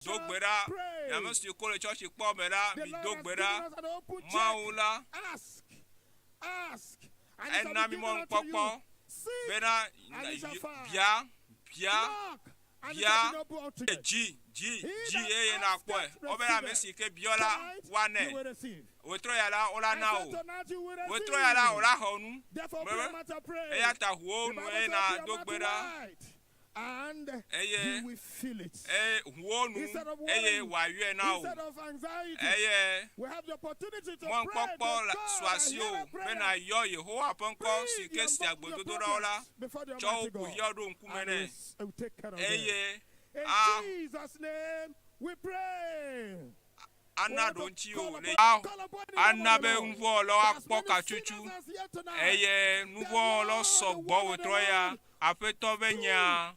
Do gbe ɖa. Mi ame siwo ko le tsɔtsi kpɔ me la, mido gbe ɖa. Mawu la ena mi mɔnukpɔkpɔ bena bia, bia, bia, dzi, dzi, dzi eye nakpɔe. Wobe ame si ke biɔ la, woanɛ. Wetrɔ ya la, wola na wò. Wetrɔ ya la, wòla xɔ nu. Eya ta ʋu wo nu eye nado gbe ɖa. Eye eye ʋu wo nu eye wòayɔe na wò. Eye mɔnukpɔkpɔ su asiwò be nàyɔ Yehowa ƒe ŋkɔ si ke sea gbedodoɖawo la, tsɔ wò kuxiawo ɖo ŋkume nɛ, eye a ana ɖoŋtsiwò le ana be nuvɔ̃wɔlawo akpɔ katsotso, eye nuvɔ̃wɔlawo sɔ gbɔ wòtrɔ ya Aƒetɔ ƒe nya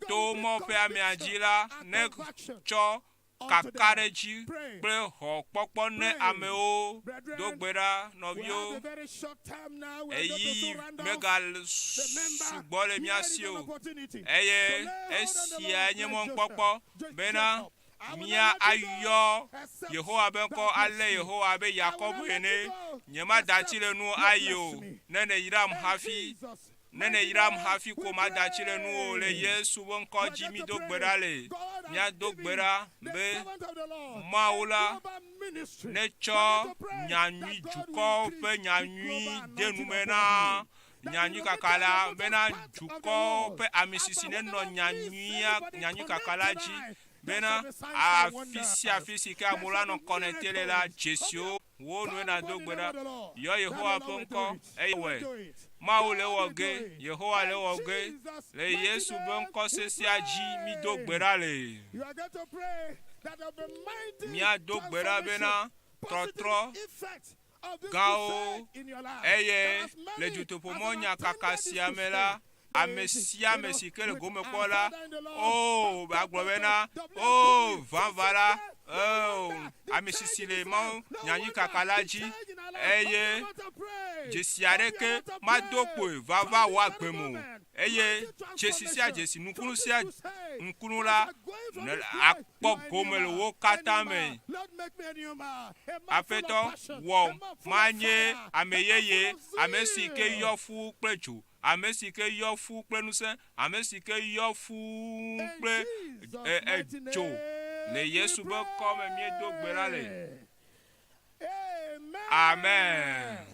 to mɔ ƒe amea dzi la netsɔ kakaɖedzi kple xɔkpɔkpɔ ne amewo. Do gbe ɖa, nɔviwo. Ɣeyiɣi megasugbɔ le mía si o, eye esiae nye mɔnukpɔkpɔ bena mía ayɔ Yehowa be ŋkɔ alé Yehowa abe Yakobo ene. Nyemada atsi le nuwò ayi o, ne nèyram hafi. Ne nèyram hafi ko mada atsi le nuwò le Yesu ƒe ŋkɔ dzi mído gbe ɖa le. Míado gbe ɖa be Mawu la netsɔ nyanyui, dukɔwo ƒe nyanyui de nume na nyanyuikaka la bena dukɔwo ƒe amisisi nenɔ nyanyuia, nyanyuikaka la dzi bena afi sia afi si ke amewo la nɔ kɔnɛte le la, dzesiwo wo nue nado gbe ɖa. Yɔ Yehowa ƒe ŋkɔ eye wɔe. Mawu le ewɔ ge, Yehowa le ewɔ ge. Le Yesu ƒe ŋkɔ sesẽa dzi mído gbe ɖa le. Míado gbe ɖa bena trɔtrɔ gãwo, eye le dutoƒomɔ nyakaka sia me la, ame sia ame si ke le gome kpɔ la, oo, agblɔ bena, oo, vava la, oo, ame sisi le Mawu nyanyuikaka la dzi, eye dzesi aɖeke mado kpoe vava wò agbe me o. Eye dzesi sia dzesi, nukunu sia nukunu la, akpɔ gome le wo katã me. Aƒetɔ, wɔ manye ame yeye, ame si ke yɔ fũu kple dzo, ame si ke yɔ fũu kple ŋusẽ, ame si ke yɔ fũu kple dzo. Le Yesu ƒe ŋkɔ me míedo gbe ɖa le. Amen.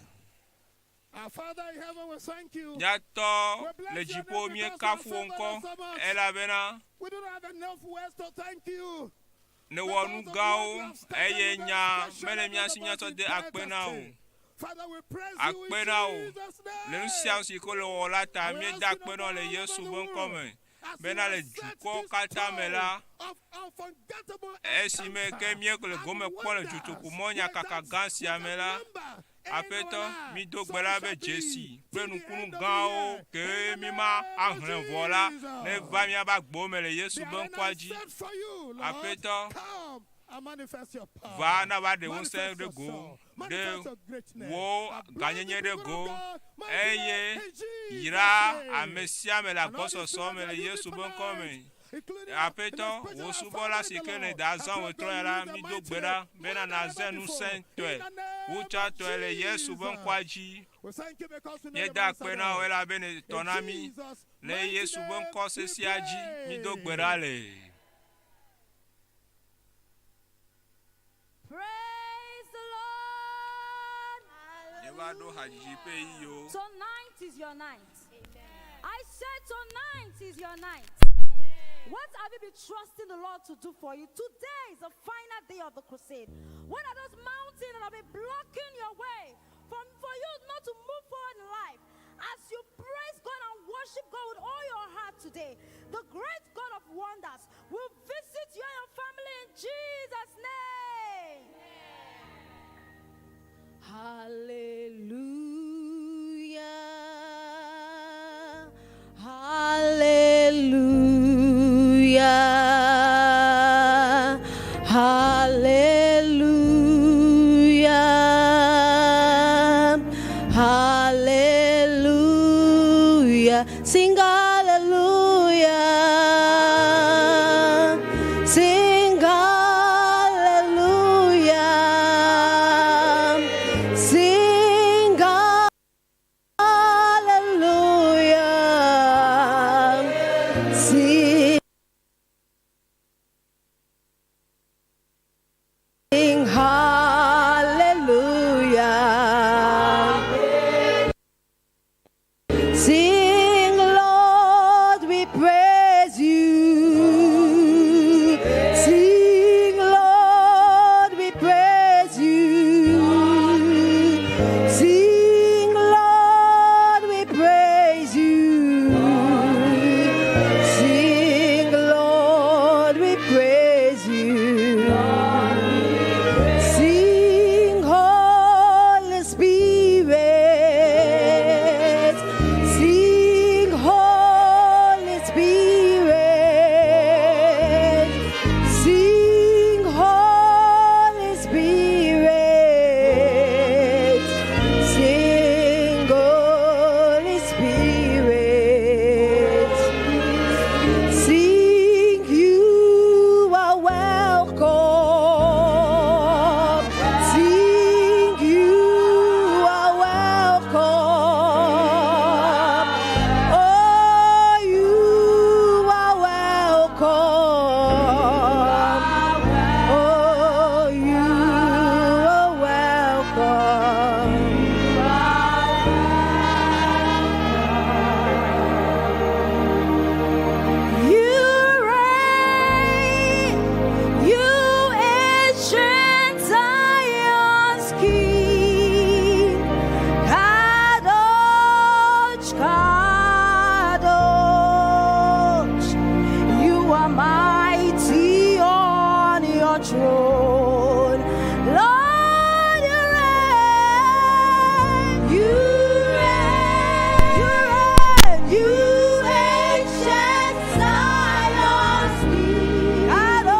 Mía Tɔ le dziƒo, míekafu wò ŋkɔ, elabena nèwɔ nu gãwo, eye nya mele mía si míatsɔ de akpe na wò. Akpe na wò le nu sia nu si ke wole wɔwɔ la ta. Míeda akpe na wò le Yesu ƒe ŋkɔ me bena le dukɔwo katã me la, esime ke míele gome kpɔm le dutoƒomɔ nyakaka gã sia me la, Aƒetɔ, mído gbe ɖa be dzesi kple nukunu gãwo kee míma ahlẽ vɔ la neva míaƒe agbewo me le Yesu ƒe ŋkɔa dzi. Aƒetɔ, va nava ɖe ŋusẽ ɖe go, ɖe wò gãnyenye ɖe go, eye yra ame sia ame le agbɔsɔsɔ me le Yesu ƒe ŋkɔ me. Aƒetɔ, wò subɔla si ke nèda azã wò trɔe la, mído gbe ɖa bena nàze ŋusẽtɔe, ŋutsatɔe le Yesu ƒe ŋkɔa dzi. Míeda akpe na wò elabe nètɔ na mí. Le Yesu ƒe ŋkɔ sesẽa dzi, mído gbe ɖa le. Praise the Lord. Míeva ɖo hadzidzi ƒe ɣeyiɣiwo. Tonight is your night. I said tonight is your night. What have you been trusting the Lord to do for you? Today is the final day of the crusade. What are those mountains that have been blocking your way from for you not to move forward in life? As you praise God and worship God with all your heart today, the great God of wonders will visit you and your family in Jesus' name. Hallelujah. Hallelujah. Hallelujah. Hallelujah. Sing hallelujah. Sing hallelujah. Sing hallelujah. Sing, Lord, we praise you. Sing, Lord, we praise you. Sing, Lord, we praise you. Sing, Lord, we praise you. Sing, Holy Spirit. Sing, Holy Spirit. Sing, Holy Spirit. Sing, Holy Spirit. Sing, you are welcome. Sing, you are welcome. Oh, you are welcome. Oh, you are welcome. You reign, you ancient Zion's King, Kadosh, Kadosh, you are mighty on your throne, Lord. You reign, you reign, you reign, you ancient Zion's King. Kadosh,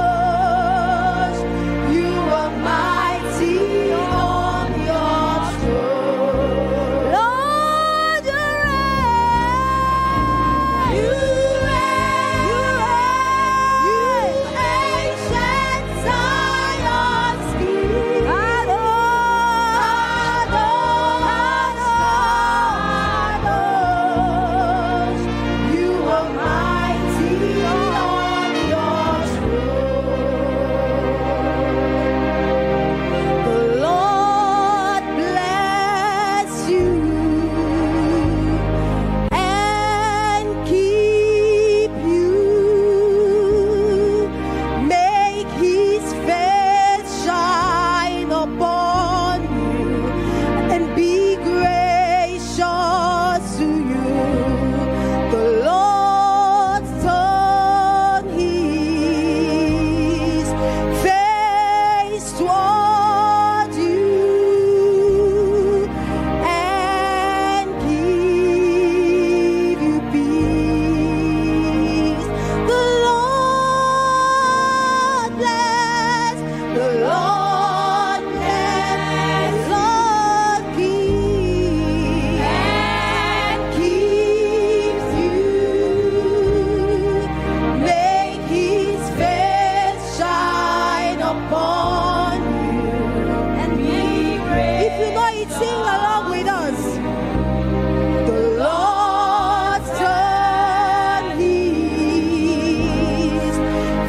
Kadosh, you are mighty on your throne. Lord, you reign, you reign, you reign, you ancient Zion's King. Kadosh, you are mighty on your throne. The Lord bless you and keep you. Make his face shine upon you and be gracious to you. The Lord turn his face toward you and give you peace. The Lord bless, the Lord bless, Lord keep and keeps you. Make his face shine upon you and be gracious. If you know it, sing along with us. The Lord turn his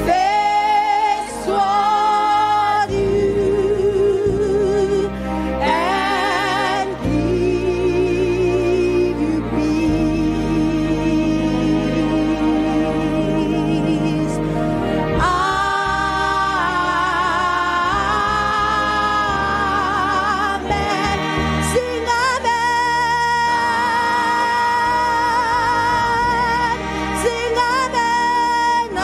face toward you and give you peace. Amen. Sing amen. Sing amen.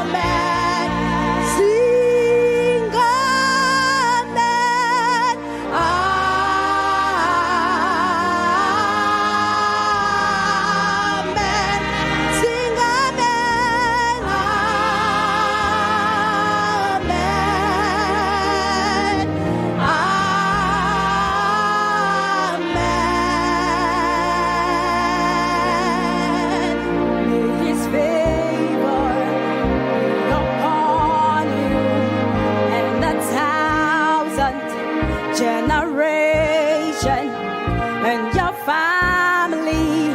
Amen. Sing amen. Amen. Sing amen. Amen. Amen. May his favor be upon you and a thousand generations. generation and your family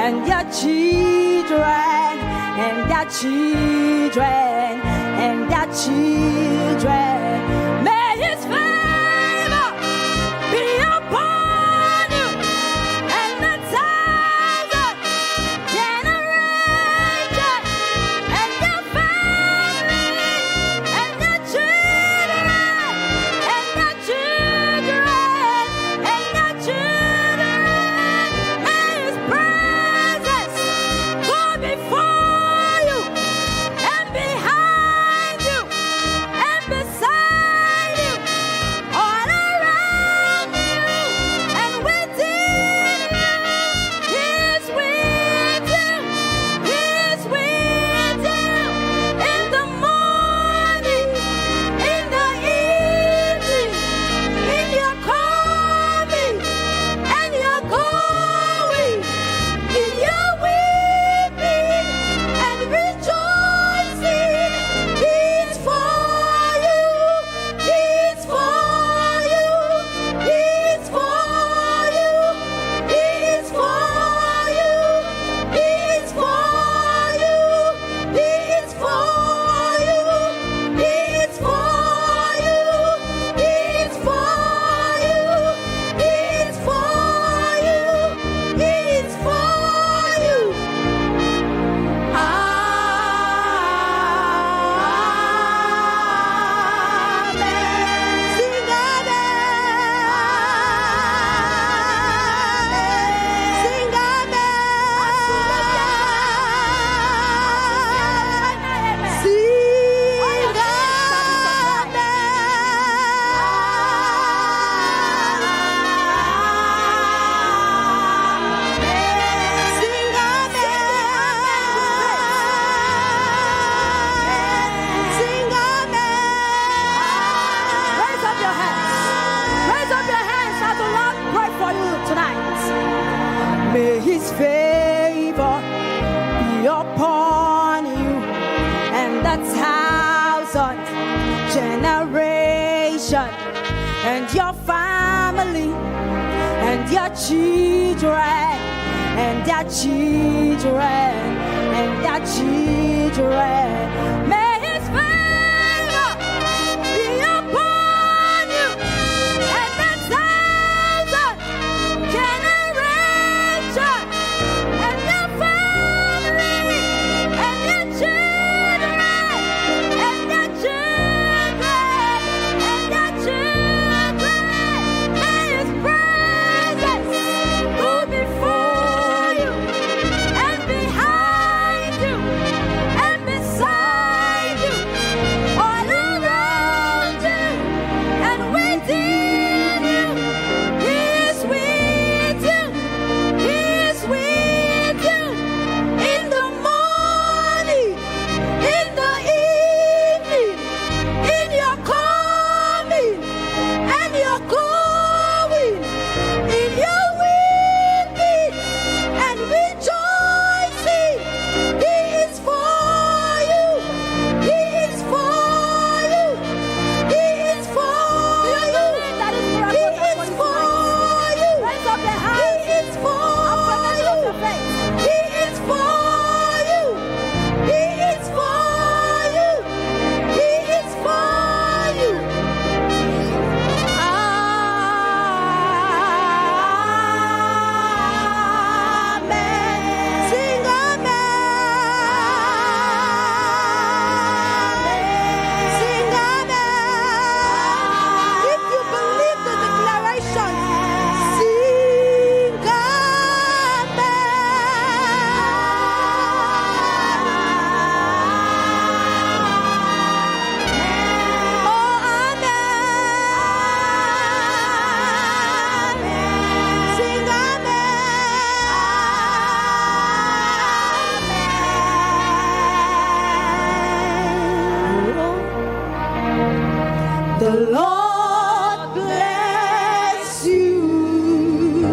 and your children and their children and their children. May his favor be upon you and the thousand generation and your family and your children and your children and your children. May his presence go before you and behind you and beside you, all around you and within you. He's with you. He's with you in the morning, in the evening, in your coming and your going, in your weeping and rejoicing. He's for you. He's for you. He's for you. He's for you. He's for you. He's for you. He's for you. He's for you. He's for you. He's for you. Amen. Sing amen. Sing amen. Sing amen. Sing amen. Sing amen. Raise up your hands. Raise up your hands as the Lord pray for you tonight. May his favor be upon you and the thousand generation and your family and your children and their children and their children. May his favor be upon you and the thousand generation and your family and your children and their children and their children. May his presence go before you and behind you and beside you, all around you and within you. He is with you. He is with you in the morning, in the evening, in your coming and your going, in your weeping and rejoicing. He is for you. He is for you. He is for you. That is He miracle is for you. Raise up your He hands. is for Affirmation of you. your faith. He is for you. He is for you. He is for you. Amen. Sing amen. Sing amen. If you believe the declaration, sing amen. Oh, amen. Sing amen. The Lord bless you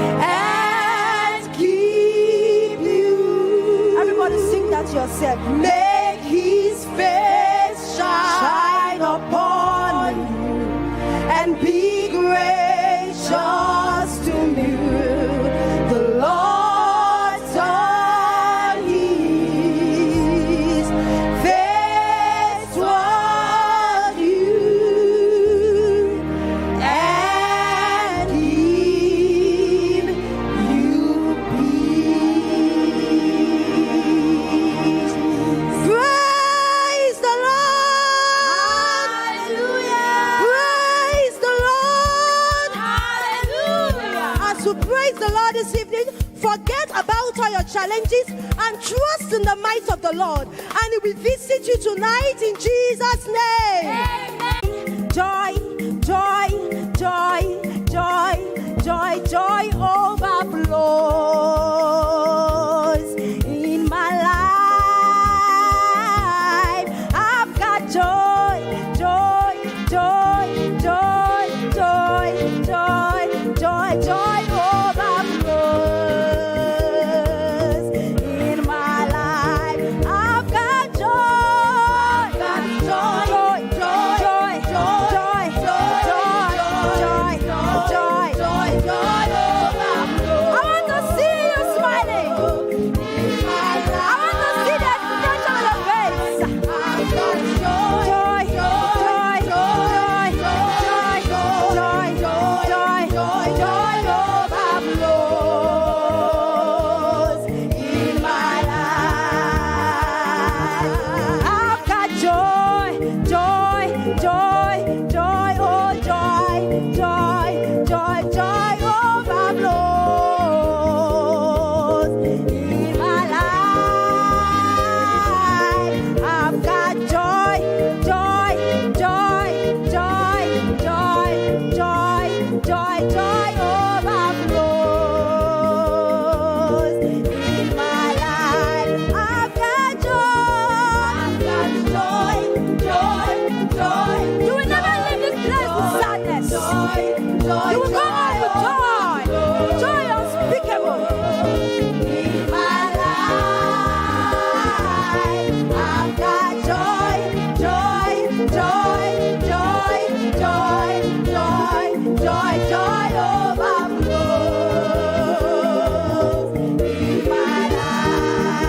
and keep you. Everybody sing that to yourself. Make his face shine upon you and be gracious. Lord this evening, forget about all your challenges and trust in the might of the Lord. And He will visit you tonight in Jesus' name. Amen. Joy, joy, joy, joy, joy, joy overflows in my life. I've got joy, joy, joy, joy, joy, joy, joy, joy overflows in my life. I've got joy, got joy, joy, joy, joy, joy, joy, joy, joy overflows. I want to see you smiling. I want to see the expression on your face. I've got joy, joy, joy, joy, joy, joy, joy, joy overflows in my life. I've got joy, joy, joy, joy, oh joy, joy, joy, joy overflows in my life. I've got joy, joy, joy, joy, joy, joy, joy, joy overflows in my life. I've got joy, I've got joy, joy, joy. You will never leave this place with sadness. Joy, joy, You will go out with joy, joy unspeakable. In my life, I've got joy, joy, joy, joy, joy, joy, joy, joy overflows in my life.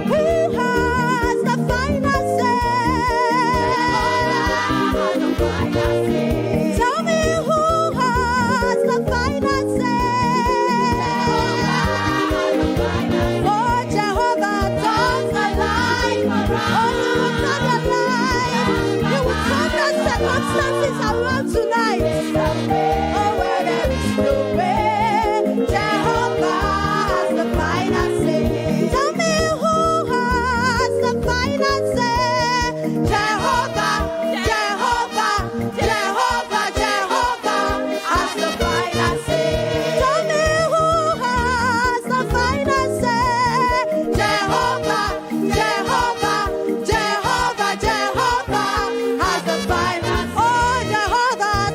Who has the final say? Tell me who has the final say? Oh, Jehovah turns my life around. Oh, he will turn your life. He will turn the circumstances around tonight. Oh, where there is no way, Jehovah has the final say. Tell me who has the final say? Jehovah, Jehovah, Jehovah, Jehovah has the final say. Tell me who has the final say? Jehovah, Jehovah, Jehovah, Jehovah has the final say. Oh, Jehovah.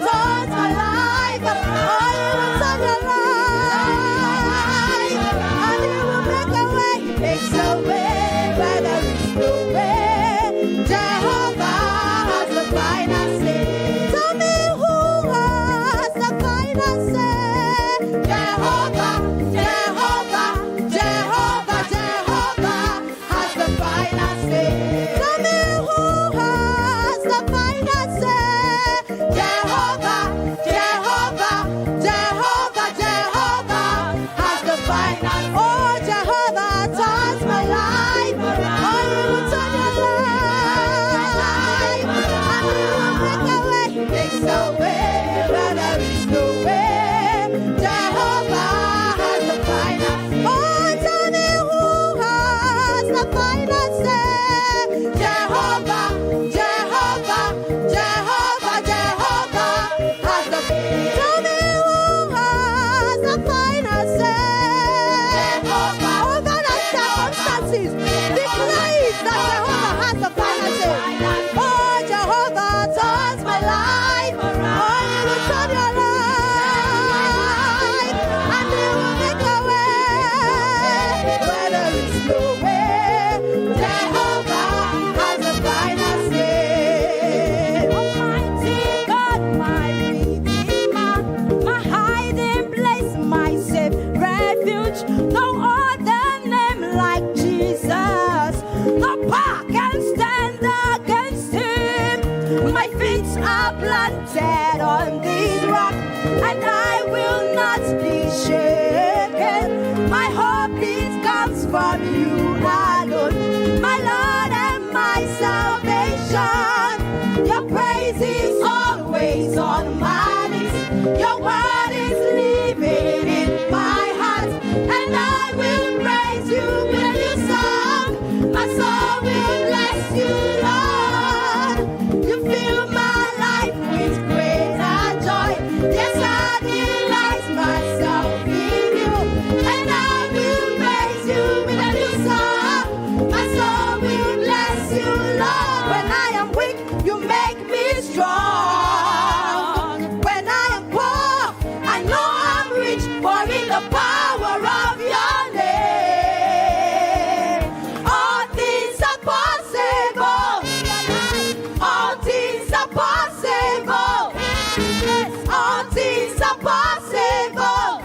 are planted on this rock, and I will not be shaken. My hope it comes from you alone, my Lord and my salvation. Your praise is always on my lips. Your word is living in my heart, and I will praise you with a new song. My soul will bless you, Lord. You fill my life with greater joy. Yes, I delight myself in you, and I will praise you with a new song. My soul will bless you, Lord. When I am weak, you make me strong. When I am poor, I know I'm rich, for in the power of your name, all things are possible. All things are possible. All things are possible.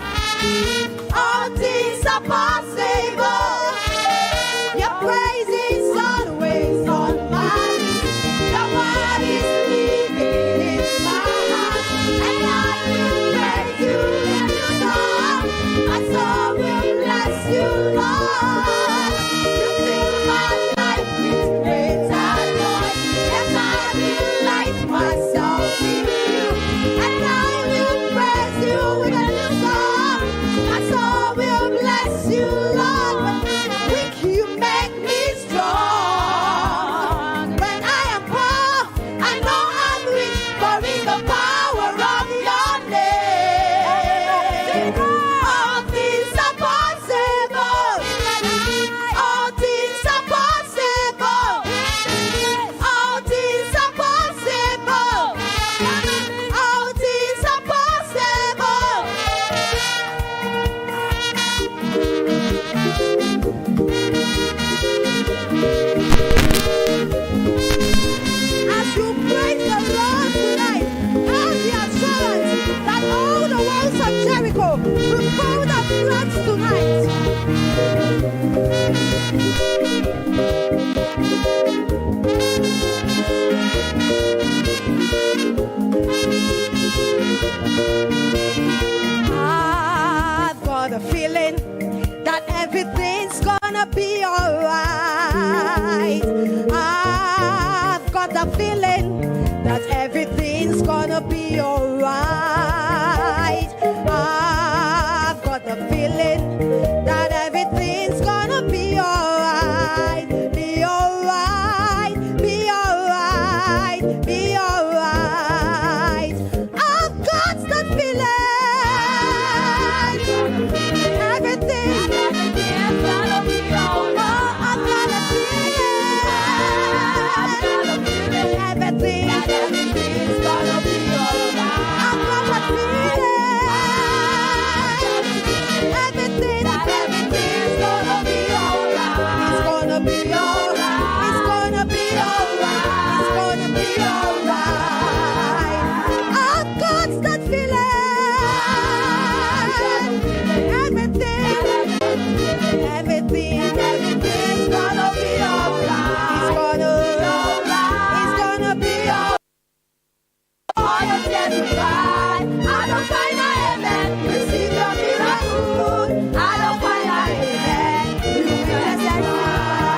All things are possible. Your praise is always on my lips. Your word is living in my heart, and I will praise you in your song. My soul will bless you, Lord. You fill my life with greater joy. Yes, I delight myself in you, and I will praise you with a new song. My soul will bless you, Lord. When I'm weak, you make me strong. When I am poor, I know I'm rich, for in the power of your name, all things are possible. All things are possible. All things are possible. All things are possible. As you praise the Lord tonight, have the assurance that all the walls of Jericho will fall down flat tonight. I've got a feeling that everything's gonna be alright. I've got a feeling that everything's gonna be alright. I've got a feeling that everything's gonna be alright. Be alright, be alright, be alright. I've got that feeling. Everything, Everything's gonna be alright. Oh, I've got a feeling. I've got a feeling Everything, that everything's gonna be alright. I've got a feeling. Everything, That everything's gonna be alright. It's gonna be alright. It's gonna be alright. It's gonna be alright. I've got that feeling. Everything, everything, everything's gonna be alright. It's gonna, it's gonna be alright. All your tears will dry. At the final amen. Receive your miracle. At the final amen. You will testify.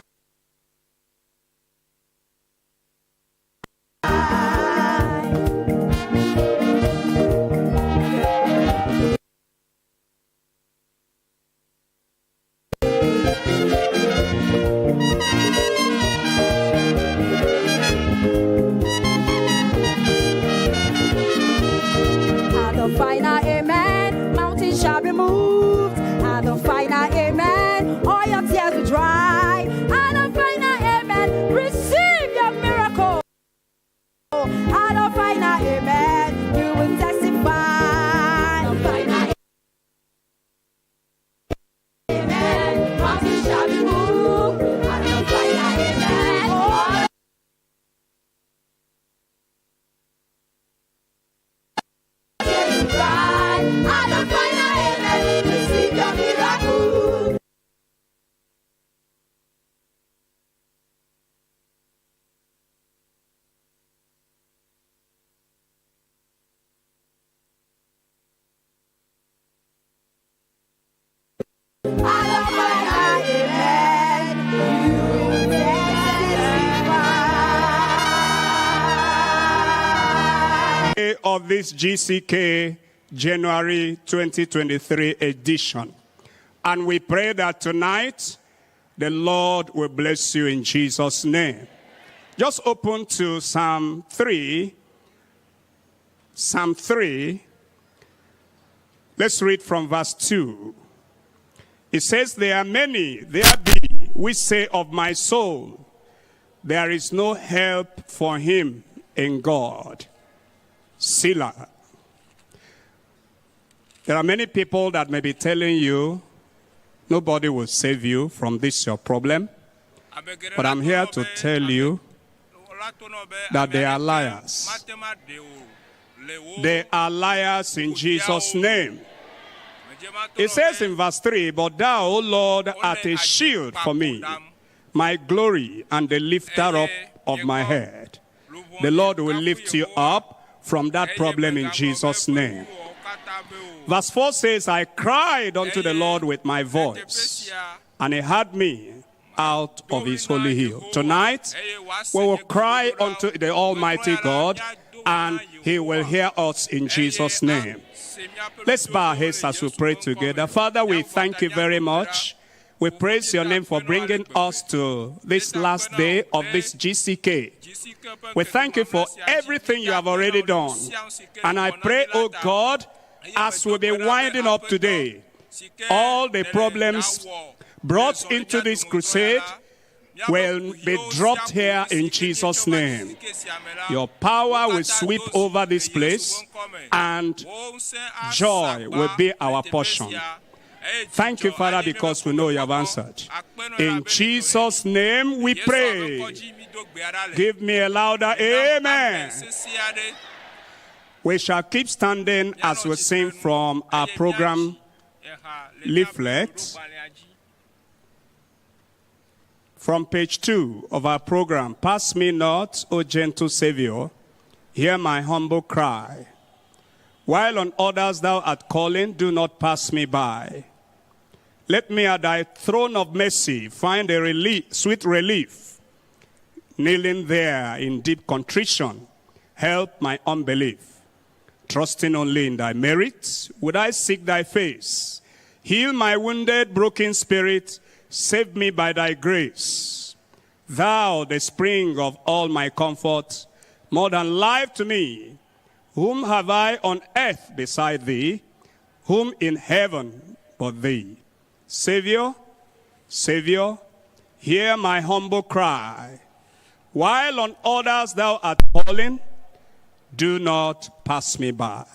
At the final amen, mountains shall be moved. At the final amen, all your tears will dry. At the final amen, receive your miracle. At the final amen, you will testify. The final amen. Mountains shall be moved. At the final amen. All tears will dry. At the final amen. Receive your miracle. day of this GCK January 2023 edition. And we pray that tonight the Lord will bless you in Jesus' name. Just open to Psalm 3. Psalm 3. Let's read from verse 2. It says, There are many, there be, which say of my soul, there is no help for him in God. Selah. There are many people that may be telling you, nobody will save you from this your problem. But I'm here to tell you that they are liars. They are liars in Jesus' name. It says in verse 3, But thou, O Lord, art a shield for me, my glory and the lifter up of my head. The Lord will lift you up from that problem in Jesus' name. Verse 4 says, I cried unto the Lord with my voice, and he heard me out of his holy hill. Tonight, we will cry unto the Almighty God, and he will hear us in Jesus' name. Let's bow our heads as we pray together. Father, we thank you very much. We praise your name for bringing us to this last day of this GCK. We thank you for everything you have already done. And I pray, oh God, as we be winding up today, all the problems brought into this crusade will be dropped here in Jesus' name. Your power will sweep over this place and joy will be our portion. Thank you, Father, because we know you have answered. In Jesus' name we pray. Give me a louder amen. We shall keep standing as we sing from our program leaflet. From page 2 of our program, Pass me not, O gentle Savior, hear my humble cry. While on others thou art calling, do not pass me by. Let me at thy throne of mercy find a relief, sweet relief. Kneeling there in deep contrition, help my unbelief. Trusting only in thy merits, would I seek thy face. Heal my wounded, broken spirit, save me by thy grace. Thou, the spring of all my comfort, more than life to me, whom have I on earth beside thee? Whom in heaven but thee? Savior, Savior, hear my humble cry. While on others thou art calling, do not pass me by.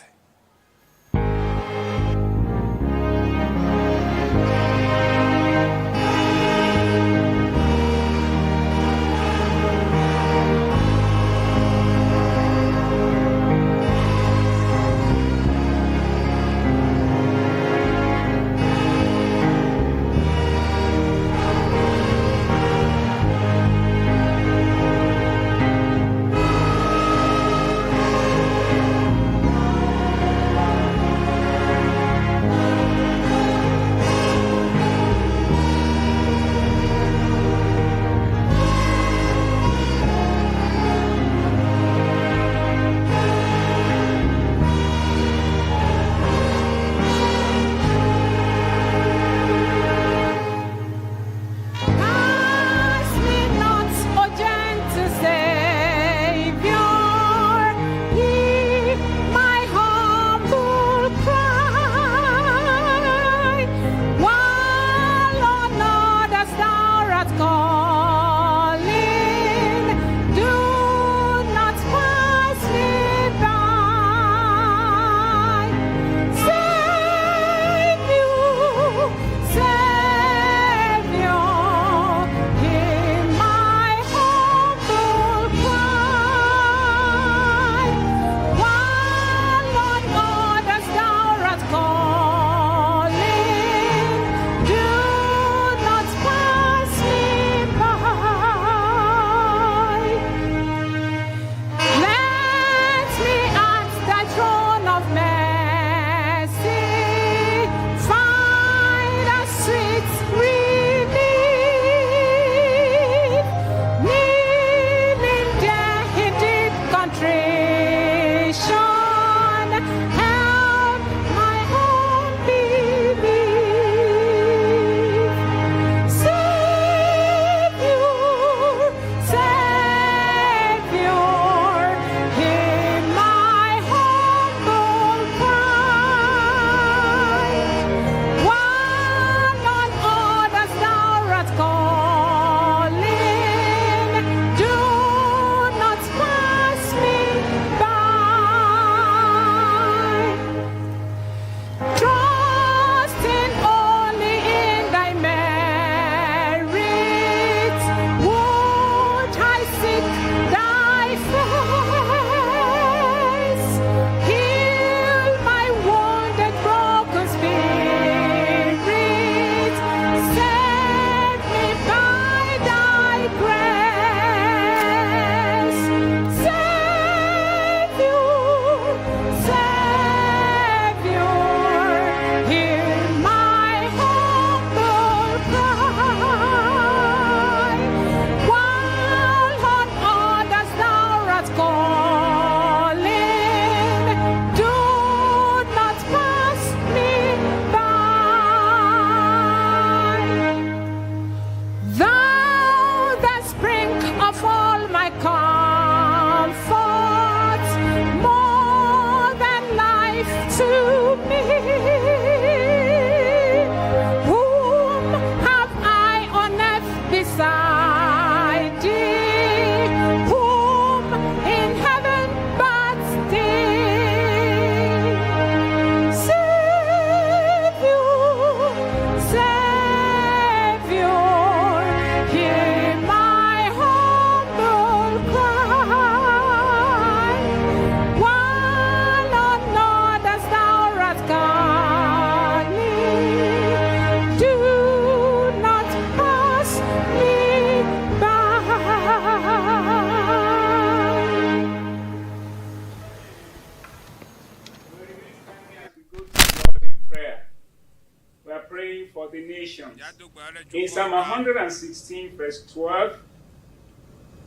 for the nations. Míado gbe ɖa ɖe In dukɔwo Psalm ta. 116, verse 12,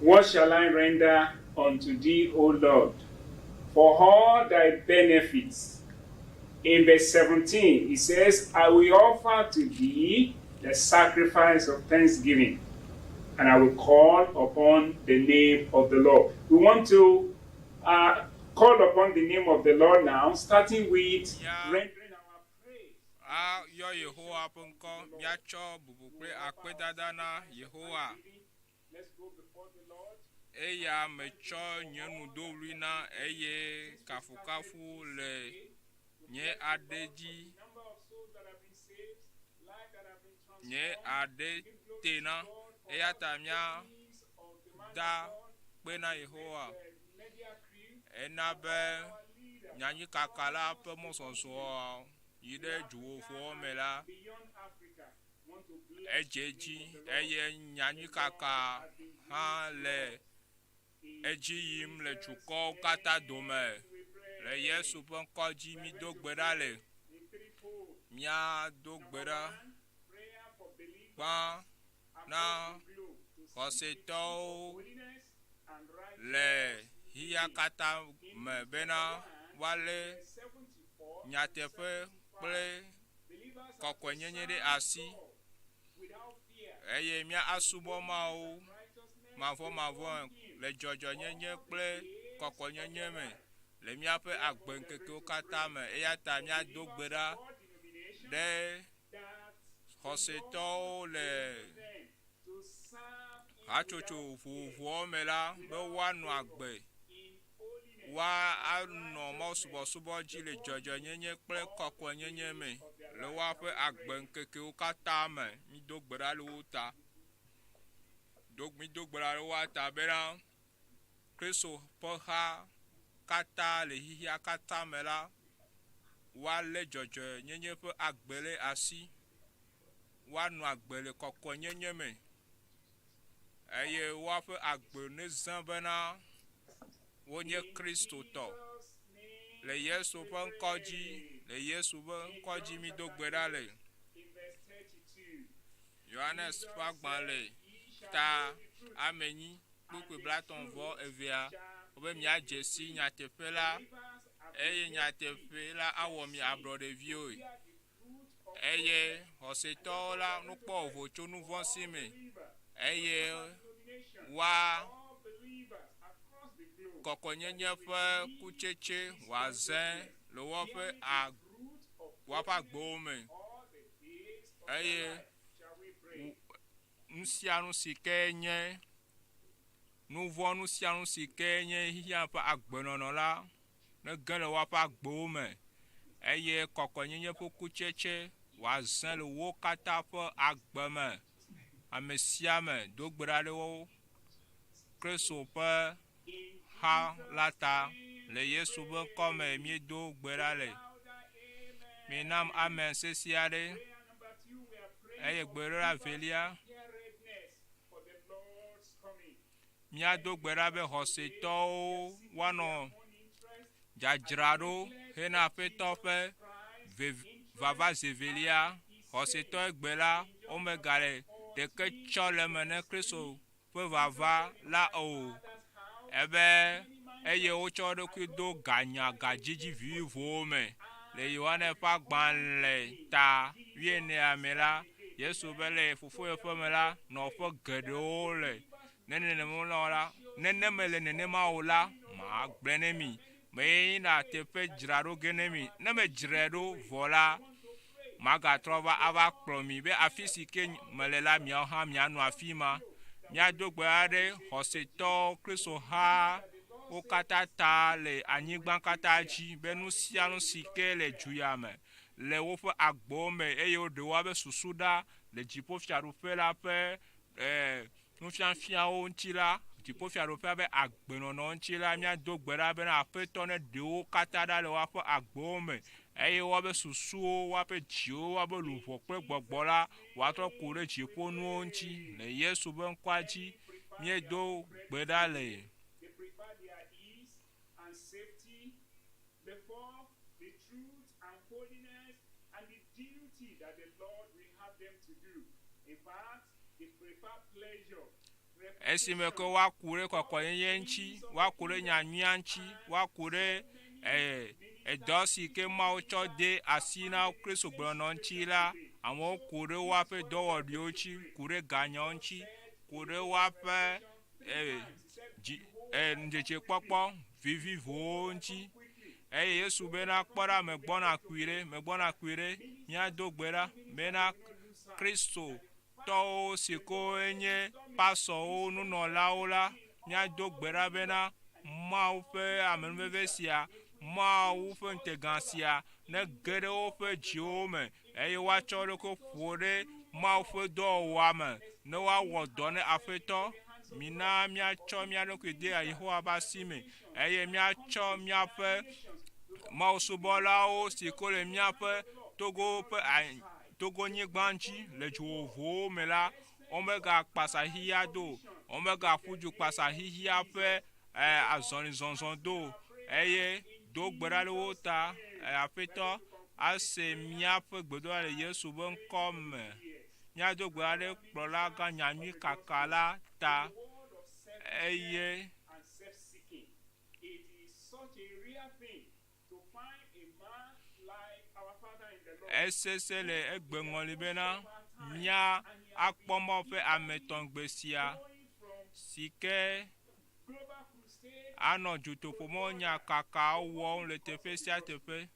what shall I render unto thee, O Lord, for all thy benefits? In verse 17, he says, I will offer to thee the sacrifice of thanksgiving, and I will call upon the name of the Lord. We want to call upon the name of the Lord now, starting with rendering our praise. Ayɔ Yehowa ƒe ŋkɔ. Míatsɔ bubu kple akpedada na Yehowa. Let's go before the Lord. Eya metsɔ nye nu do ɣli na eye kafukafu le nye aɖe dzi. Number of souls that have been saved, life that have been transformed. Nye aɖe te na. Eya ta míada kpe na Yehowa. Media crew, Ena be nyanyuikaka la ƒe mɔzɔzɔ yi ɖe dzovovowo me la beyond Africa want to bless edze dzi eye nyanyuikaka hã le edzi yim le dukɔwo katã dome. Le Yesu ƒe ŋkɔ dzi mído gbe ɖa le. the threefold Míado gbe ɖa prayer for believers gbã na globe to xɔsetɔwo holiness and right le xixia katã me bena woalé 74 nyateƒe kple believers kɔkɔenyenye ɖe asi without fear, eye míasubɔ Mawu righteousness, mavɔmavɔe le dzɔdzɔnyenye kple kɔkɔenyenye me le míaƒe agbeŋkekewo katã me. Eya ta míado gbe ɖa all denominations ɖe that xɔsetɔwo le them to serve in hatsotso vovovowo me la be woanɔ agbe in holiness woanɔ mawusubɔsubɔ dzi le dzɔdzɔnyenye kple kɔkɔenyenye me le woaƒe agbeŋkekewo katã me. Mído gbe ɖa le wo ta. Do mído gbe ɖa le woa ta bena Kristo ƒe ha katã le xixia katã me la woalé dzɔdzɔenyenye ƒe agbe ɖe asi. Woanɔ agbe le kɔkɔenyenye me eye woaƒe agbe nezã bena wonye Kristotɔ. Jesus' name Le Yesu ƒe ŋkɔ dzi, le Yesu ƒe ŋkɔ dzi mído gbe ɖa le. in verse 32. Yohanes ƒe agbalẽ ta amenyi kpukpui blatɔ̃ vɔ evea wobe miadze si nyateƒe la eye nyateƒe la awɔ mi ablɔɖeviwoe. Eye xɔsetɔwo la nukpɔ vovo tso nu vɔ̃ si me eye woa All believers across the globe, kɔkɔenyenye ƒe kutsetse wòazẽ le woƒe ag fruit of woaƒe agbewo me all the days of eye shall we pray. nu sia nu si ke nye nu vɔ̃ nu sia nu si ke nye xixia ƒe agbenɔnɔ la nege le woaƒe agbewo me eye kɔkɔenyenye ƒe kutsetse wòazẽ le wo katã ƒe agbe me. Ame sia ame do gbe ɖa ɖe wo Kristo ƒe ha la ta le Yesu ƒe ŋkɔ me míedo gbe ɖa le. Minam amen sesĩe aɖe Prayer number two, we are praying eye gbeɖoɖa velia preparedness for the Lord's coming. míado gbe ɖa be xɔsetɔwo woanɔ Own interest, dzadzraɖo hena Aƒetɔ ƒe vev- vava zevelia. Xɔsetɔ egbe la womegale ɖeke tsɔ le eme ne Kristo ƒe vava la o. Ebe eye wotsɔ wo ɖokui do ganya gadzidzi vivivowo me. Le Yohane ƒe agbalẽ ta wuienea me la, Yesu be le fofoye ƒe me la, nɔƒe geɖewo le. Ne nenema la, ne mele nenema o la, magblɔe ne mi. Meyina teƒe dzra ɖo ge ne mi. Ne medzrae ɖo vɔ la, magatrɔ va ava kplɔ mi be afi si ke mele la miawo hã mianɔ afi ma. Míado gbe ɖa ɖe xɔsetɔwo Kristo ha wo katã ta le anyigba katã dzi be nu sia nu si ke le du ya me le woƒe agbewo me eye woɖe woaƒe susu ɖa le dziƒofiaɖuƒe la ƒe nufiafiawo ŋuti la, dziƒofiaɖuƒea ƒe agbenɔnɔ ŋuti la, míado gbe ɖa bena Aƒetɔ ne ɖe wo katã ɖa le woaƒe agbewo me eye woaƒe susuwo, woaƒe dziwo, woaƒe luʋɔ kple gbɔgbɔ la woatrɔ ku ɖe dziƒonuwo ŋuti le Yesu ƒe ŋkɔa dzi míedo gbe ɖa le. They prefer their ease and safety before the truth and holiness Esime ke woaku ɖe kɔkɔenyenye ŋuti, woaku ɖe nyanyuia ŋuti, woaku ɖe ee, edɔ si ke Mawu tsɔ de asi na Kristo gblɔnɔ ŋuti la, amewo ku ɖe woaƒe dɔwɔɖuiwo ŋuti, ku ɖe ganyawo ŋuti, ku ɖe woaƒe ee, dzi, ee, ŋudzedzekpɔkpɔ vivivowo ŋuti. Eye Yesu bena, kpɔ ɖa, megbɔna kpui ɖe, megbɔna kpui ɖe, míado gbe ɖa bena Kristo tɔwo si koe nye pasɔwo nunɔlawo la, míado gbe ɖa bena Mawu ƒe amenuveve sia, Mawu ƒe ŋutegã sia nege ɖe woƒe dziwo me eye woatsɔ wo ɖokui ƒo ɖe Mawu ƒe dɔwɔwɔa me ne woawɔ dɔ ne Aƒetɔ. Mina míatsɔ mía ɖokui de Yehowa ƒe asi me eye míatsɔ míaƒe mawusubɔlawo si ko le míaƒe Togo ƒe Togonyigba dzi le du vovovowo me la, womegakpasa xixia do o, womegaƒu du kpasa xixia ƒe azɔlizɔzɔ do o, eye do gbe ɖa ɖe wo ta. Aƒetɔ ase míaƒe gbedodoɖa le Yesu ƒe ŋkɔ me. Míado gbe ɖa ɖe kplɔla gã nyanyui kaka la ta eye Esese le egbe ŋɔli bena mía akpɔ Mawu ƒe ame tɔŋgbe sia si ke anɔ dutoƒomɔ nya kakawo wɔm le teƒe sia teƒe.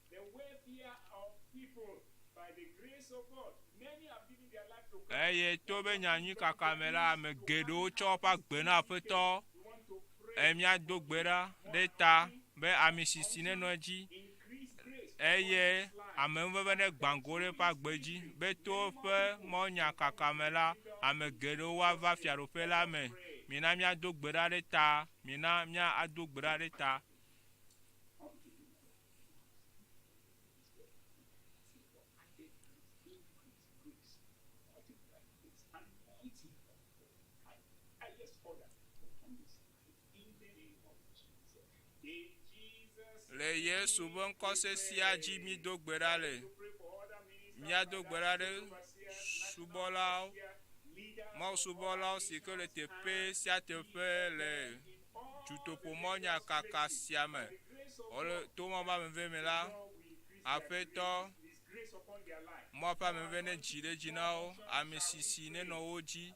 Eye to be nyanyui kaka me la, ame geɖewo tsɔ woƒe agbe na Aƒetɔ. Eye míado gbe ɖa ɖe ta be ami sisi nenɔ edzi eye amenuveve negbã go ɖe eƒe agbe dzi be to eƒe mɔnyakaka me la, ame geɖewo woava fiaɖuƒe la me. Mina míado gbe ɖa ɖe ta. Mina míado gbe ɖa ɖe ta. Le Yesu ƒe ŋkɔ sesia dzi mído gbe ɖa le. Míado gbe ɖa ɖe subɔlawo, Mawu subɔlawo si ke le teƒe sia teƒe le dutoƒomɔnyakaka sia me. Wole to Mawu ƒe ameve me la, Aƒetɔ, Mawu ƒe ameve nedzi ɖe edzi na wo, ame sisi nenɔ wo dzi.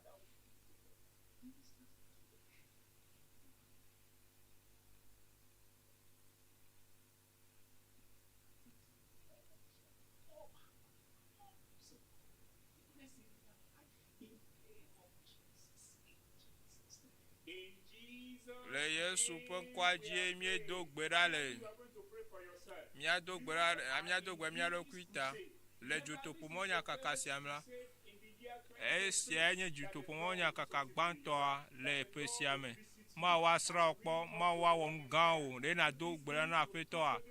Le Yesu ƒe ŋkɔa dzie míedo gbe ɖa le. Míado gbe ɖa, míado gbe mía ɖokui ta le dutoƒomɔnyakaka sia me la. Esiae nye dutoƒomɔnyakaka gbãtɔa le ƒe sia me. Mawu asrã wò kpɔ, Mawu awɔ nu gãwo. Ɖe nàdo gbe ɖa na Aƒetɔa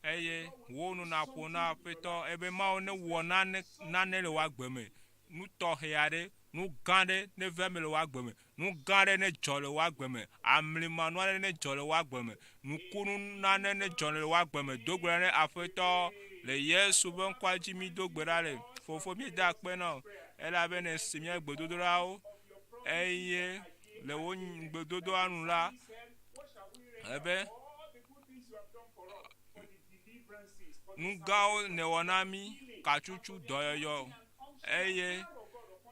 eye wò nu nàƒo na Aƒetɔ ebe Mawu newɔ nane, nane le wò agbe me. Nu tɔxɛ aɖe, nu gã aɖe neva eme le wò agbe me. Nu gã aɖe nedzɔ le wò agbe me. Amlimanu aɖe nedzɔ le wò agbe me. Nukunu nane nedzɔ le wò agbe me. Do gbe ɖa ne Aƒetɔ le Yesu ƒe ŋkɔa dzi mído gbe ɖa le. Fofo míeda akpe na wò elabena èse mía gbedodoɖawo eye le wò ŋugbedodoa nu la, ebe nu gãwo nèwɔ na mí, katsutsu, dɔyɔyɔ eye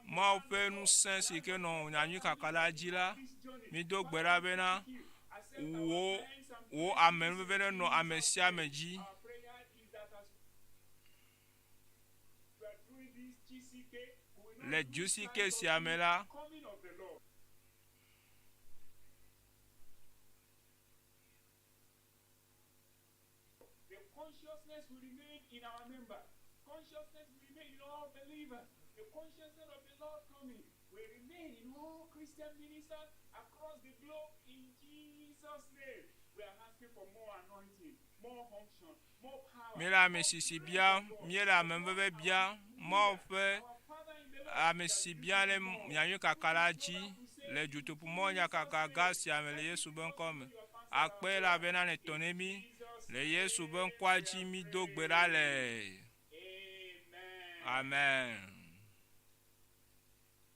Mawu ƒe ŋusẽ si ke nɔ nyanyui kaka la dzi la, mído gbe ɖa bena wò wò amenuveve nenɔ ame sia ame dzi. Le du si ke sia me la, The consciousness will remain in our members. Consciousness will remain in all believers. The consciousness of the Lord coming will remain in all Christian ministers across the globe in Jesus' name. We are asking for more anointing, more unction, more power. Míele ame sisi biam, míele amenuveve biam, Mawu ƒe ame si bia ɖe nyanyui kaka la dzi le dutoƒomɔ nyakaka gã sia me le Yesu ƒe ŋkɔ me. Akpe elabena nètɔ ne mí. Le Yesu ƒe ŋkɔa dzi mído gbe ɖa le. Amen.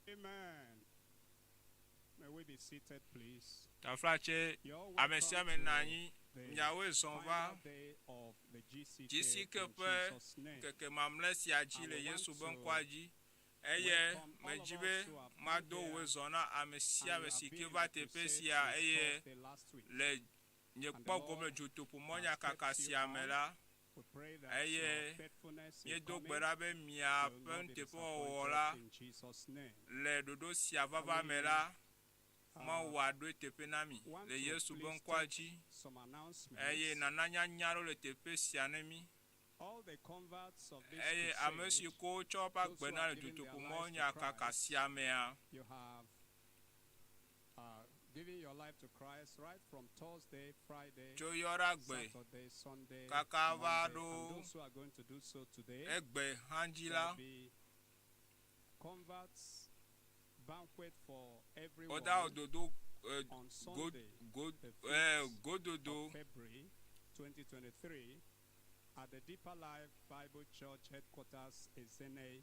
Amen. May we be seated, please. Taflatse, You're all ame sia welcome ame nɔ to anyi, the miawoe zɔn va final day of the GCK GCK in ƒe Jesus' name. keke mamlɛ sia dzi And le we want Yesu ƒe to ŋkɔa dzi. Eye welcome all of medzi us be who have come mado here wòe zɔ na ame sia and ame you si have ke been in va the teƒe crusade sia since eye Thursday last week. le nye And the kpɔ gome Lord dzotoƒomɔnyakaka has kept you sia me on. la, We pray that eye your faithfulness in míedo gbe coming ɖa be miaƒe will not be nuteƒewɔwɔ la disappointed in Jesus' name. le ɖoɖo sia vava We me la, Mawu aɖoe teƒe na mi want le to Yesu ƒe please ŋkɔa take dzi some eye announcements. nana nyanya ɖewo le teƒe sia ne mí. All the converts of this Eye ame si crusade, ko wotsɔ woƒe those agbe who na have le given their lives to dutoƒomɔnyakaka Christ, sia mea, you have given your life to Christ right from Thursday, Friday, tso yɔɖagbe Saturday, Sunday, kaka va Monday, and ɖo those who are going to do so today, egbe hã dzi there la, will be converts banquet for everyone woda wɔ dodo eh, on go Sunday, go the eh, 5th gododo of February 2023 at the Deeper Life Bible Church headquarters in Zene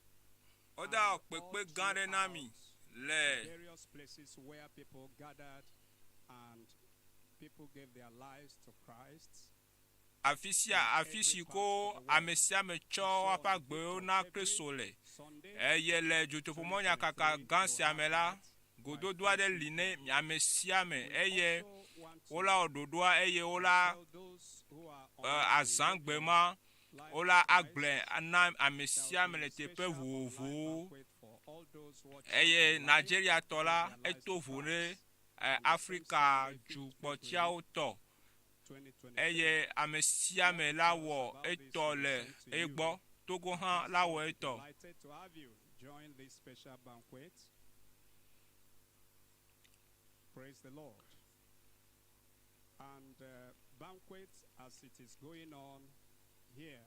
woda wɔ and all kpekpe gã ɖe na mi throughout le various places where people gathered and people gave their lives to Christ. afi sia in afi every si part ko of the world. ame sia ame tsɔ So woƒe on the 5th agbewo of na February, Kristo le. Sunday Eye le dutoƒomɔnyakaka 2023, gã we will sia me have la, that by gododo aɖe 5 li ne p.m. ame sia ame We eye also want to wola wɔ ɖoɖoa eye wola tell those who are eh, online azãgbe giving ma life to wola Christ, agblẽ na ame there sia will ame be le teƒe special online vovovowo. banquet for all those watching Eye online Nigeriatɔ giving la their lives eto to vo ɖe Christ. eh, On the same Afrika Sunday, 5th February dukpɔtiawo tɔ 2023. eye ame sia More ame la details wɔ about this etɔ will be le sent to you. egbɔ. Togo hã Also, la wɔ we'll be etɔ. delighted to have you join this special banquet. Praise the Lord. And banquet as it is going on here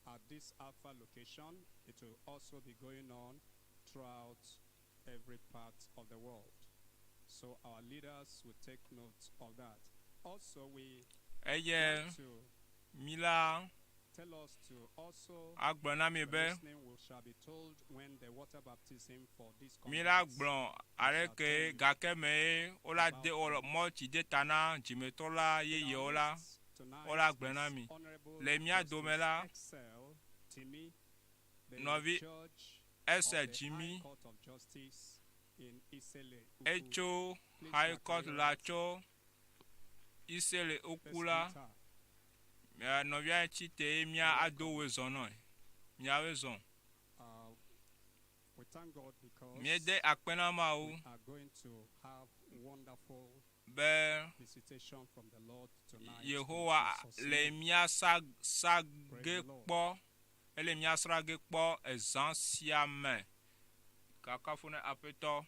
at this Alpha location, it will also be going on throughout every part of the world. So our leaders will take note of that. Also, we Eye want to mi la tell us to also agblɔ na mi the be listening will shall be told when the water baptism for this mi la conference gblɔ we shall tell aleke you gake me wola de about wɔ them. mɔ tsi de ta na dzimetɔ la In our yeyewo la midst tonight wola gblɔe na is mi. Honorable Le mía dome Justice la, Excel Timi, the nɔvi judge of Ese the High Jimmy Court of Justice in Isele Uku. etso Please, High Court la Makayot, tso Isele let's Uku la greet her. mia nɔvia tsi te ye mía You're ado welcome. woe zɔ nɔe. Miawoe zɔ. We thank God because Míede akpe na Mawu we are going to have wonderful be visitation from the Lord tonight in Yehowa Jesus' le name. mía sa sa Praise ge the Lord. kpɔ ele mía sra ge kpɔ ezã sia me. Kakafu ne Aƒetɔ.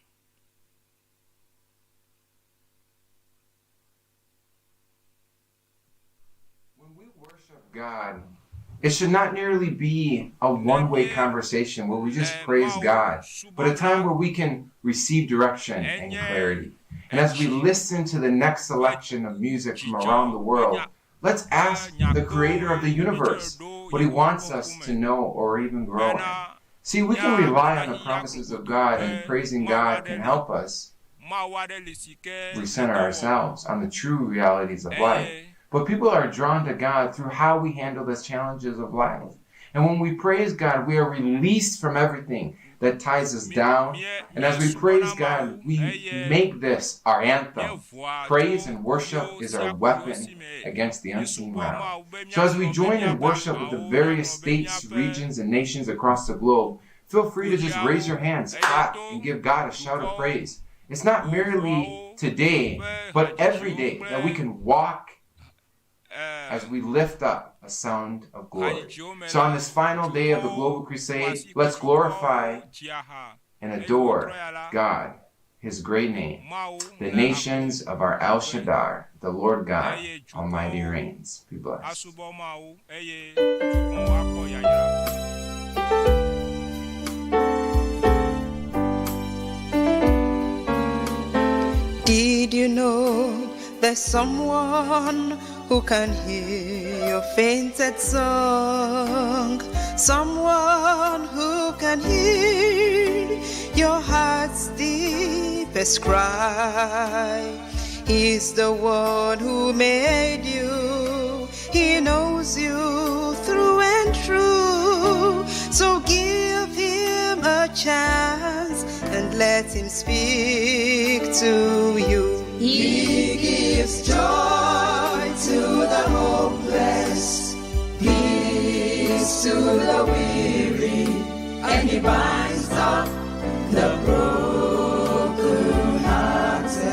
When we worship God, it should not merely be a Ne one way mí conversation where we just le praise Mawu God, but a subɔm time la, where we can receive direction and enye clarity. And as we etsi listen to the next ƒe selection of music from dzidzɔ around the ƒe world, nya let's ƒe ask the creator of the nyatoe mítsɔ universe ɖo what he Yehowa wants ƒe us ŋkume to know or even grow in. bena See, we can mía rely on the anyi promises of aklogodo God, and be praising Mawu God aɖe can li. help us Mawu aɖe li si ke recenter le dɔ wɔm ourselves on the true realities of life. eye But people are drawn to God through how we handle the challenges of life. And when we praise God, we are released from everything that ties us mi down. mie And as we míesubɔna praise Mawu God, we eye make this our anthem. míevoa Praise tso and worship míawo is sia our kuwo weapon si me. against the unseen Míesubɔa realm. Mawu be So as we míagblɔ be join in míaƒe worship with the agbawo, various míagblɔ be states, míaƒe regions, and nations across the globe, feel free to just raise your kuxiawo hands, eye clap, to and give God a shout of dukɔwo, praise. It's not merely vovoawo today, ƒe but every hadzidziwo day kple that we can walk eh, as we lift up a sound of glory. hadzidziwo me So on la, this final day of the dukɔwo Global Crusade, ƒoasi kple let's glorify dukɔwo dzia ha and eye adore wotrɔ ya la, God, His great name, Mawu the le nations of our El aƒe Shaddai, the Lord God eye Almighty dukɔwo reigns. Be blessed. asubɔ Mawu eye dukɔwo akpɔ yayra. Did you know there's someone who can hear your your fainted song, someone who can hear your heart's deepest cry. He's the one who made you, he knows you through and through. So give him a chance and let him speak to you. He gives joy to the hopeless, peace to the weary, and he binds up the broken hearted.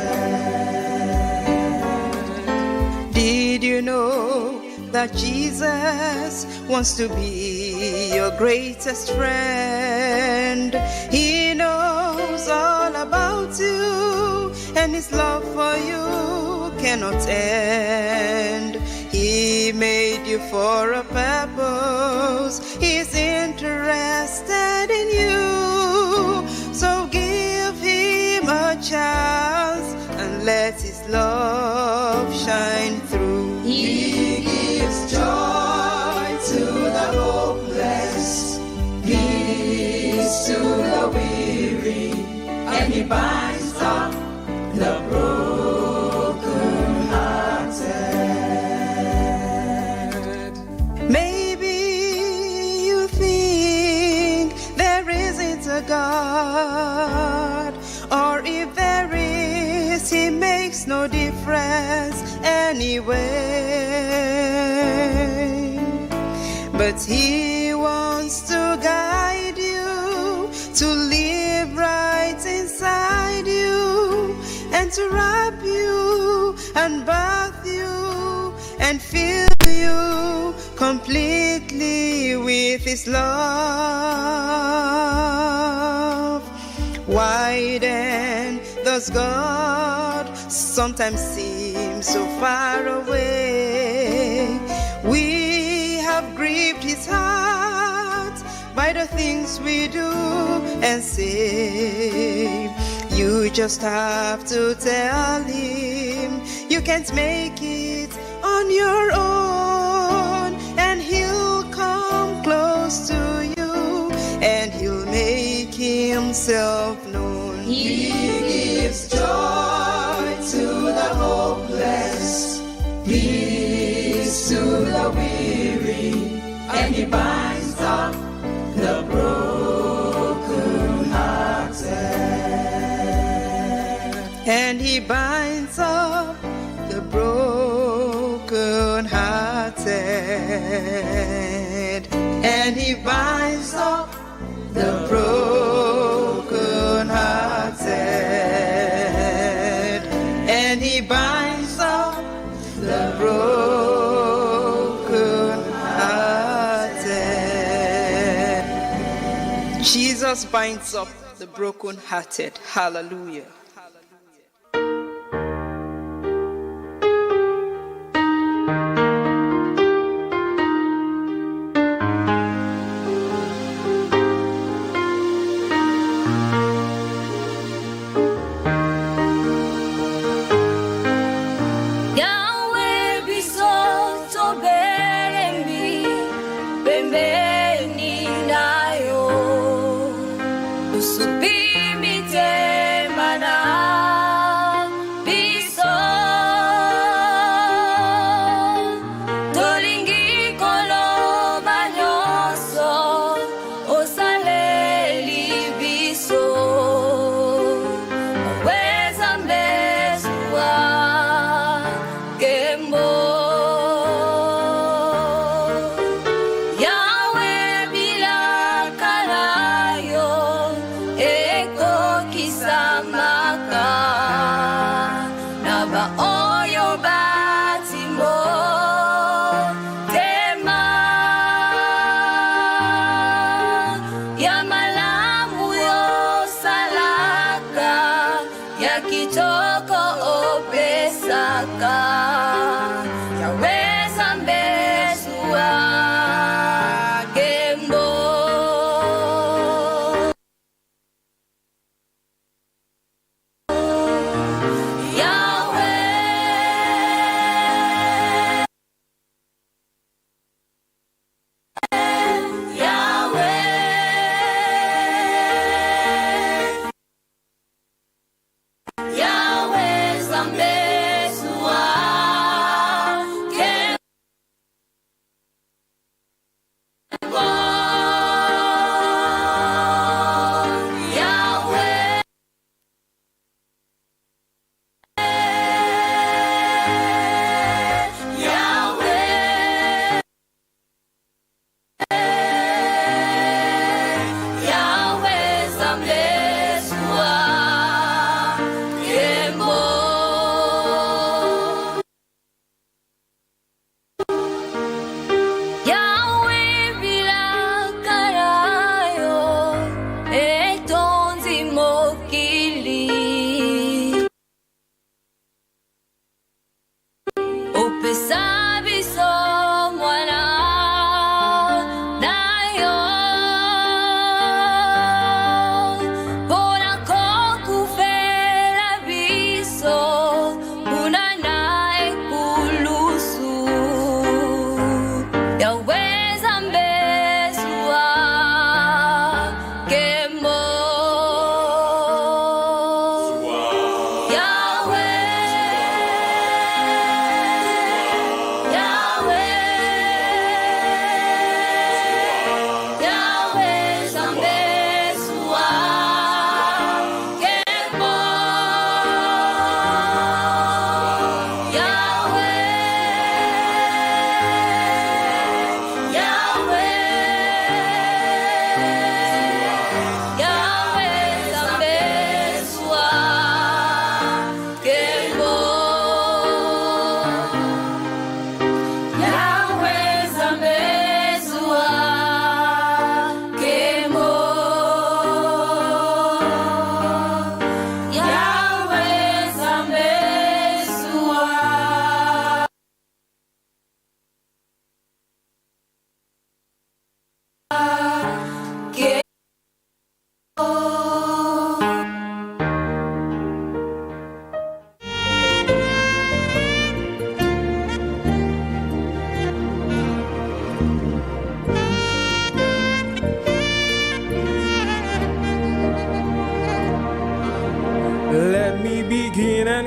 Did you know that Jesus wants to be your greatest friend? He knows all about you, and his love for you cannot end. He made you for a purpose, he's interested in you. So give him a chance and let his love shine through. He gives joy to the hopeless, peace to the weary, and he binds up the broken hearted. Maybe you think there isn't a God, or if there is, he makes no difference anyway. But he wants to guide you, to live right inside you, and to wrap you and bath you and fill you completely with his love. Why then does God sometimes seem so far away? We have grieved his heart by the things we do and say. You just have to tell him you can't make it on your own, and he'll come close to you and he'll make himself known. He gives joy to the hopeless, peace to the weary, and he binds up the broken hearted. And he binds up the broken hearted. And he binds up the broken hearted. And he binds up the broken hearted. Jesus binds up the broken hearted. Hallelujah. Yahweh bisoto beremi pembeni nayo usupimite mana.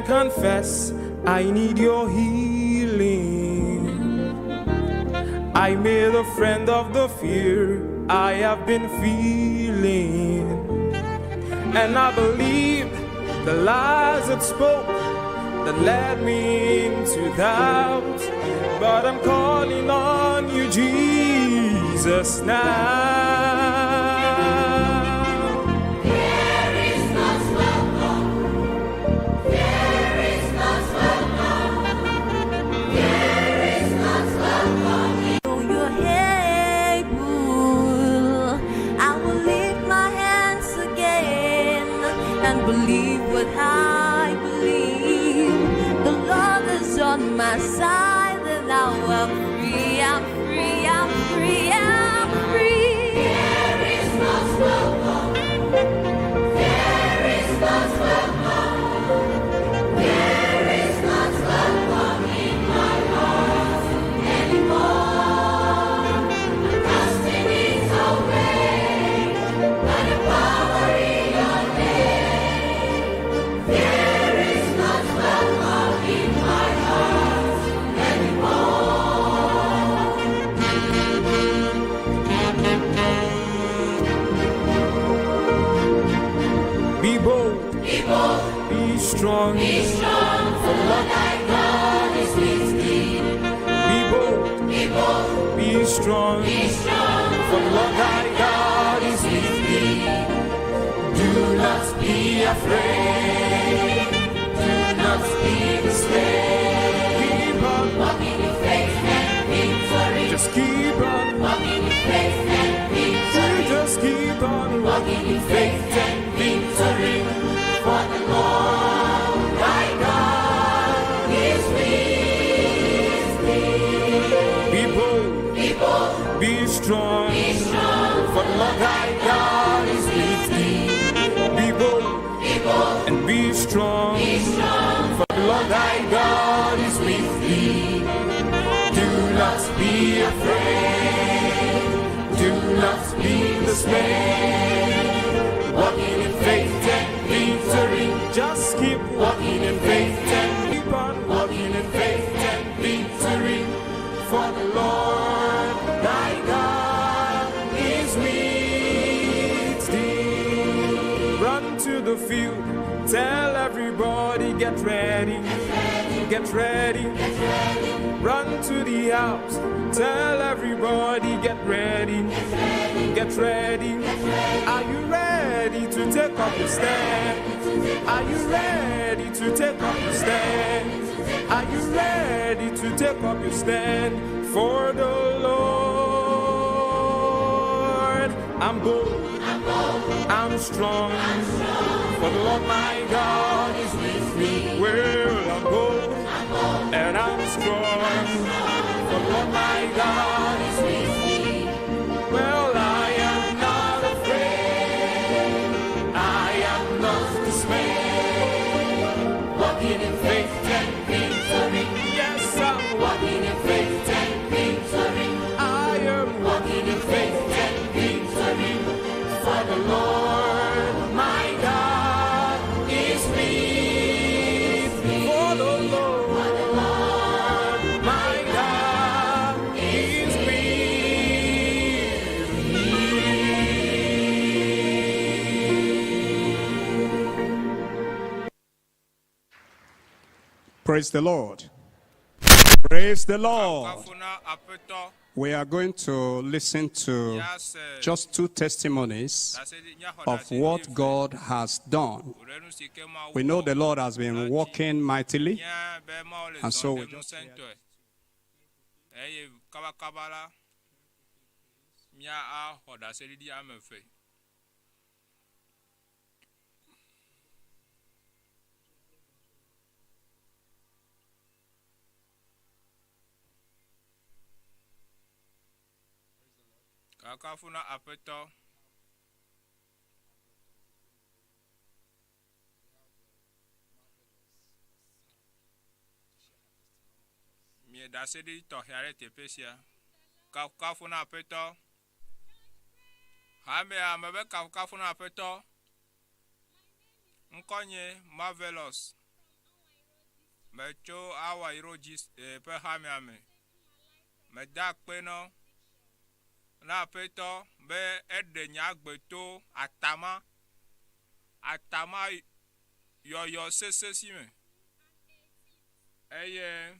confess I need your healing. I made a friend of the fear I have been feeling. And I believed the lies it spoke that led me into doubt. But I'm calling on you, Jesus, now. Fear is not welcome. Fear is not welcome. Fear is not welcome. You're able. I will lift my hands again and believe what I believe. The Lord is on my side, and now I'm free. I'm free. I'm free. I'm free. Fear is not welcome. Fear is not welcome. Fear is not welcome in my heart anymore. I'm casting it away by the power in your name. Fear is not welcome in my heart anymore. Be bold, Be bold, be strong, be strong, for Lord thy God is with thee. be bold, Be bold, be strong. be strong, For the Lord thy God is with thee. Do not be afraid. Do not be dismayed. Keep on, walking in faith and victory. just keep on. Walking in faith and victory. You just keep on Walking in faith and victory. For the Lord thy God is with thee. Be bold, Be bold, be strong. be strong, For the Lord thy God is with thee. Be bold be bold, and be strong. be strong. For the Lord thy God is with thee. Do not be afraid. Do not be dismayed. Walking in faith and victory. Just keep walking in faith and keep on walking in faith and victory. For the Lord thy God is with thee. Run to the field, tell everybody, get ready, get ready. Run to the house, tell everybody, get ready, get ready. Are you ready to take up your stand? Are you ready to take up your stand? Are you ready to take up your stand for the Lord? I'm bold, I'm strong, for the Lord my God is with me. Well, I'm bold and I'm strong, for the Lord my God is with me. Well, I am not afraid, I am not dismayed. Walking in faith and victory. Yes, I'm walking in faith and victory. I am walking in faith and victory. For the Lord my God is with me. For the Lord my God is with me. Praise the Lord. Praise the Lord. Kafu na Aƒetɔ. We are going to listen to Míase just two testimonies ɖaseɖi- míaxɔ of ɖaseɖi what eve. God has done. Wò ɖe nu si ke Mawu We know wɔ. the Lord has been working mightily, Míenya be Mawu le and zɔ so we ɖem just ŋusẽtɔe. Eye kabakaba la, mía axɔ ɖaseɖiɖi ame eve. Kakafu na Aƒetɔ. Mie ɖaseɖiɖi tɔxɛ aɖe teƒe sia. Kafukafu na Aƒetɔ. Hamea me be kafukafu na Aƒetɔ. Ŋkɔnye Marvelous. Metso awa yi ɖo dzi ƒe hamea me. Meda akpe nɔ na Aƒetɔ be eɖe nye agbe to atama, atama yɔyɔ sese si me. Eye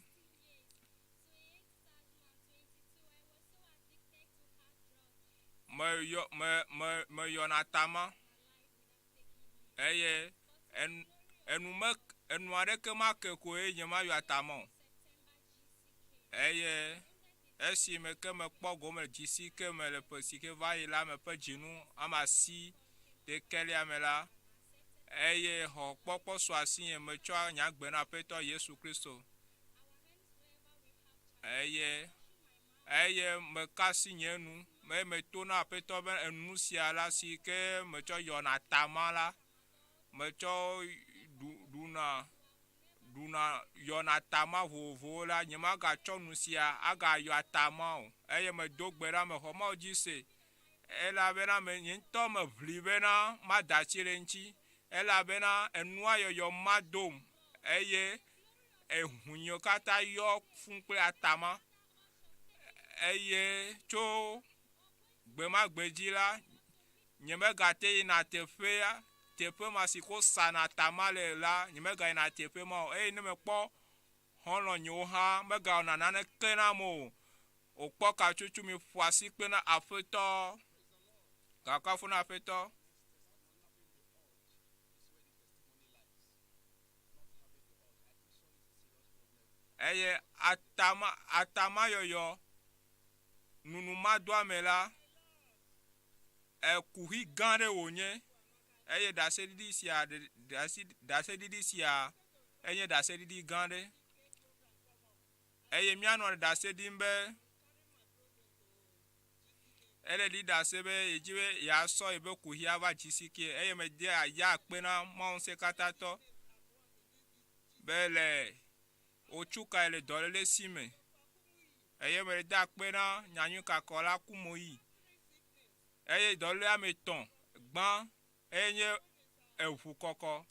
meyɔ me me meyɔna atama eye enu enu me enu aɖeke make koe nyemayɔ atama o. Eye esime ke mekpɔ gome le dzisi ke me le ƒe si ke va yi la me ƒe dzinu ame asi ɖekɛlia me la, eye xɔ kpɔkpɔ su asinye metsɔ nye agbe na Aƒetɔ Yesu Kristo. Eye eye meka asi nye nu eye meto na Aƒetɔ be enu sia la si ke metsɔ yɔna tama la, metsɔ ɖu ɖuna ɖuna yɔna atama vovovowo la, nyemagatsɔ nu sia agayɔ atama o. Eye medo gbe ɖa mexɔ Mawu dzi se, elabena me nye ŋutɔ meʋli bena mada asi ɖe eŋuti, elabena enua yɔyɔ madom, eye ehunyewo katã yɔ fũ kple atama. Eye tso gbe ma gbe dzi la, Nyemegate yina teƒea, teƒe ma si ko sana tama le la, nyemegayina teƒe ma o. Eye ne mekpɔ xɔlɔ̃nyewo hã, megawɔna naneke nam o. Wòkpɔ katsotso mi ƒo asi kpe na Aƒetɔ. Gakafu na Aƒetɔ. Eye atama, atamayɔyɔ, nunumadoame la, Ekuxi gã aɖe wònye eye ɖaseɖiɖi sia ɖaseɖiɖi sia enye ɖaseɖiɖi gã aɖe. Eye míanɔ ɖase ɖim be ele ɖi ɖase be yedzi be yeasɔ yeƒe kuxia va dzisi ke eye medea ya akpe na Mawu Ŋusẽkatãtɔ be le wotsukae le dɔléle si me. Eye meda akpe na nyanyuikakɔla Kumoyi. Eye dɔléle ame etɔ̃, gbã eye nye eŋu kɔkɔ,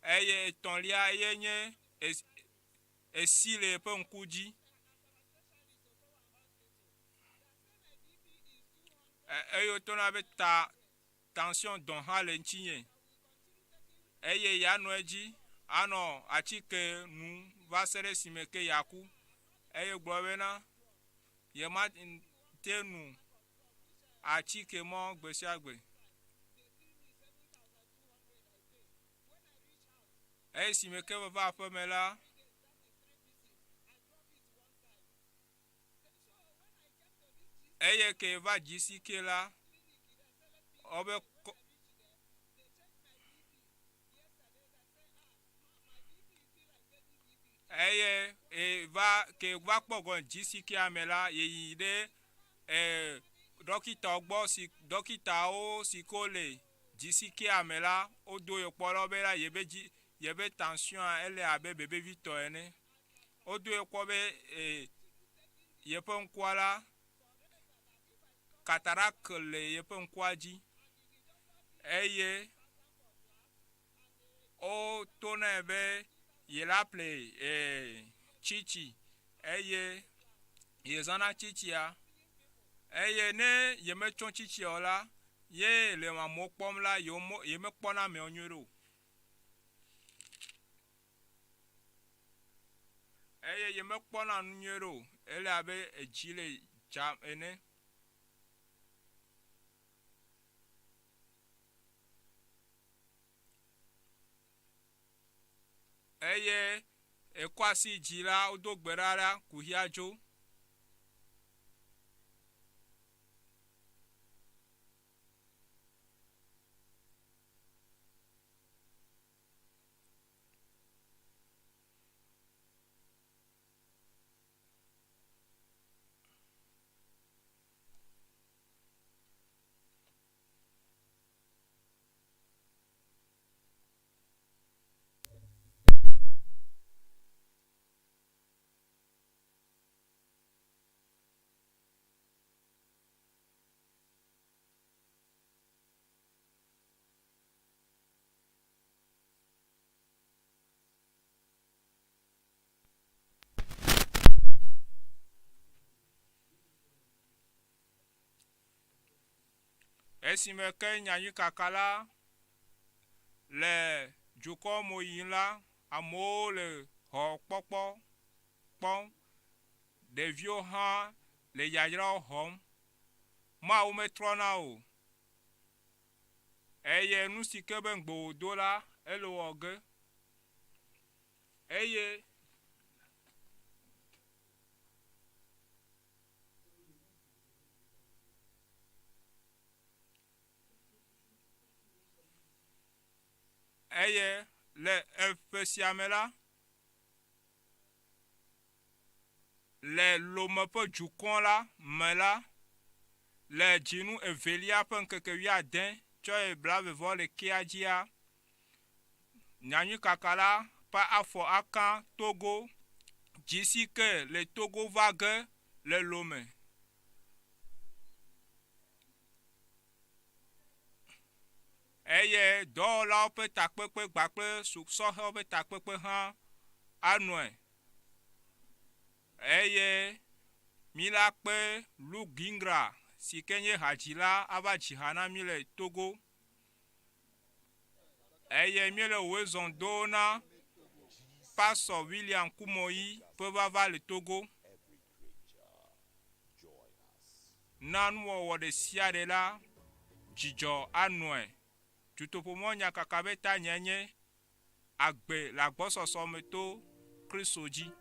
eye etɔ̃lia eye nye esi le eƒe ŋku dzi. Eye wotɔna be ta tension dɔ hã le ŋutinye. Eye yeanɔ edzi anɔ atike nu va se ɖe esime ke yeaku. Eye gblɔ bena yemate nu atike mɔ gbe sia gbe. Eye esime ke meva aƒeme la, Eye ke va dzisi ke la, wobe kɔ eye e va ke va kpɔ gɔme dzisi kea me la, yeyi ɖe e ɖɔkitawo gbɔ si ɖɔkitawo si ke wole dzisi kea me la, wodo ye kpɔ ɖe be la yebe dzi yebe tension ele abe bebevitɔ ene. Wodoe kpɔ be yeƒe ŋkua la, katarak le yeƒe ŋkua dzi eye woto nɛ be yela ƒle tsitsi eye yezãna tsitsia eye ne yemetsɔ tsitsia o la, ye le amewo kpɔm la, yemekpɔna amewo nyuie ɖe o. Eye yemekpɔna nu nyuie ɖe o, ele abe edzi le dza ene. Eye ekɔ asi dzi la, wodo gbe ɖa la, kuxia dzo. Esime ke nyanyuikaka la le dukɔ me yim la, amewo le xɔ kpɔkpɔ kpɔm. Ɖeviwo hã le yayrawo xɔm. Mawu metrɔna o. Eye nu si ke be ŋugbe wòdo la, ele wɔ ge. Eye Eye le eƒe sia me la, le Lome ƒe dukɔ la me la, le dzinu evelia ƒe ŋkeke wuiade tsɔ yi blaeve vɔ ɖekɛa dzia, nyanyuikaka la ƒe afɔ aka Togo, dzi si ke le Togo va ge le Lome. Eye dɔwɔlawo ƒe takpekpe kpakple sɔhɛwo ƒe takpekpe hã anɔe. Eye míla kpe Luke Gingra si ke nye hadzila ava dzi ha na mí le Togo. Eye míele wòe zɔn do na Pastor William Kumoyi ƒe vava le Togo. Na nuwɔwɔ ɖe sia ɖe la, dzidzɔ anɔe. Dutoƒomɔ nyakaka be tanyae nye Agbe le agbɔsɔsɔ me to Kristo dzi.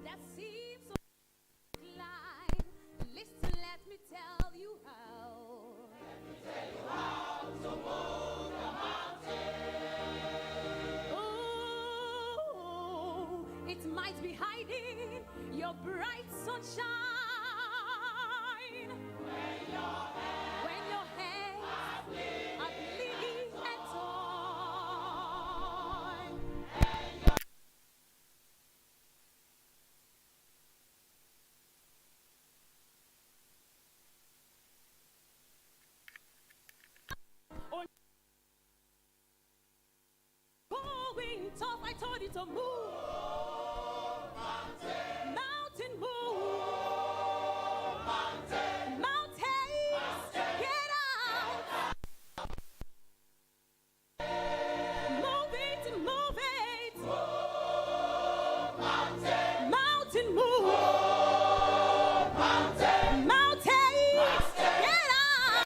That seems so climb. Listen, let me tell you how. Let me tell you how to move the mountain. Ooh, it might be hiding your bright sunshine. When your hands are bleeding and torn. Or going tough, I told you to move. Mountain, move. Mountains, get out. Move it, move it. Mountain, move. Mountains, get out.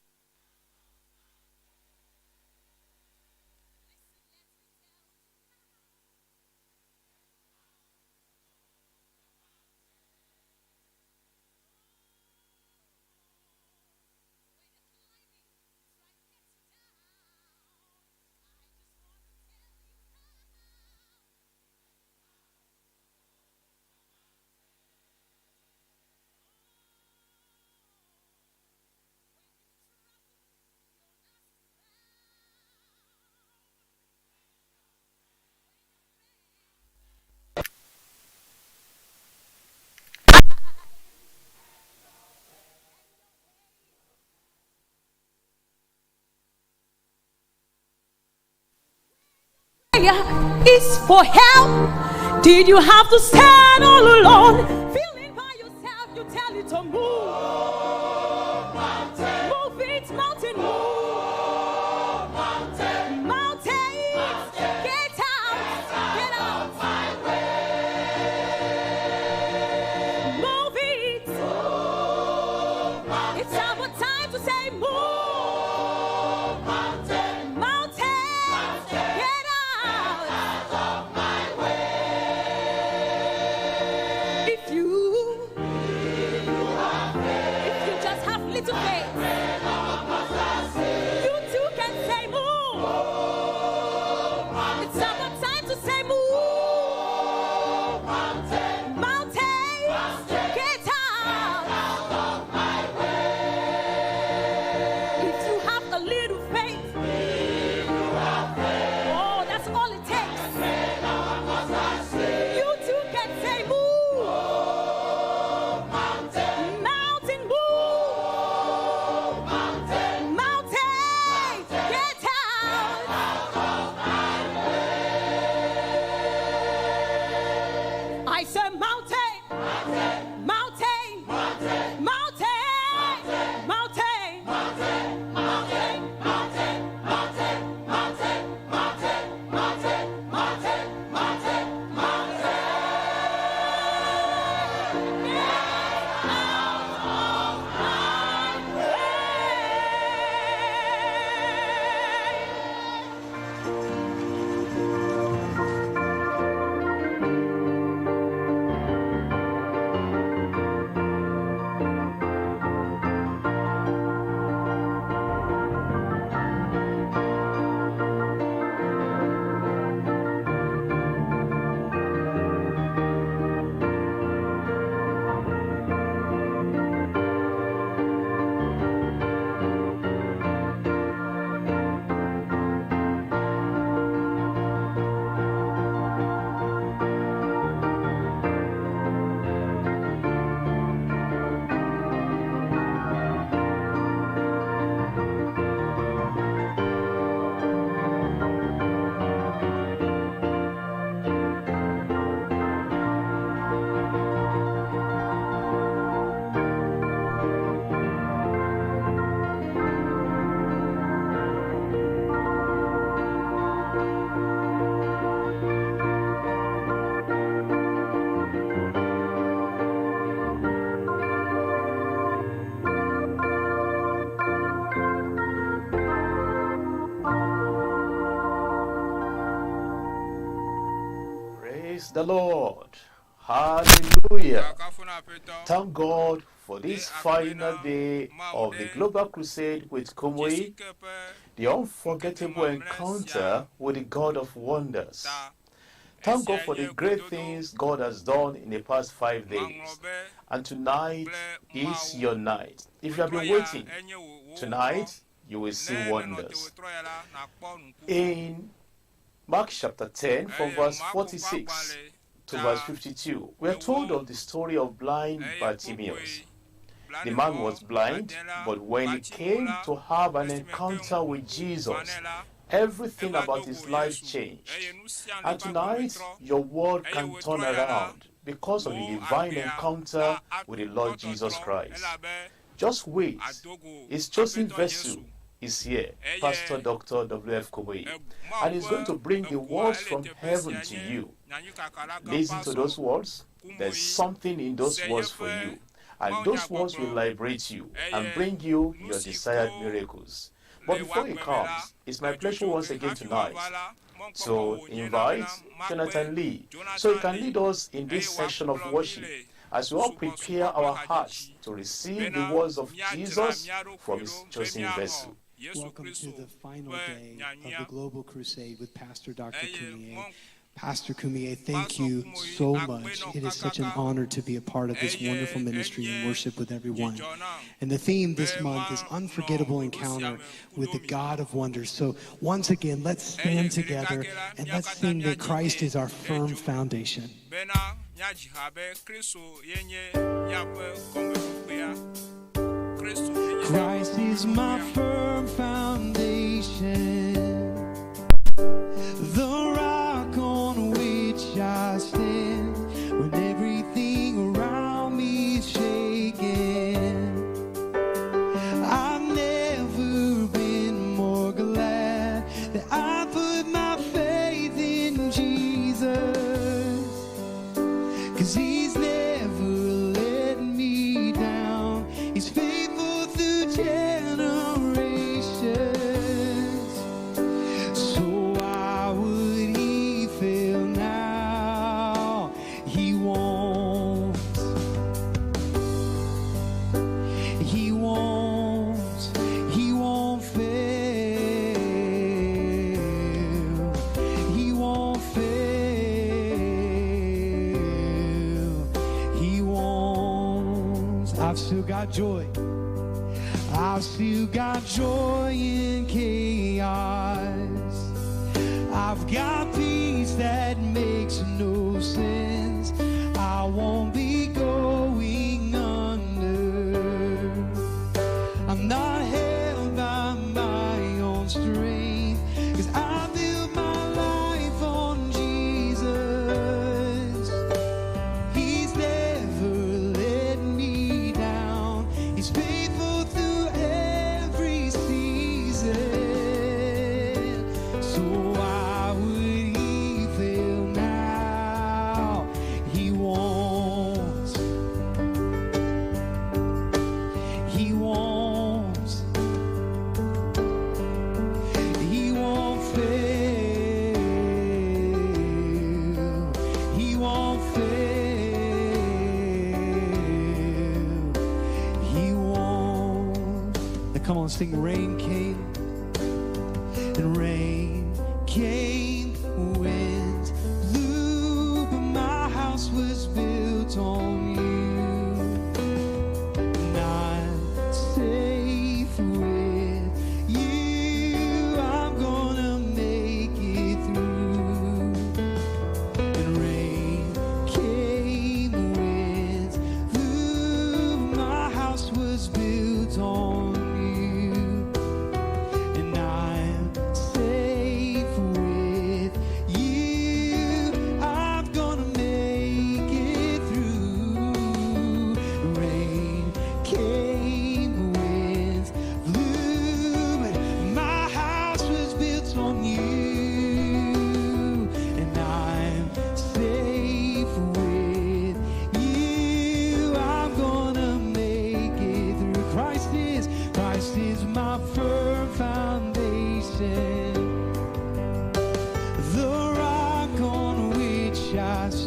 Prayer is for help. Did you have to stand all alone? Feeling by yourself, you tell it to move. Move it, mountain, move. Mountains, get out, get out. Move it. It's our time to say move. Mountains, get out. If you Praise the Lord. Hallelujah. Thank God for this final day of the Global Crusade with Kumuyi, the unforgettable encounter with the God of wonders. Thank God for the great things God has done in the past 5 days. And tonight is your night. If you have been waiting, tonight you will see wonders. In Mark chapter 10, from verse 46 to verse 52, we are told of the story of blind Bartimaeus. The man was blind, but when he came to have an encounter with Jesus, everything about his life changed. And tonight, your world can turn around because of the divine encounter with the Lord Jesus Christ. Just wait. His chosen vessel is here, Pastor Dr. W.F. Kumuyi, and he's going to bring the words from heaven to you. Listen to those words. There's something in those words for you, and those words will liberate you and bring you your desired miracles. But before he comes, it's my pleasure once again tonight to invite Jonathan Lee so he can lead us in this session of worship as we all prepare our hearts to receive the words of Jesus from his chosen vessel. Welcome to the final day of the Global Crusade with Pastor Dr. Kumuyi. Pastor Kumuyi, thank you so much. It is such an honor to be a part of this wonderful ministry and worship with everyone. And the theme this month is Unforgettable Encounter with the God of Wonders. So once again, let's stand together and let's sing that Christ is our firm foundation. Christ is my firm foundation, the rock on which I stand when everything around me is shaking. I've never been more glad that I put my faith in Jesus, 'cause he's never let me down. He's faithful through generations. So why would he fail now? He won't. He won't. He won't fail. He won't fail. He won't. I've still got joy. I've still got joy in chaos. I've got peace that makes no sense. I won't be going under. I'm not held by my own strength, 'cause I build my life on Jesus. He's never let me down. He's faithful through every season. So why would he fail now? He won't. He won't. He won't fail. He won't fail. He won't. Now come on, sing. Rain came, and rain came, wind blew, but my house was built on you. And I'm safe with you. I'm going to make it through. And rain came, wind blew, my house was built on you. And I'm safe with you. I'm going to make it through. Rain came, wind blew, but my house was built on you. And I'm safe with you. I'm going to make it through. Christ is my firm foundation, the rock on which I stand.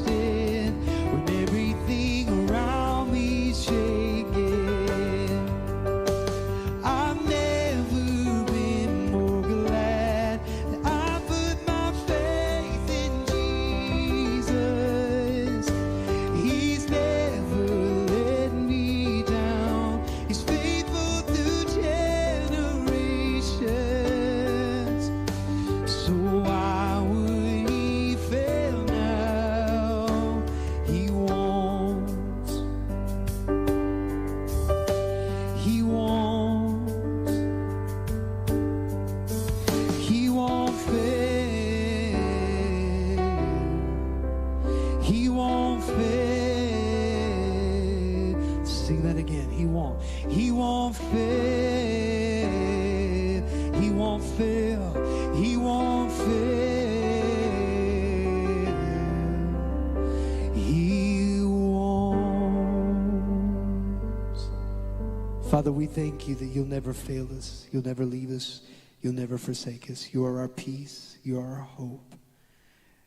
Father, we thank you that you'll never fail us, you'll never leave us, you'll never forsake us. You are our peace, you are our hope.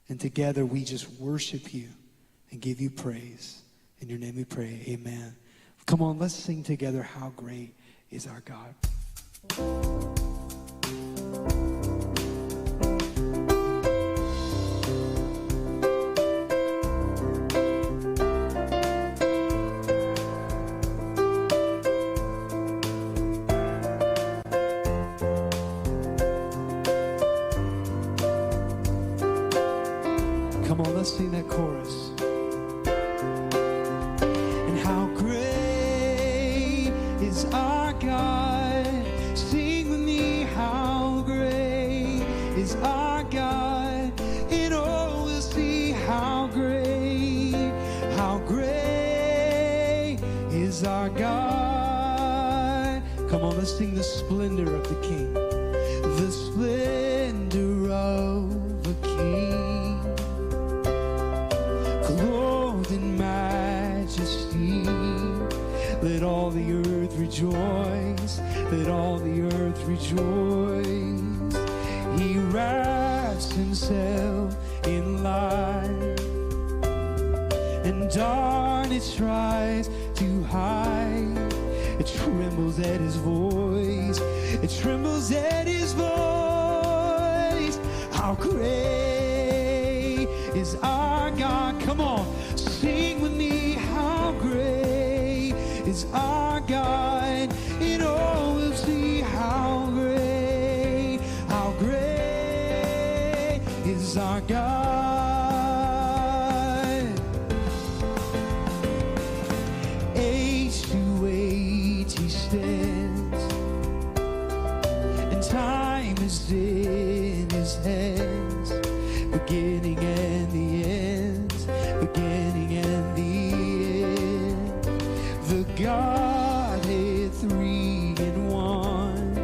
And together we just worship you and give you praise. In your name we pray, amen. Come on, let's sing together, How Great is Our God. Come on, let's sing that chorus. And how great is our God? Sing with me, how great is our God? And all will see how great is our God. Come on, let's sing the splendor of the King. The splendor of the King, clothed in majesty. Let all the earth rejoice. Let all the earth rejoice. He wraps himself in light, and darkness tries to hide. It trembles at his voice. It trembles at his voice. How great is our God? Come on, sing with me. How great is our God? And all will see how great is our God. Age to age he stands, and time is in his hands, beginning and the end, beginning and the end. The Godhead three in one,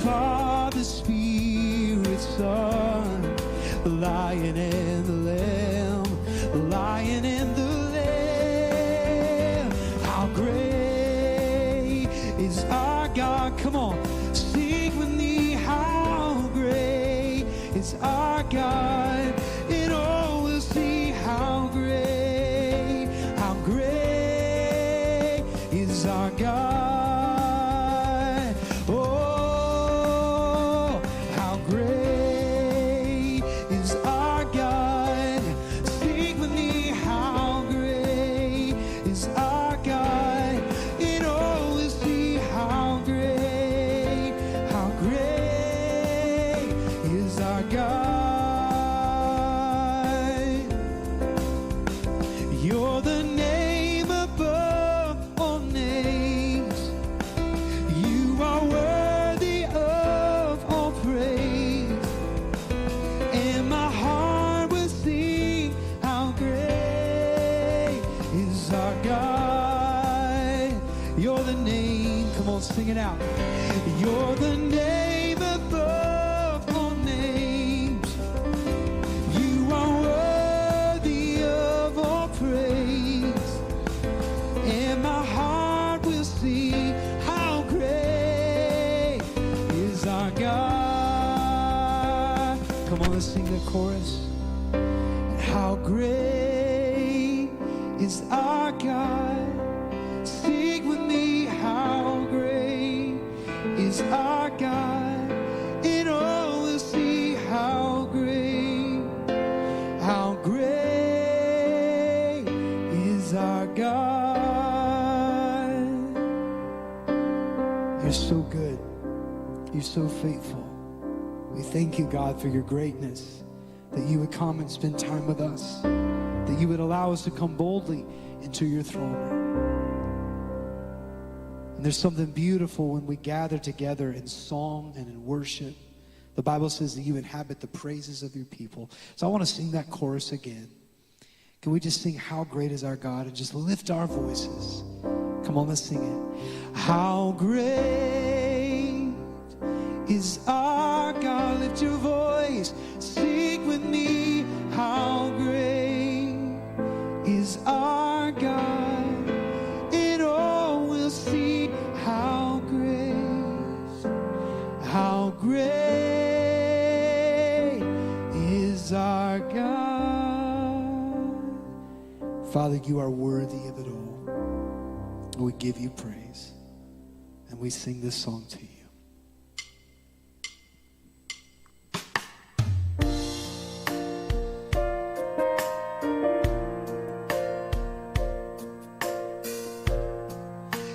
Father, Spirit, Son, the Lion and the Lamb, the Lion and the Lamb. How great is our God? Come on, sing with me. How great is our God? And all will see how great is our God. Oh, how great is our God? Sing with me, how great is our God? And all will see how great is our God. You're the name above all names. You are worthy of all praise. And my heart will sing, how great is our God. You're the name, come on, sing it out. You're the name above all names. You are worthy of all praise. And my heart will see how great is our God. Come on, let's sing the chorus. And how great is our God? Sing with me, how great is our God? And all will see how great is our God. You're so good. You're so faithful. We thank you, God, for your greatness, that you would come and spend time with us, that you would allow us to come boldly into your throne room. And there's something beautiful when we gather together in song and in worship. The Bible says that you inhabit the praises of your people. So I want to sing that chorus again. Can we just sing How Great Is Our God and just lift our voices? Come on, let's sing it. How great is our God? Lift your voice. Sing with me. How great is our God? It all will Great is our God. Father, you are worthy of it all. We give you praise and we sing this song to you.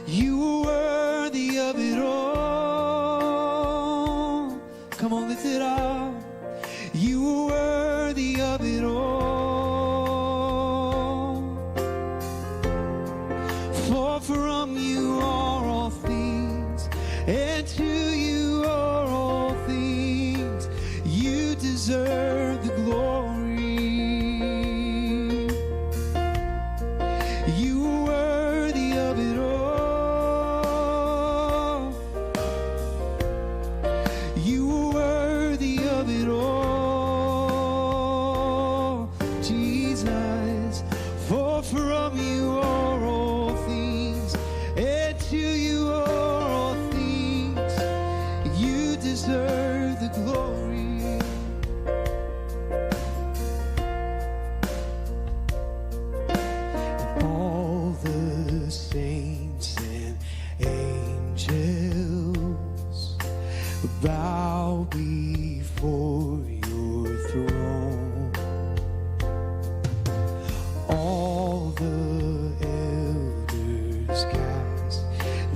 You are worthy of it all. Come on, lift it up. You are worthy of it all. For from you are all things, and to you are all things. You deserve the glory. You are worthy of it all. You are worthy of it all, Jesus. For from you are all things, and to you are all things. You deserve the glory. All the saints and angels bow before your throne. All the elders cast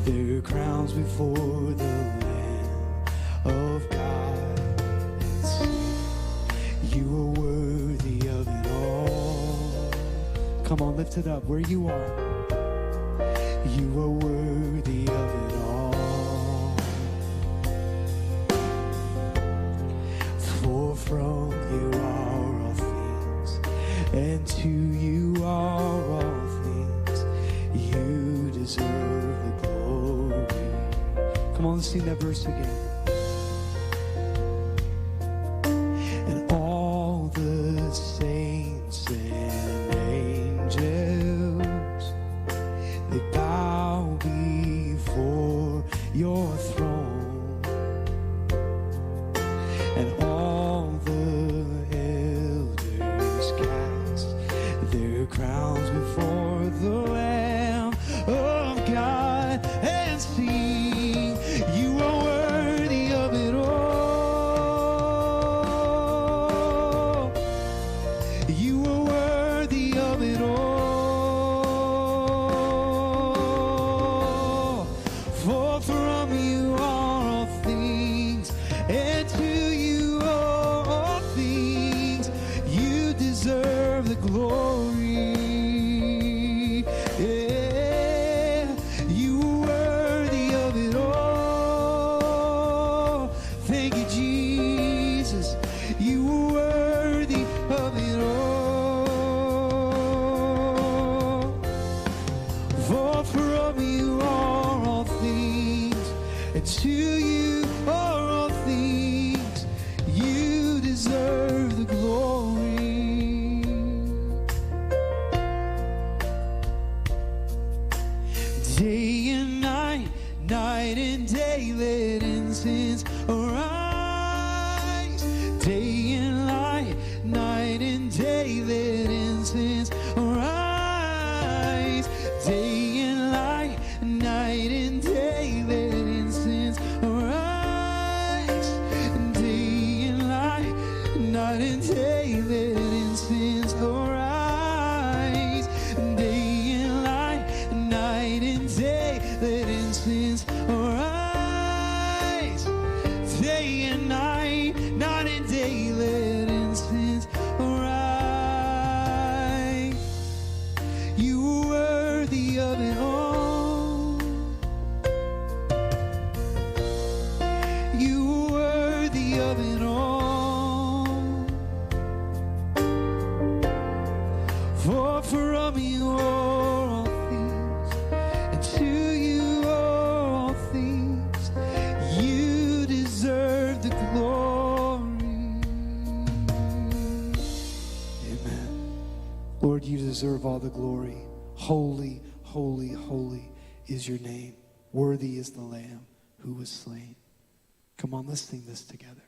their crowns before the Lamb of God and sing, You are worthy of it all. Come on, lift it up where you are. You are worthy of it all. For from you are all things, and to you are all things. You deserve the glory. Come on, let's sing that verse again. And all the saints and angels, they bow before your throne. And all the elders cast their crowns before the Lamb of God and sing, You are worthy of it all. You are worthy of it all. For from you are all things, and to you are all things. You deserve the glory. Yeah, you are worthy of it all. Thank you, Jesus. You are worthy of it all. For from you are all things, and to you are all things. You deserve the glory. Day and night, night and day, let incense arise. Day and light, night and day, let incense arise. Day and light, night and day, let incense arise. Day and light, night and day, let incense arise. Day and light, night and day, let incense arise. Day and night, night and day, let incense arise. You are worthy of it all. You are worthy of it all. For from you are all things, and to you are all things. You deserve the glory. Amen. Lord, you deserve all the glory. Holy, holy, holy is your name. Worthy is the Lamb who was slain. Come on, let's sing this together.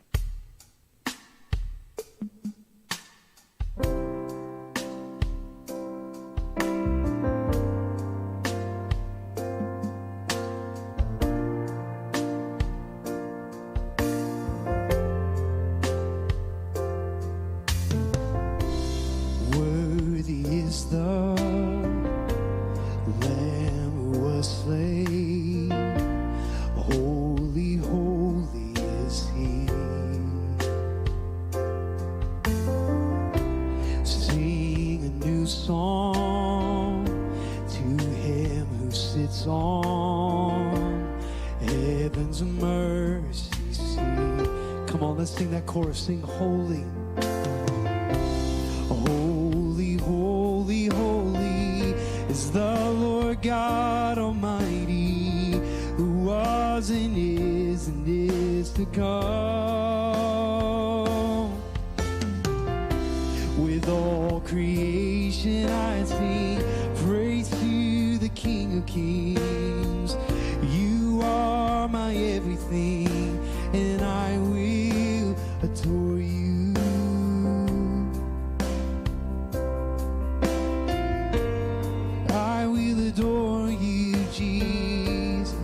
Worthy is the Lamb who was slain. Holy, holy is he. Sing a new song to him who sits on heaven's mercy seat. Come on, let's sing that chorus. Sing holy. Holy, holy, holy is the Lord God Almighty, who was and is and is to come. With all creation I sing praise to the King of Kings. You are my everything, and I will adore you. I will adore you, Jesus.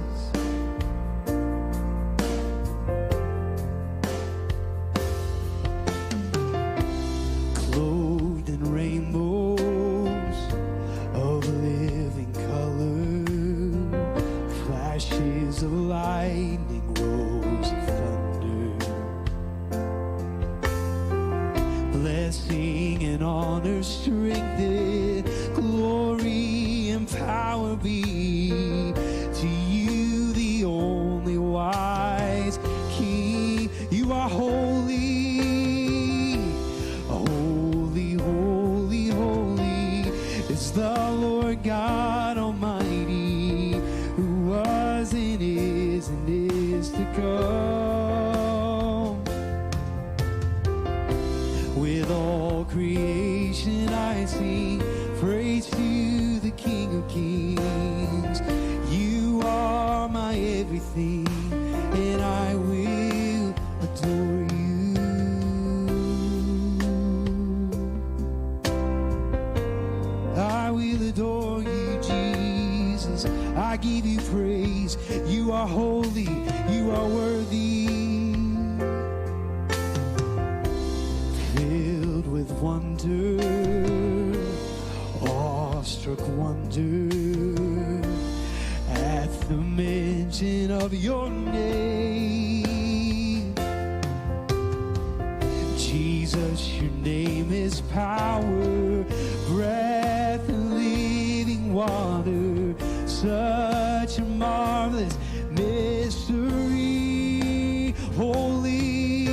Clothed in rainbows of living color, flashes of lightning, rolls of thunder. Blessing and honor, strength and glory and power be to you, the only wise King. You are holy, holy, holy, holy is the Lord God Almighty, who was and is and is to come. With all creation I sing praise to the King of Kings. You are my everything, and I will adore you. I will adore you, Jesus. I give you praise. You are holy. You are worthy. Filled with wonder, awestruck wonder at the mention of your name. Jesus, your name is power, breath and living water, such a marvelous mystery. Holy,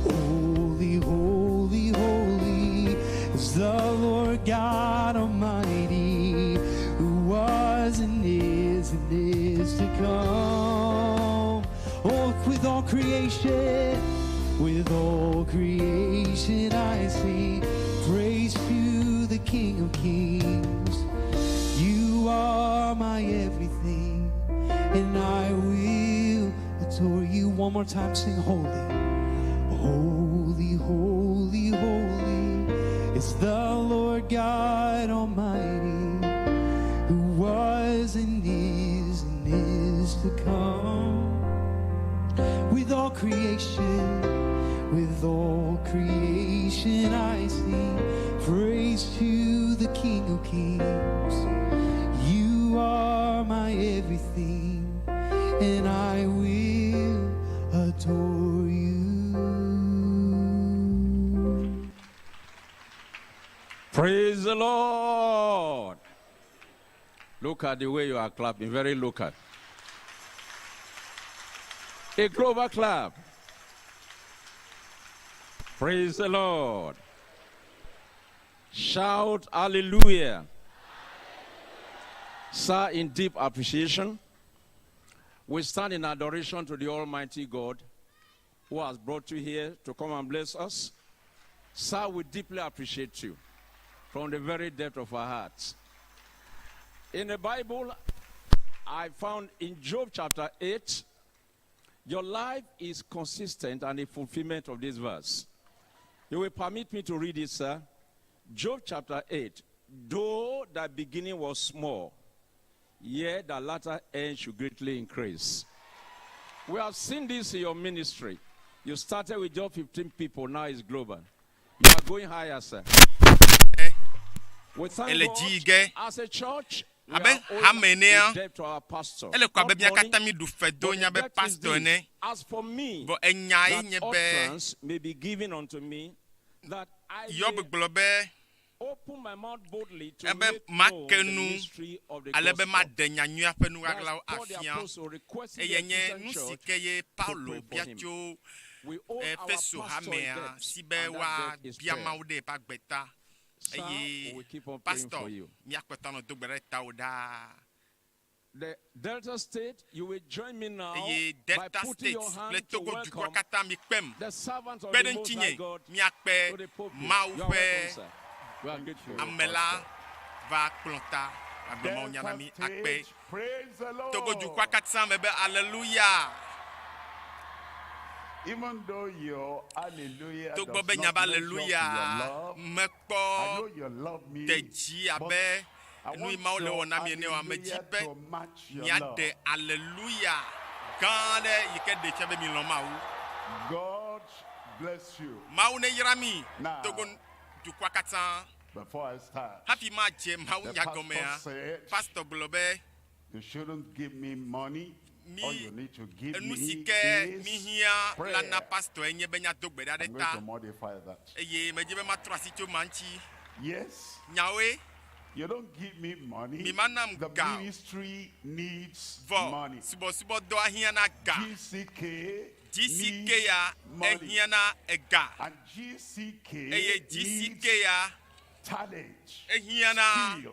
holy, holy, holy is the Lord God Almighty, who was and is and is to come. Oh, with all creation, with all creation I sing praise to the King of Kings. You are my everything, and I will adore you. One more time, sing holy. Holy, holy, holy is the Lord God Almighty, who was and is and is to come. With all creation, with all creation I sing praise to the King of Kings. You are my everything, and I will adore you. Praise the Lord. Look at the way you are clapping. Very local. A global clap. Praise the Lord. Shout hallelujah. Sir, in deep appreciation, we stand in adoration to the Almighty God who has brought you here to come and bless us. Sir, we deeply appreciate you from the very depth of our hearts. In the Bible, I found in Job chapter 8, Your life is consistent and a fulfillment of this verse. You will permit me to read it, sir. Job chapter 8. Though the beginning was small, yet the latter end should greatly increase. We have seen this in your ministry. You started with just 15 people, now it's global. You are going higher, sir. We thank Ele God. dzi yi ge. As a church, we Abe are owing hame enea, a debt to our pastor. ele ko abe Not mía money, katã míɖu fe do but the nya be debt is pastor this. ene. As for me, Vɔ enya ye that nye be utterance may be given unto me, that I Yob may gblɔ be open my mouth boldly to ebe make make known the nu mystery of the ale be gospel. maɖe nyanyuia ƒe nuɣaɣlawo That's Paul the afia. apostle requesting Eye the nye Ephesian nu si church ke ye to Paulo pray for bia him. tso We owe our Efeso pastor a hamea debt, si be and that debt is woabia prayer. Mawu ɖe eƒe agbe ta. Sir, Eye we will keep on praying pastor for you. míakpɔtɔ anɔ do gbe ɖe tawò ɖaa. The Delta State, you will join me now Eye by Delta putting State your kple hand to Togo dukɔ welcome katã mikpem. the servant of Kpe the ɖe Most High ŋutinye God míakpe to the pulpit. Mawu You are ƒe welcome, sir. We are grateful. ame la va kplɔ ta agbe Mawu nya na Delta mí akpe. State, praise the Lord. Togo dukɔa katã me be aleluya. Even though your hallelujah Togbɔ does be nya not be measure to your aleluya love, I mekpɔ know you love me, de dzi but abe I nu yi want Mawu le your wɔ na mi ene o. Ame dzi hallelujah be to match your love. miaɖe aleluya gã aɖe yi ke ɖe fia be milɔ̃ Mawu. God bless you. Mawu ne yra mi Now, Togo dukɔa katã. Before I start, Hafi madze Mawu the nya pastor gɔmea, said, pastor gblɔ be you shouldn't give me money. All you need to give enu si me ke is mihiã la na prayer. pastor nye be míado gbe ɖa I'm ɖe going ta to modify that. eye medzi be matrɔ asi tso ma ŋuti. Yes. Nyawoe. You don't give me money. Mi manam The ga o. ministry needs Vɔ money. subɔsubɔdɔa hiã na ga. GCK GCK needs ya money. ehiã na ega. And GCK Eye GCK needs ya talent, ehiã na skill.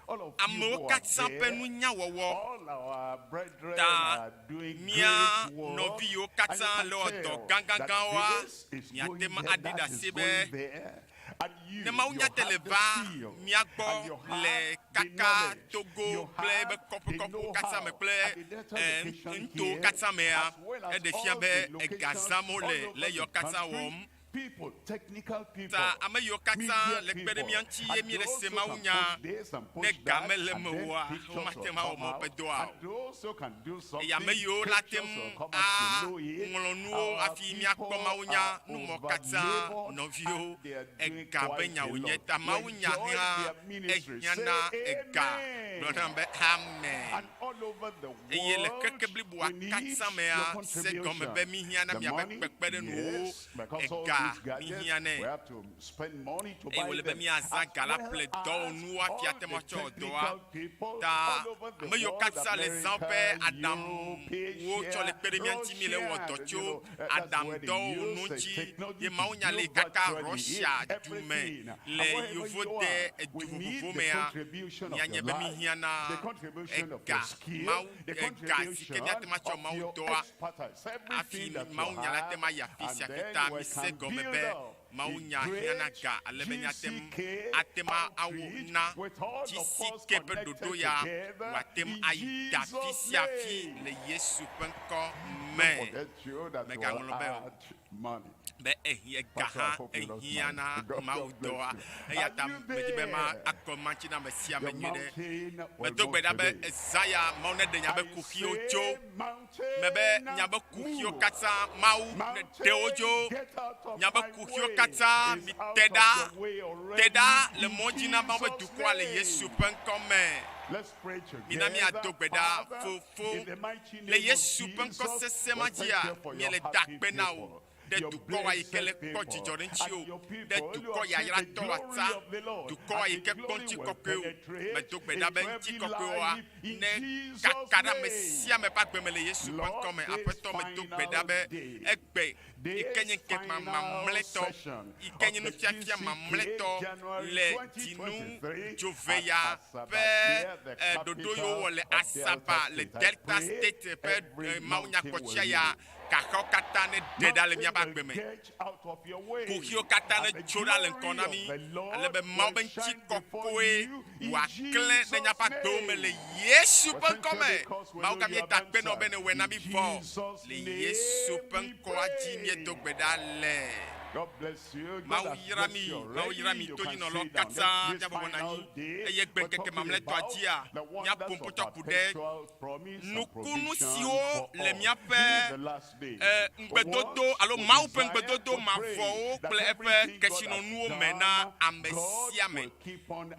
All of you amewo who are katã ƒe there, nunyawɔwɔ. all our brethren Ta are doing mía great work. nɔvi yiwo And you katã can le wɔ dɔ tell gãgãgãwoa, that this is miate going ŋu there, aɖi that ɖe is asi going be there. And you, ne Mawu you nya te le have the va skill, mía gbɔ and you le have the kaka knowledge, Togo you kple have ebe the kɔƒekɔƒewo katã me know-how kple at the Delta eh, location nutowo here, katã mea, as well as eɖe fia all be the ega locations zãm wole all over le the yewo katã country. wɔm. People, technical people, Ta ame yiwo katã media le kpe ɖe people, mía ŋuti ye and míele those se who Mawu can nya push this and ne push ga that, mele and me then oa, pictures womate will ŋu awɔ come Mawu ƒe out, dɔa and o. those who can do Eye something, ame yiwo la te pictures ŋu will come out to know it. aŋlɔ nuwo Our hafi míakpɔ people Mawu nya are numɔ katã over-labored nɔviwo and they are doing ega be quite nya a wònye lot. ta Mawu We nya enjoy hã their ministry. ehiã Say na ega. amen. Gblɔ nam be amen. And all over the Eye le world, keke bliboa we need katã your mea se gɔme be contribution. míhiã na The miaƒe money, kpekpeɖeŋuwo yes, because all ega these gadgets, míhiã nɛ. we have to spend money to Eye buy wòle be them. míazã As ga la well ƒle as dɔwɔnuwo hafi all ate the ŋu atsɔ wɔ dɔa. technical people Ta all over the ame yiwo world, katã le zã woƒe America, aɖaŋuwo Europe, tsɔ le kpe ɖe mía ŋuti míele wɔ Russia, dɔ you tso know, that's where they aɖaŋudɔwɔnu use the ŋuti technology ye to Mawu nya le do kaka virtually Russia du me everything. And le wherever you yevode are, edu we need vovovo the mea contribution of míanye your be life, míhiã na the contribution of ega your skill, Mawu the ega si ke contribution míate ŋu atsɔ of Mawu your dɔa expertise, hafi everything that you Mawu nya la have, te ŋu ayi afi and sia fi then ta we mise can gɔme build be up Mawu a nya hiã na great ga ale be míate ŋu GCK ate ŋu awɔ outreach na with all of us GCK ƒe connected ɖoɖo ya together wòate ŋu in ayi da afi Jesus' sia afi name. le Yesu ƒe ŋkɔ Don't me. forget you that you will Mègaŋlɔ be o add money. be ehi ega Pastor, I hã hope you don't ehiã mind. na God Mawu bless dɔa you. eya Are ta you medzi be ma there? akɔ matsi na ame sia ame Your nyuie ɖe. mountain will Medo move gbe ɖa be today. ezã ya Mawu neɖe miaƒe I kuxiwo say, tso mountain, mebe miaƒe kuxiwo move. katã Mawu neɖe wo Mountain, tso get out of miaƒe my kuxiwo way. katã It's mite out ɖa of your way te already ɖa le in mɔ dzi na Mawu ƒe Jesus' dukɔa le Yesu name. ƒe ŋkɔ me. Let's pray Mina together. míado gbe ɖa Father, fofo in the mighty le name of Yesu ƒe ŋkɔ Jesus, sesẽ we ma thank dzia you for your míele da happy akpe na wò people, ɖe your dukɔ wa yi ke le blessed kpɔ dzidzɔ people, ɖe ŋuti and o your ɖe people who dukɔ have seen the yayratɔ glory ata of the Lord, dukɔ wa and yi the ke kpɔ glory will ŋutikɔkɔe o penetrate medo gbe ɖa be into every ŋutikɔkɔewoa life in ne Jesus' kaka ɖe ame name. sia ame ƒe agbe me le Yesu ƒe Lord, ŋkɔ me this aƒetɔ medo gbe ɖa final be day, egbe yi ke nye this ŋkeke final mamlɛtɔ session yi ke nye of the nufiafia GCK mamlɛtɔ January le dzinu 2023 dzove ya at ƒe Asaba, here the eh, ɖoɖo yiwo capital wɔ le of Delta Asaba le State. I Delta pray State ƒe every eh, mountain will mawunyakpɔtsia ya move. Xaxawo katã neɖe ɖa le míaƒe agbe me. Kuxiwo katã netso ɖa le ŋkɔ na mí, ale be Mawu ƒe ŋutikɔkɔe wòaklẽ ɖe míaƒe agbewo me le Yesu ƒe ŋkɔ me. Mawu gã míeda akpe na wò be nèwɔe na mí vɔ. Le Yesu ƒe ŋkɔa dzi míedo gbe ɖa le. Mawu yra mi, Mawu yra mi todzinɔlawo katã míabɔbɔ nɔ anyi eye gbe ŋkeke mamlɛtɔa dzia, míaƒo ŋku ku ɖe nukunu siwo le míaƒe ŋugbedodo alo Mawu ƒe ŋugbedodo mavɔwo kple eƒe kesinɔnuwo me na ame sia ame.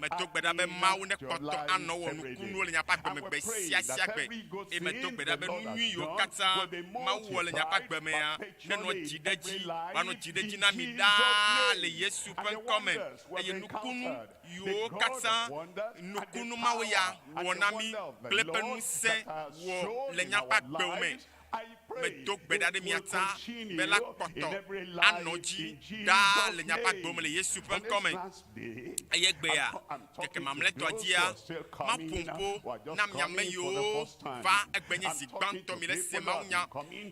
Medo gbe ɖa be Mawu nekpɔtɔ anɔ wɔ nukunuwo le miaƒe agbe me gbe sia sia gbe eye medo gbe ɖa be nu nyui yiwo katã Mawu wɔ le miaƒe agbe mea nenɔ dzi ɖe edzi, woanɔ dzi ɖe edzi na mi ɖaa le Yesu ƒe ŋkɔ me eye nukunu yiwo katã nukunu mawo ya wɔ na mí kple eƒe ŋusẽ wɔ le míaƒe agbewo me. Medo gbe ɖa ɖe mia ta be la kpɔtɔ anɔ dzi ɖaa le miaƒe agbewo me le Yesu ƒe ŋkɔ me. Eye egbea, ŋkeke mamlɛtɔa dzia, maƒo ŋpo na mia ame yiwo va egbe nye zi gbãtɔ mi le se mawunya.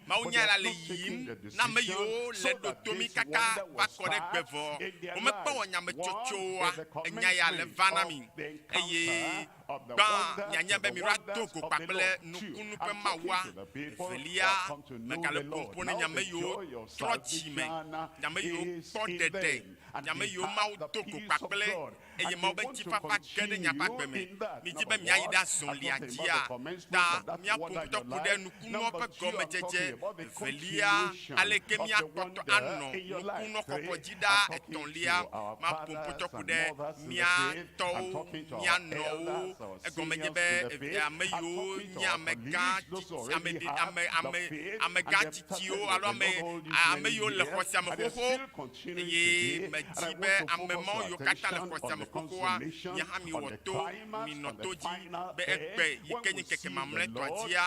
Mawunya la le yiyim na ame yiwo le ɖo to mi kaka va kɔ ɖe gbe vɔ womekpɔ wɔ nyametsotsoa, enya ya le va na mi. Eye gbã mianya be miɖo ado go kpakple nukunu ƒe Mawua. Evelia, megale ƒoƒo ne ame yiwo trɔ dzi me, ame yiwo kpɔ ɖeɖe, ame yiwo Mawu do go kpakple eye Mawu ƒe ŋutifafa ge ɖe miaƒe agbe me. Midzi be miayi ɖe azɔlia dzia, ta míaƒo ŋutɔ ku ɖe nukunuɔ ƒe gɔmedzedze. Evelia, aleke míakpɔtɔ anɔ nukunua xɔxɔ dzi ɖaa? Etɔ̃lia, maƒo ŋutɔ ku ɖe mía tɔwo, mía nɔwo, egɔme nye be ame yiwo nye amegã tsitsi, ame ɖe, ame, ame, amegã tsitsiwo alo ame, ame yiwo le xɔ sia me xoxo. Eye medzi be ame mawo yiwo katã le xɔ sia me xoxoa, mia hã miwɔ to, minɔ to dzi be egbe yi ke nye ŋkeke mamlɛtɔa dzia,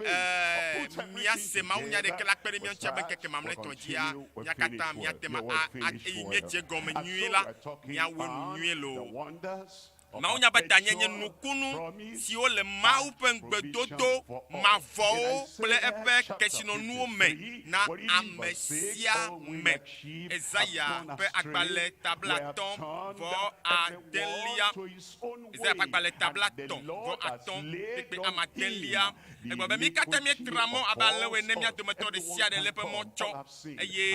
ee, míase mawunya ɖeke la kpe ɖe mía ŋuti abe ŋkeke mamlɛtɔ dzia, mía katã míate ŋu a, a, eye míedze egɔme nyuie la, míawɔe nu nyuie loo. Mawunya ƒe tanyenye nukunu siwo le Mawu ƒe ŋugbedodo mavɔwo kple eƒe kesinɔnuwo me na ame sia me. Esaya ƒe agbalẽ ta blaetɔ̃ vɔ adelia. Esaya ƒe agbalẽ ta blaetɔ̃ vɔ atɔ̃ kpekpe ame adelia. Egblɔ be, Mí katã míetra mɔ abe alẽwo ene, mía dometɔ ɖe sia ɖe le eƒe mɔ tsɔ, eye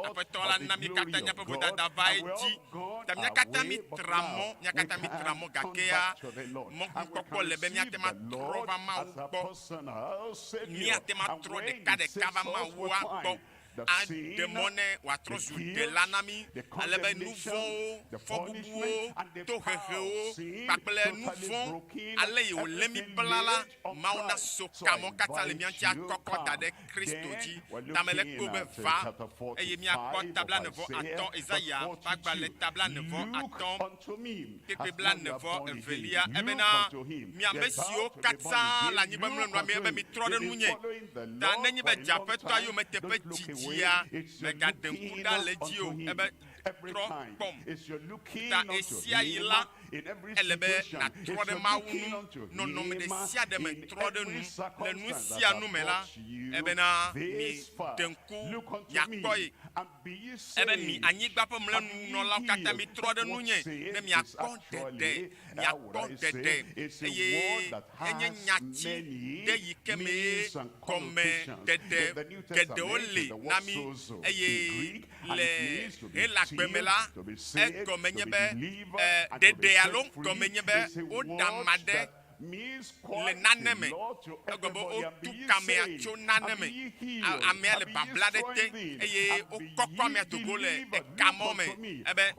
Aƒetɔ la na mí katã míaƒe vodada va edzi. Ta mía katã mítra mɔ, mía katã mítra mɔ, gakea mɔnukpɔkpɔ le be míate ŋu atrɔ va Mawu gbɔ. Míate ŋu atrɔ ɖekaɖeka va Mawua gbɔ. aɖe mɔ ne wòatrɔ zu ɖela na mí, ale be nu vɔ̃wo, fɔbubuwo, tohehewo kpakple nu vɔ̃ ale yi wòlé mí bla la, Mawu naso ka mɔ katã le mía ŋuti akɔkɔ da ɖe Kristo dzi. Ta mele kpewò be va eye míakpɔ ta blaene-vɔ-atɔ̃, Yesaya ƒe agbalẽ ta blaene-vɔ-atɔ̃, kpekpe blaene-vɔ-evelia, ebena, Mi ame siwo katã le anyigba mlɔenua, miebe mitrɔ ɖe ŋunye. Ta nenye be dze Aƒetɔa yome teƒe dzidzia, mègaɖe ŋku ɖa le edzi o, ebe, Trɔ kpɔm. Ta ɣesiaɣi la, ele be nàtrɔ ɖe Mawu ŋu, nɔnɔme ɖe sia ɖe me, trɔ ɖe nu le nu sia nu me la, ebena miɖe ŋku miakpɔe. Ebe mi anyigba ƒe mlɔenunɔlawo katã mitrɔ ɖe ŋunye, ne miakpɔ ɖeɖe, miakpɔ ɖeɖe. Eye enye nyati ɖe yi ke mee gɔmeɖeɖe geɖewo li na mí. Eye le Helagbe me la, egɔme nye be ɖeɖe alo gɔme nye be woɖe ame aɖe le nane me. Egɔme be wotu kamea tso nane me. Amea le babla ɖe te eye wokɔkɔ amea do go le ekamɔ me. Ebe,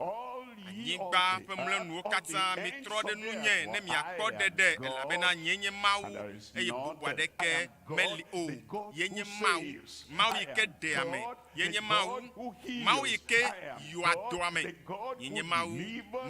Anyigba ƒe mlɔenuwo katã, mitrɔ ɖe ŋunye ne miakpɔ ɖeɖe, elabena nyee nye Mawu, eye bubu aɖeke meli o. Ye nye Mawu, Mawu yi ke ɖea ame. Ye nye Mawu, Mawu yi ke yɔa dɔ ame. Nye nye Mawu,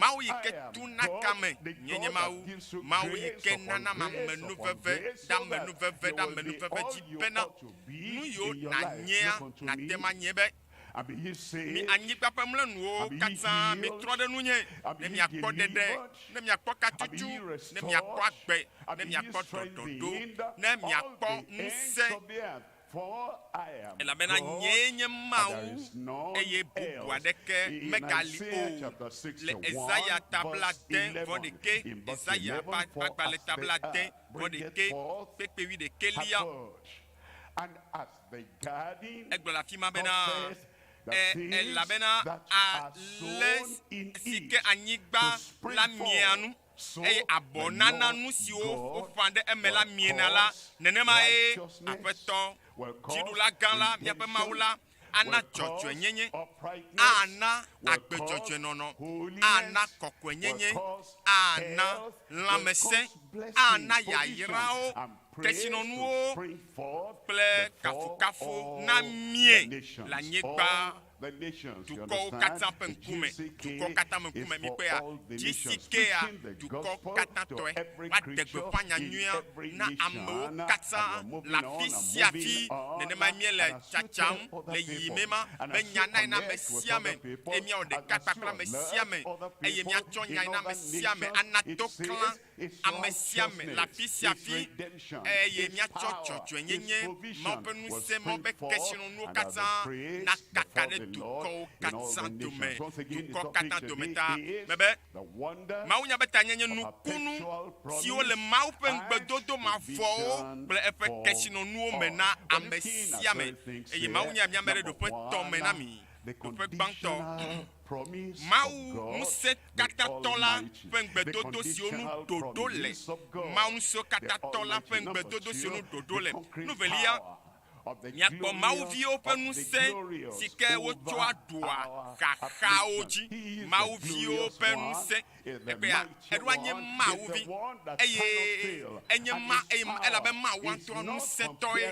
Mawu yi ke tuna kame. Nye nye Mawu, Mawu yi ke nana amenuveve ɖe amenuveve ɖe amenuveve dzi bena nu yiwo nànyea nàte ŋu anye be, Mi anyigba ƒe mlɔenuwo katã, mitrɔ ɖe ŋunye, ne miakpɔ ɖeɖe, ne miakpɔ katutu, ne miakpɔ agbe, ne miakpɔ ɖɔɖɔɖo, ne miakpɔ ŋusẽ. Elabena nyee nye Mawu, eye bubu aɖeke megali o. Le Esaya ta blaade vɔ ɖekɛ, Esaya ƒe agbalẽ ta blaade vɔ ɖekɛ, kpekpe wuiɖekɛlia, egblɔ le afi ma bena, E, elabena ale si ke anyigba la miea nu, eye abɔ nana nu siwo woƒã ɖe eme la miena la, nenemae Aƒetɔ, Dziɖulagã la, míaƒe Mawu la, ana dzɔdzɔenyenye, ana agbe dzɔdzɔe nɔnɔ, ana kɔkɔenyenye, ana lãmesẽ, ana yayrawo, kesinɔnuwo kple kafukafu na mie le anyigba dukɔwo katã ƒe ŋkume, dukɔwo katã me ŋkume. Mikpɔea? GCK-a, dukɔ katã tɔe. Woaɖe gbeƒã nyanyuia na amewo katã le afi sia afi. Nenemae míele tsatsam le yiyimee ma, be nya nayi na ame sia ame, eye míawɔ ɖeka kpakple ame sia ame, eye míatsɔ nya yi na ame sia ame, ana to klã ame sia ame le afi sia afi, eye míatsɔ dzɔdzɔenyenye, Mawu ƒe ŋusẽ, Mawu ƒe kesinɔnuwo katã nakaka ɖe dukɔwo katã dome, dukɔ katã dome ta. Mebe, Mawunya be tanyenye nukunu siwo le Mawu ƒe ŋugbedodo mavɔwo kple eƒe kesinɔnuwo me na ame sia ame, eye Mawunya miame ɖe ɖoƒe tɔ me na mi. Ɖoƒe gbãtɔ, Mawu Ŋusẽkatãtɔ la ƒe ŋugbedodo siwo nu ɖoɖo le. Mawu Ŋusẽkatãtɔ la ƒe ŋugbedodo siwo nu ɖoɖo le. Nu velia, míakpɔ Mawu viwo ƒe ŋusẽ si ke wotsɔa ɖua xaxawo dzi. Mawu viwo ƒe ŋusẽ. Egbea, eɖo anye Mawu vi, eye enye ma, eye elabe Mawua ŋutɔ ŋusẽtɔe,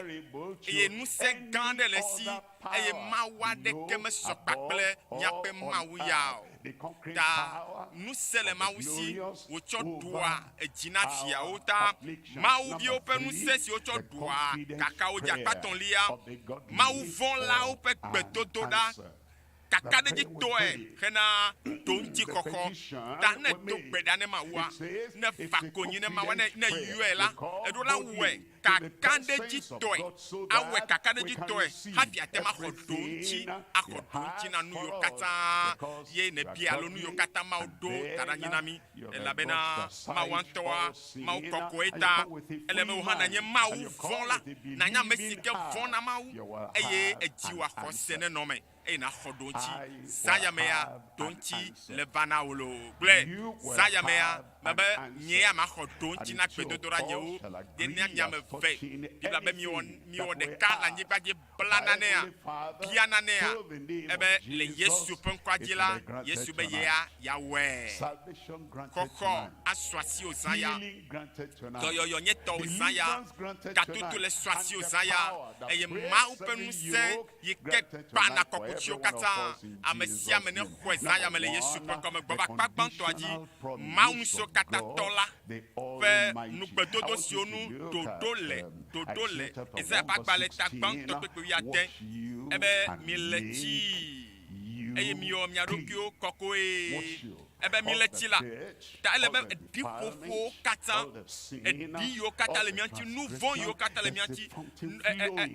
eye ŋusẽ gã aɖe le esi. eye Mawu aɖeke mesɔ kpakple míaƒe Mawu ya o. Ta ŋusẽ le Mawu si wòtsɔ ɖua edzi na viawo ta. Mawu viwo ƒe ŋusẽ si wotsɔ ɖua kakawo dzi akpa etɔ̃lia, Mawu vɔ̃lawo ƒe gbedodoɖa kakaɖedzitɔe hena ɖoŋdzixɔxɔ. Ta ne èdo gbe ɖa ne Mawua, ne èfa konyi ne Mawua, ne èyɔe la, èɖo la wɔe kakaɖedzitɔe, awɔe kakaɖedzitɔe hafi ate ŋu axɔ ɖoŋtsi, axɔ ɖoŋtsi na nu yiwo katã ye nèbia alo nu yiwo katã Mawu ɖo da ɖe anyi na mí. Elabena Mawua ŋutɔa, Mawu kɔkɔe ta, ele be wò hã nànye Mawu vɔ̃la, nànye ame si ke vɔ̃na Mawu eye edzi wò axɔse nenɔ eme. eye nàxɔ ɖoŋtsi. Zã ya mea, ɖoŋtsi le va na wò loo. Gblɔe, zã ya mea, mebe, nye ya maxɔ ɖoŋtsi na gbedodoɖa nyewo ye ne mia ame eve. Biblia be miwɔ, miwɔ ɖeka le anyigba dzi bla nanea, bia nanea. Ebe le Yesu ƒe ŋkɔa dzi la, Yesu be yea yeawɔe. Xɔxɔ asu asiwò zã ya. Dɔyɔyɔ nye tɔwò zã ya. Gatoto le su asiwò zã ya. Eye Mawu ƒe ŋusẽ yi ke gbãna kɔkutsiwo katã. Ame sia ame nexɔe zã ya me le Yesu ƒe ŋkɔ me. Gbɔ va akpa gbãtɔa dzi, Mawu Ŋusẽkatãtɔ la ƒe nugbedodo siwo nu ɖoɖo le, ɖoɖo le. Yesaya ƒe agbalẽ ta gbãtɔ kpekpe wuiade, ebe, Mile tsii, eye miyɔ mia ɖokuiwo kɔkɔe. Ebe mile tsi la, ta ele be ɖiƒoƒowo katã, eɖi yiwo katã le mía ŋuti, nu vɔ̃ yiwo katã le mía ŋuti,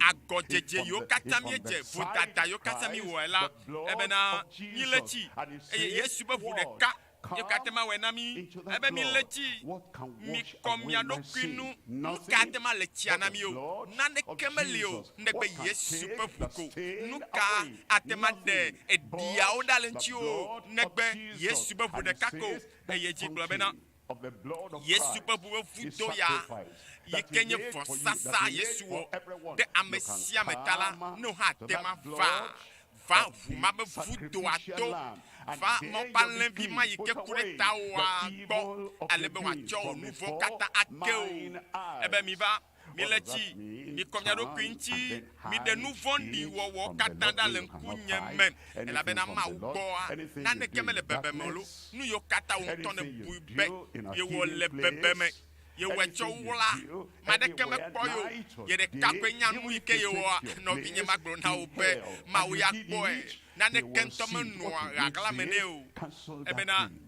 agɔdzedze yiwo katã míedze, vodada yiwo katã míwɔe la, ebena míle tsi, eye Yesu ƒe ʋu ɖeka ye katã mawɔe na mí. Ebe mile tsi, mikɔ mia ɖokui nu. Nu ka ate ŋu ale tsia na mí o? Naneke meli o, negbe Yesu ƒe ʋu ko. Nu ka ate ŋu aɖe eɖiawo ɖa le ŋutiwò negbe Yesu ƒe ʋu ɖeka ko? Eye edzi gblɔ bena, Yesu ƒe ʋu ƒe vudo ya yi ke nye vɔsasa Yesu wɔ ɖe ame sia ame ta la, ne wò hã ate ŋu ava va ʋu ma ƒe vudoa to, va Mawu ƒe alẽvi ma yi ke ku ɖe tawòa gbɔ, ale be wòatsɔ wò nu vɔ̃ katã ake wò. Ebe miva, mile tsi, mikɔ mia ɖokui ŋuti, miɖe nu vɔ̃ɖi wɔwɔ katã ɖa le ŋkunye me, elabena Mawu gbɔa, naneke mele bebeme o loo, nu yiwo katã wò ŋutɔ nèbui be yewɔ le bebeme, Yewɔe tsɔ wla, ame aɖeke mekpɔ ye o. Ye ɖeka koe nya nu yi ke yewɔa. Nɔvinye, magblɔ na wò be Mawu ya kpɔe. Naneke ŋutɔ menɔa ɣaɣla me nɛ o. Ebena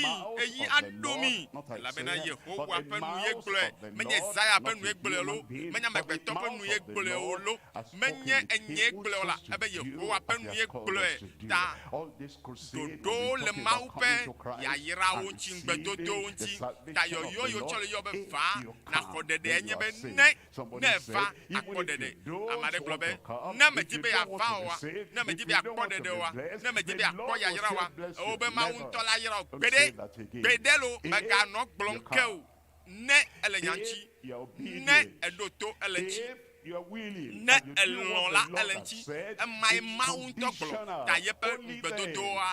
mi eyi aɖo mi elabena Yehowa ƒe nu ye gblɔe menye Yesaya ƒe nu ye gblɔe o lo menye amegbetɔ ƒe nu ye gblɔe o lo menye enyee gblɔe o la ebe Yehowa ƒe nu ye gblɔe ta ɖoɖo le Mawu ƒe yayrawo ŋuti ŋugbedodowo ŋuti ta yɔyɔ yi wotsɔ le yɔ be va naxɔ ɖeɖe enye be ne Ne èva, àkpɔ ɖeɖe. Ame aɖe gblɔ be, Ne mèdi be yeava oa, ne mèdi be yeakpɔ ɖeɖe oa, ne mèdi be yeakpɔ yayra oa, ewɔ be Mawu ŋutɔ la yra wò. Gbeɖe, gbeɖe loo, mèganɔ egblɔm ke o. Ne èle nya ŋuti, ne èɖo to, ele ŋuti. Ne èlɔ̃ la, ele ŋuti. Emae Mawu ŋutɔ gblɔ, ta yeƒe ŋugbedodoa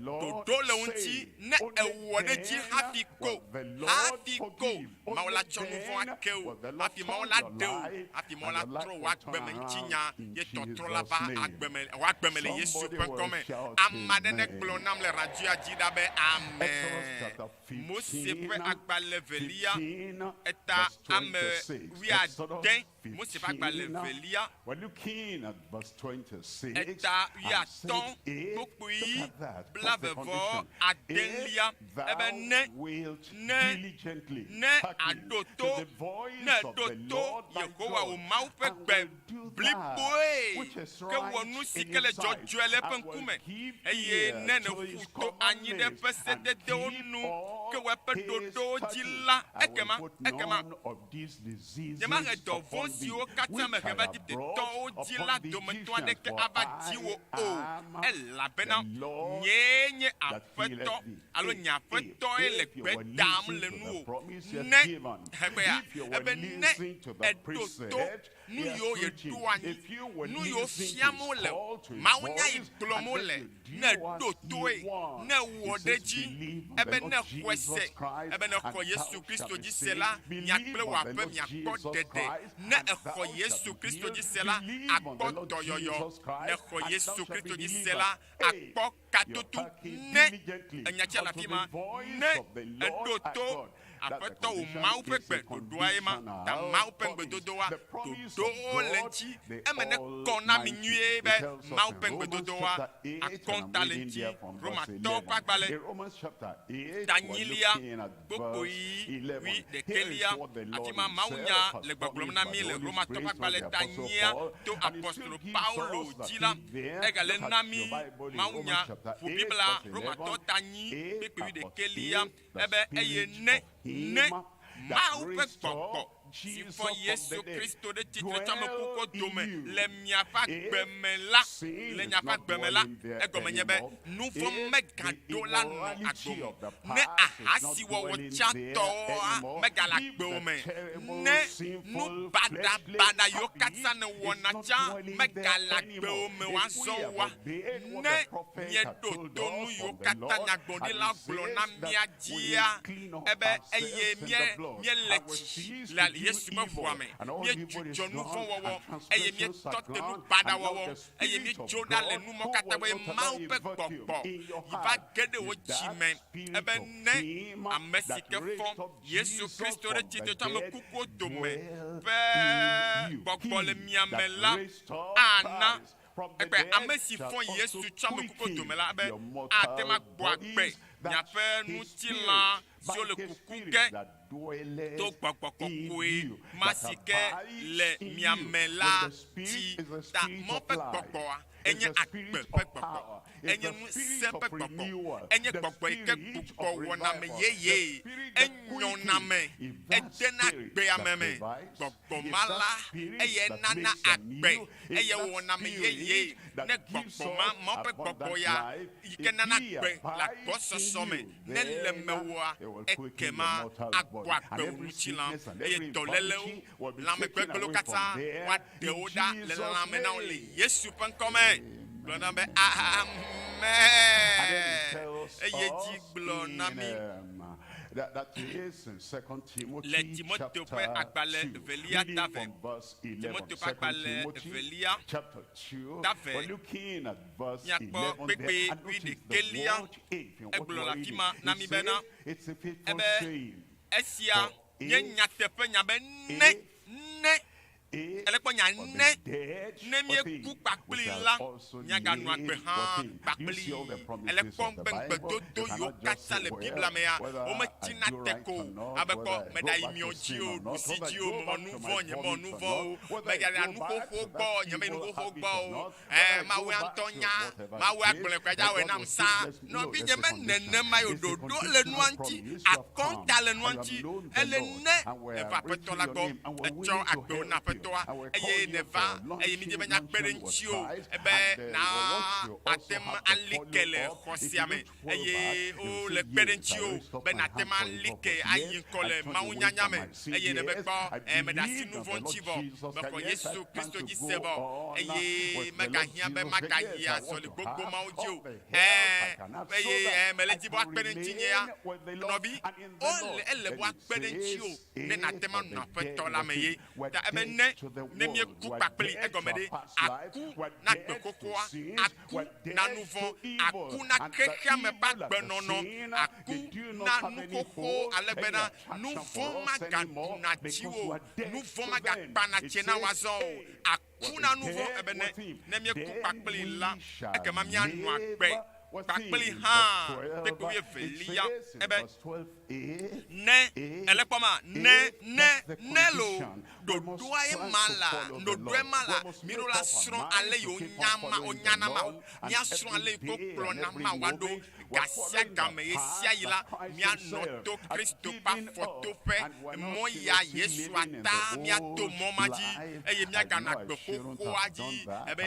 ɖoɖo le wo ŋuti ne èwɔ ɖe edzi hafi ko, hafi ko. Mawu la tsɔ nu vɔ̃ ake wò hafi Mawu la ɖe wò hafi Mawu la trɔ wò agbeme ŋutinya ye tɔtrɔ la va agbeme wò agbeme le Yesu ƒe ŋkɔ me. Ame aɖe negblɔ nam le radioa dzi ɖa be amen. Mose ƒe agbalẽ evelia eta ame wuiade. Mose ƒe agbalẽ evelia eta wuiatɔ̃ kpukpui blaeve vɔ adelia ebe ne ne ne àɖo to ne èɖo to Yehowa wò Mawu ƒe gbe bliboe ke wɔ nu si ke le dzɔdzɔe le eƒe ŋkume eye ne nèƒu to anyi ɖe eƒe sededewo nu ke wɔ eƒe ɖoɖowo dzi la ekema ekema Nyemahe dɔvɔ̃ siwo katã mehe va Egiptetɔwo dzi la dometɔ aɖeke ava dziwò o, elabena nyee nye Aƒetɔ, alo nye Aƒetɔe le gbe dam le nuwò. Ne, hegbea, ebe ne èɖo to nu yiwo yeɖo anyi, nu yiwo fiam wole, mawunya yi gblɔm wole, ne ɖo toe, ne wɔ ɖe edzi, ebe ne xɔe se, ebe ne xɔ Yesu Kristo dzi se la, mia kple wò aƒe miakpɔ ɖeɖe. Ne èxɔ Yesu Kristo dzi se la, àkpɔ dɔyɔyɔ. Ne xɔ Yesu Kristo dzi se la, àkpɔ katoto. Ne enya tsia le afi ma, ne èɖo to Aƒetɔ wò Mawu ƒe gbe ɖoɖoa ye ma, ta Mawu ƒe ŋugbedodoa ɖoɖowo le ŋuti. Eme nekɔ na mi nyuie be Mawu ƒe ŋugbedodoa akɔnta le ŋuti. Romatɔwo ƒe agbalẽ, ta enyilia, kpukpui wui ɖekɛlia, afi ma mawunya le gbɔgblɔm na mi le Romatɔwo ƒe agbalẽ ta enyia to apostolo Paulo dzi la, egale na mi mawunya ƒo Biblia Romatɔ ta enyi kpukpui wui ɖekɛlia. Ebe, Eye ne, ne Mawu ƒe Gbɔgbɔ, si fɔ Yesu Kristo ɖe tsitre tso ame kukuwo dome le miaƒe agbe me la, le miaƒe agbe me la, egɔme nye be nuvɔ̃ megaɖo la nɔ agbe me, ne ahasiwɔwɔ tsãtɔa megale agbewò me, ne nu baɖabaɖa yiwo katã nèwɔna tsã megale agbewò me wòazɔ oa, ne mieɖo to nu yiwo katã nyagblɔɖila gblɔ na mía dzia, ebe eye mie, míele tsi le Yesu ƒe ʋua me, míedzudzɔ nu vɔ̃ wɔwɔ, eye míetɔ te nu baɖa wɔwɔ, eye míedzo ɖa le nu mɔ katã gbɔ, eye Mawu ƒe Gbɔgbɔ yi va ge ɖe wò dzi me, ebe ne ame si ke fɔ Yesu Kristo ɖe tsitre tso ame kukuwo dome ƒe Gbɔgbɔ le mia me la, ana Egbe ame si fɔ Yesu tso ame kukuwo dome la be ate ŋu agbɔ agbe miaƒe ŋutilã siwo le kuku ge to gbɔgbɔ kɔkɔe ma si ke le mia me la dzi ta. Mawu ƒe gbɔgbɔa enye agbe ƒe gbɔgbɔ. Enye ŋusẽ ƒe gbɔgbɔ. Enye gbɔgbɔ yi ke gbugbɔ wɔna ame yeyee. Enyɔna ame. Edena agbe ame me. Gbɔgbɔ ma la, eyae nana agbe. Eyae wɔna ame yeyee. Ne gbɔgbɔ ma, Mawu ƒe gbɔgbɔ ya yi ke nana agbe le agbɔsɔsɔ me nele mewòa, ekema agbɔ agbe wò ŋutilã eye dɔlélewo, lãmegbegblẽwo katã woaɖe wo ɖa le lãme na wò le Yesu ƒe ŋkɔ me. Gblɔ na be amen. Eye dzi gblɔ na mí le Timoteo ƒe agbalẽ evelia ta ve. Timoteo ƒe agbalẽ evelia ta ve. Míakpɔ kpekpe wuiɖekɛlia. Egblɔ le afi ma na mí bena, ebe esia nye nyateƒenya be ne, ne, ele kpɔ nya ne, ne míeku kpakplii la, míaganɔ agbe hã kpakplii. Ele kpɔm be ŋugbedodo yiwo katã le Biblia mea, wometsina te ko o. Abe kpɔ, meɖayi miɔ dzi o, ɖusi dzi o, mewɔ nuvɔ̃, nyemewɔ nuvɔ̃ o, megaɖe nu xoxo gbɔ o, nyemeyi nu xoxo gbɔ o. Ɛ, Mawu ya ŋutɔ nya. Mawu agblɔe kɔe dza wɔe nam sa. Nɔvinye me nenema yo ɖoɖo le nua ŋuti, akɔnta le nua ŋuti. Ele ne eva Aƒetɔ la gbɔ, etsɔ agbewo na Aƒetɔ. Aƒetɔa eye nèva eye mídi be míakpe ɖe ŋutiwò be na ate ŋu ali ke le xɔ sia me eye wole kpe ɖe ŋutiwò be nàte ŋu ali ke ayi ŋkɔ le mawunyanya me eye nèbe kpɔ ɛ meɖe asi nu vɔ̃ ŋuti vɔ mexɔ Yesu Kristo dzi se vɔ eye megahiã be magayi azɔli gbogbo mawo dzi o ɛ eye ɛ mele dzi be woakpe ɖe ŋutinye ya nɔvi wole ele be woakpe ɖe ŋutiwò ne nàte ŋu anɔ Aƒetɔ la me ye ta ebe ne ne míeku kpakpli egɔme ɖe aku na gbe xoxoa aku na nu vɔ̃ aku na xexeame ƒe agbenɔnɔ aku na nu xoxo ale bena nu vɔ̃ magaɖuna dziwò nu vɔ̃ magakpana tse na wò azɔ o aku na nu vɔ̃ ebe ne ne míeku kpakpli la ekema míanɔ agbe kpakpli hã kpekpe wuievelia ebe ne ele kpɔ ma ne ne ne lo ɖoɖoa ye ma la ɖoɖoe ma la mi ɖo la srɔ̃ ale yi wonya ma wonyana ma wo míasrɔ̃ ale yi ko kplɔna ma woaɖo gasia game ye sia yi la míanɔ to Kristo ƒe afɔtoƒe mɔ ya Yesu ata míato mɔ ma dzi eye míaganɔ agbe xoxoa dzi ebe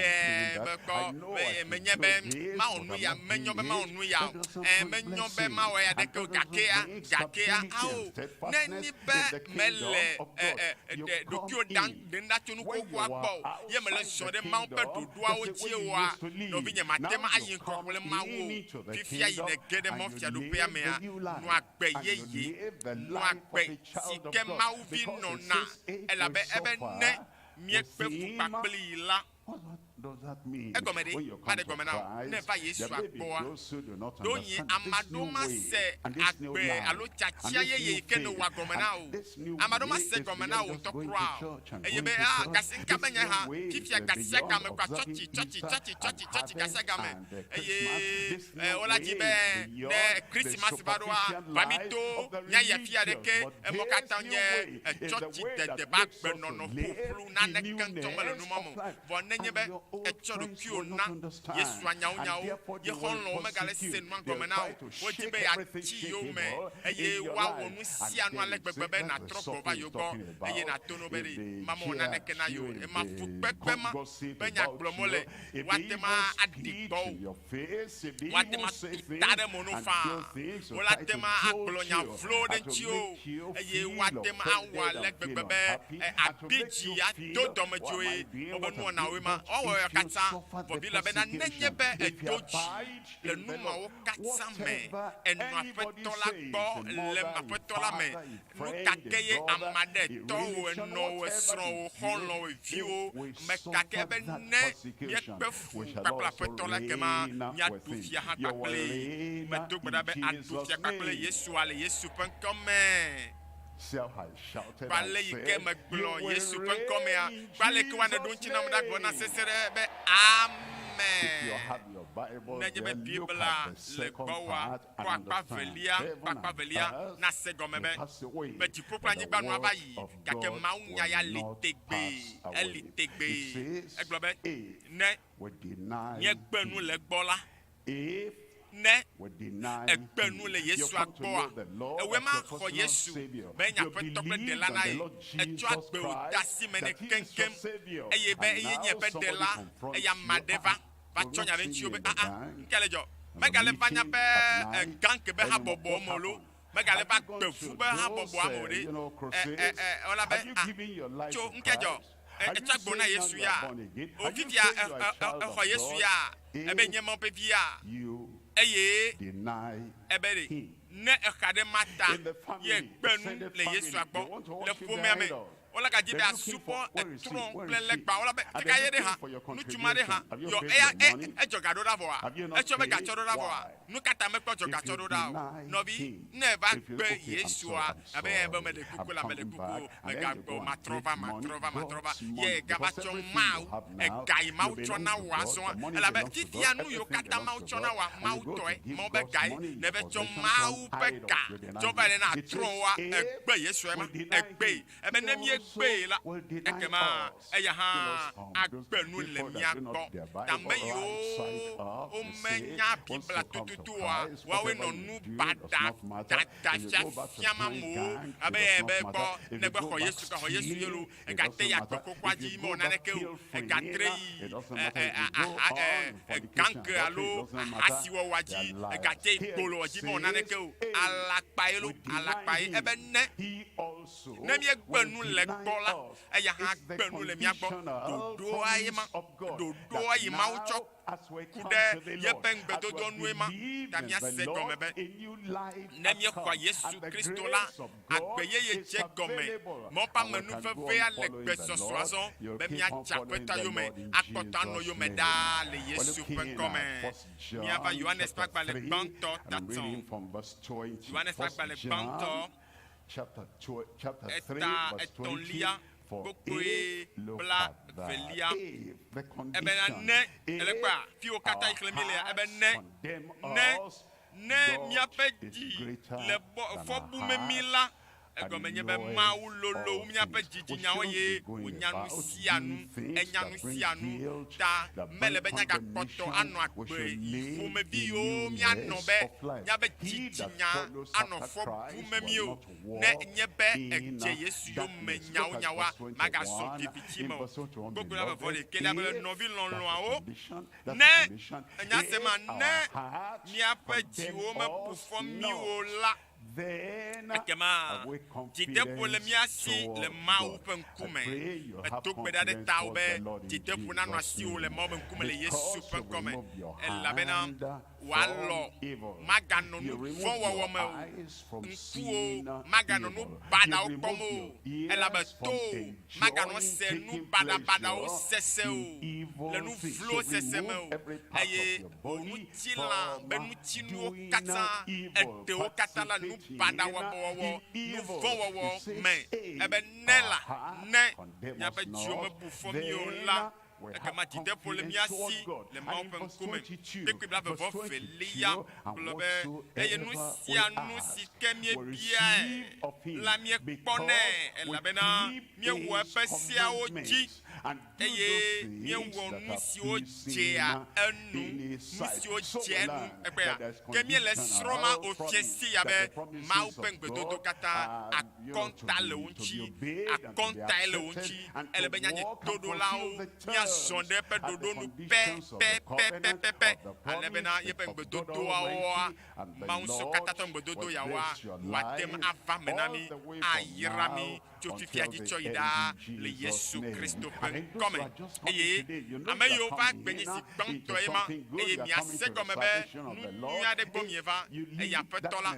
be kpɔ be menye be mawɔ nu ya menyo be mawɔ nu ya o ɛ menyo be mawɔ ya ɖeke o gakea gakea awo ne ni be mele ɛ ɛ ɖe ɖokuiwo ɖam ɖem ɖa tso nu xoxoa gbɔ o ye mele zɔ ɖe Mawu ƒe ɖoɖoawo dzi oa nɔvinye mate ŋu ayi ŋgɔ kple Mawu o fifia yi nège ɖe mɔfiaɖoƒea mea nɔ agbe yeye nɔ agbe si ke Mawuvi nɔna elabe ebe ne míekpe fu kpakpli la egɔme ɖe maɖe gɔme na wò ne eva Yesua gbɔa ɖewohĩ ame aɖewo mase agbe alo tiatia yeye yi ke nèwɔa gɔme na wò ame aɖewo mase gɔme na wò ŋutɔ kura o eye be ah gasi ŋka be nye ha fifia gasia game kɔa tsɔtsi tsɔtsi tsɔtsi tsɔtsi tsɔtsi gasia game eye eh, wola dzi be ne Krisimasi va ɖoa va mi to míayi afi aɖeke emɔ katã nye tsɔtsi dede be agbenɔnɔ ƒuƒlu naneke ŋutɔ mele nu ma me o vɔ nenye be etsɔ ɖokuiwò na Yesua nyawonyawo ye xɔlɔ̃wo megale se nua gɔme na wò wodi be yeatsi yowòme eye woawɔ nu sia nu ale gbegbe be nàtrɔ gbɔ va yewo gbɔ eye nàto no be ɖe mamewɔ naneke na yewo ema fukpekpe ma be nya gblɔm wole woate ŋu aɖi gbɔ wò woate ŋu atu ta ɖe mo no faa wolate ŋu agblɔ nya vlowo ɖe ŋutiwò eye woate ŋu awɔ ale gbegbe be abi dzi ado dɔmedzoe wobe nuwɔnawoe ma woawɔ ya katã vɔ Biblia bena nenye be edo dzi le nu mawo katã me enɔ Aƒetɔ la gbɔ le Aƒetɔ la me nu ka ke ye ame aɖe tɔwò enɔwò esrɔ̃wò xɔlɔ̃wò viwò me ka ke be ne míekpe fu kpakple Aƒetɔ la ekema míaɖu fia hã kpakple medo gbe ɖa be aɖu fia kpakple Yesua le Yesu ƒe ŋkɔ me. Kple ale yi ke megblɔ Yesu ƒe ŋkɔ mea, kple ale yi ke woane ɖo ŋuti nam ɖa gblɔ na sese ɖe be Amen. Nenye be Biblia le gbɔwòa, kpɔ akpa velia kple akpa velia nase gɔme be be dziƒo kple anyigba nu ava yi gake Mawu nya ya li tegbee, eli tegbee. Egblɔ be ne míegbe nu le egbɔ la, ne ègbe nu le Yesua gbɔa, ewɔe ma xɔ Yesu be enye Aƒetɔ kple Ɖela na ye. Etsɔ agbe wò de asi me nɛ keŋkeŋ eye be eye nye eƒe Ɖela eye ame aɖe va va tsɔ nya ɖe ŋutiwò be aa ŋkea le dzɔ megale va nya be ganke be habɔbɔ me o lo megale va gbevu be habɔbɔa me o ɖe ɛ ɛ ɛ wola be ah tso ŋkea dzɔ etsɔ agbe na Yesu ya o fifia exɔ Yesu ya ebe nye Mawu ƒe vi ya eye ebe ɖe ne exa ɖe ma ta ye gbe nu le Yesua gbɔ le ƒomea me wola gadzi be asubɔ etrɔ̃ kple legba wola be fika ye ɖe hã ŋutsu ma ɖe hã yɔ eya edzɔ ga ɖo ɖa vɔa etsɔ be gatsɔ ɖo ɖa vɔa nu ka ta mekpɔ dzɔ gatsɔ ɖo ɖa o nɔvi ne eva gbe Yesua abe ebe meɖe kuku la meɖe kuku megagbɔ matrɔ va matrɔ va matrɔ va ye gava tsɔ Mawu ega yi Mawu tsɔ na wò azɔa elabe fifia nu yiwo katã Mawu tsɔ na wòa Mawu tɔe Mawu be gae neve tsɔ Mawu ƒe ga tsɔ va le na trɔ̃woa egbe Yesua ma egbee ebe ne míegbe míegbee la, ekema eya hã agbe nu le mía gbɔ. Ta ame yiwo womenya Biblia tututu oa, woawoe nɔ nu baɖa dada fiafiam amewo abe eyae be kpɔ negbe xɔ Yesu ke xɔ Yesu ye lo, egate yi agbe xoxoa dzi mewɔ naneke o, egatre yi ganke alo ahasiwɔwɔa dzi, egate yi gbolowɔ dzi mewɔ naneke o. Alakpa ye lo, alakpa ye. Ebe ne ne míegbe nu le egbɔ la, eya hã gbe nu le mía gbɔ. Ɖoɖoa ye ma, ɖoɖoa yi Mawu tsɔ ku ɖe yeƒe ŋugbedodoa nue ma. Ta míase gɔme be ne míexɔa Yesu Kristo la, agbe yeye dze gɔme. Mawu ƒe amenuvevea le gbesɔsɔ azɔ be míadze Aƒetɔa yome, akpɔtɔ anɔ yome ɖaa le Yesu ƒe ŋkɔ me. Míava Yohanes ƒe agbalẽ gbãtɔ tatɔ̃. Yohanes ƒe agbalẽ gbãtɔ eta etɔ̃lia kpokpoe bla velia. Ebena ne, ele kpɔa, fiwo katã yi xlẽ mílea, ebe ne, ne, ne míaƒe dzi le bɔ, fɔ bum mí la, egɔme nye be Mawu lolo wu míaƒe dzidzinyawo eye wònya nu sia nu, enya nu sia nu. Ta mele be míagakpɔtɔ anɔ agbe ƒomevi yiwo míanɔ be míaƒe dzitsinya anɔ fɔ bum mí o. Ne enye be èdze Yesu yome nyawonyawoa, màgazɔ viviti me o. Gbogbo la vɔvɔ ɖekɛlia be, Nɔvi lɔlɔ̃awo, ne enya se ma, ne míaƒe dziwo mebu fɔ mí o la, Ekema dzideƒo le mía si le Mawu ƒe ŋkume. Medo gbe ɖa ɖe tawò be dzideƒo nanɔ asiwò le Mawu ƒe ŋkume le Yesu ƒe ŋkɔ me, elabena wò alɔ maganɔ nu vɔ̃ wɔwɔ me o, ŋkuwò maganɔ nu baɖawo kpɔm o, elabe towò maganɔ se nu baɖabaɖawo sese o, le nu vlowo sese me o, eye wò ŋutilã be ŋutinuwo katã, eɖe wo katã la nu baɖa wɔwɔ, nu vɔ̃ wɔwɔ me. Ebe ne la, ne miaƒe dziwo mebu fɔ mi o la, ekema dzideƒo le mía si le Mawu ƒe ŋkume. Kpukpui blaeve vɔ velia gblɔ be, Eye nu sia nu si ke míebiae la míekpɔnɛ, elabena míewɔa eƒe seawo dzi. eye míewɔ nu siwo dzea enu, nu siwo dzea enu egbea. Ke míele esrɔ̃ma o fiẽ sia be Mawu ƒe ŋugbedodo katã akɔnta le wo ŋuti, akɔntae le wo ŋuti. Ele be míanye toɖolawo, míazɔ ɖe eƒe ɖoɖo nu pɛpɛpɛpɛpɛ ale bena yeƒe ŋugbedodoawoa, Mawu Ŋusẽkatãtɔ ŋugbedodo yawoa, wòate ŋu ava eme na mí, ayra mí tso fifia dzi tsɔ yi ɖaa le Yesu Kristo ƒe ŋkɔ me. Eye ame yiwo va gbe nye zi gbãtɔe ma, eye miase gɔme be nu nyui aɖe gbɔ mieva, eye Aƒetɔ la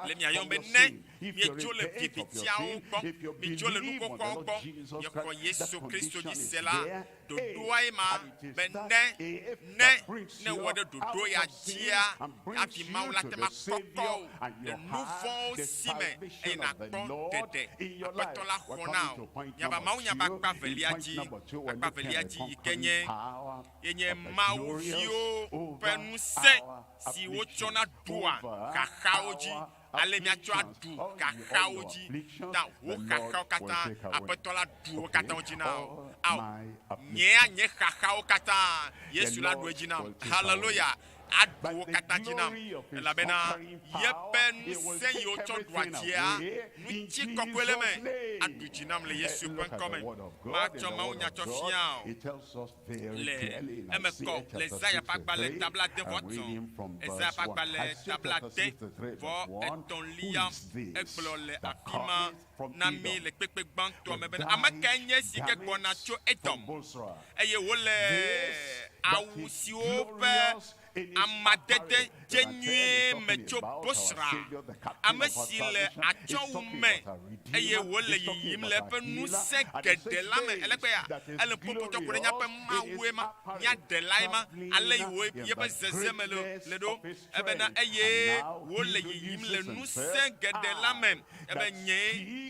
le mia yɔm be ne mietso le vivitiawo gbɔ, mietso le nu xoxoawo gbɔ, miexɔ Yesu Kristo dzi se la, ɖoɖoae ma be ne, ne, ne wɔ ɖe ɖoɖo ya dzia, hafi Mawu la te ŋu akɔkɔ wò le nu vɔ̃wo si me eye nàkpɔ ɖeɖe. Aƒetɔ la xɔ na wò. Miava mawunya ƒe akpa velia dzi, akpa velia dzi yi ke nye, ye nye Mawu viwo ƒe ŋusẽ si wotsɔna ɖua xaxawo dzi. Ale míatsɔ aɖu xaxawo dzi, ta wò xaxawo katã, Aƒetɔ la ɖu wo katã dzi na wò. Ao, nyea nye xaxawo katã, Yesu la ɖu edzi nam. Haleluya! Aɖu wo katã dzi nam, elabena yeƒe ŋusẽ yi wotsɔ ɖua dzia, ŋutikɔkɔe le eme, aɖu dzi nam le Yesu ƒe ŋkɔ me. Matsɔ mawunya tsɔ fia wò. Le eme kɔ le Esaya ƒe agbalẽ ta blaade-vɔ-etɔ̃, Esaya ƒe agbalẽ ta blaade-vɔ-etɔ̃lia, egblɔ le afi ma na mí le kpekpe gbãtɔa me bena, Ame kae nye esi ke gbɔna tso Edom, eye wòle awu siwo ƒe amadede dze nyuie me tso Bosra, ame si le atsyɔ̃wu me, eye wòle yiyim le eƒe ŋusẽ geɖe la me. Ele kpea? Ele ƒoƒo tsɔ ku ɖe míaƒe Mawue ma, mía Ɖelae ma, ale yi wò yeƒe zezeme le, le ɖo. Ebena eye wòle yiyim le ŋusẽ geɖe la me. Ebe nyee.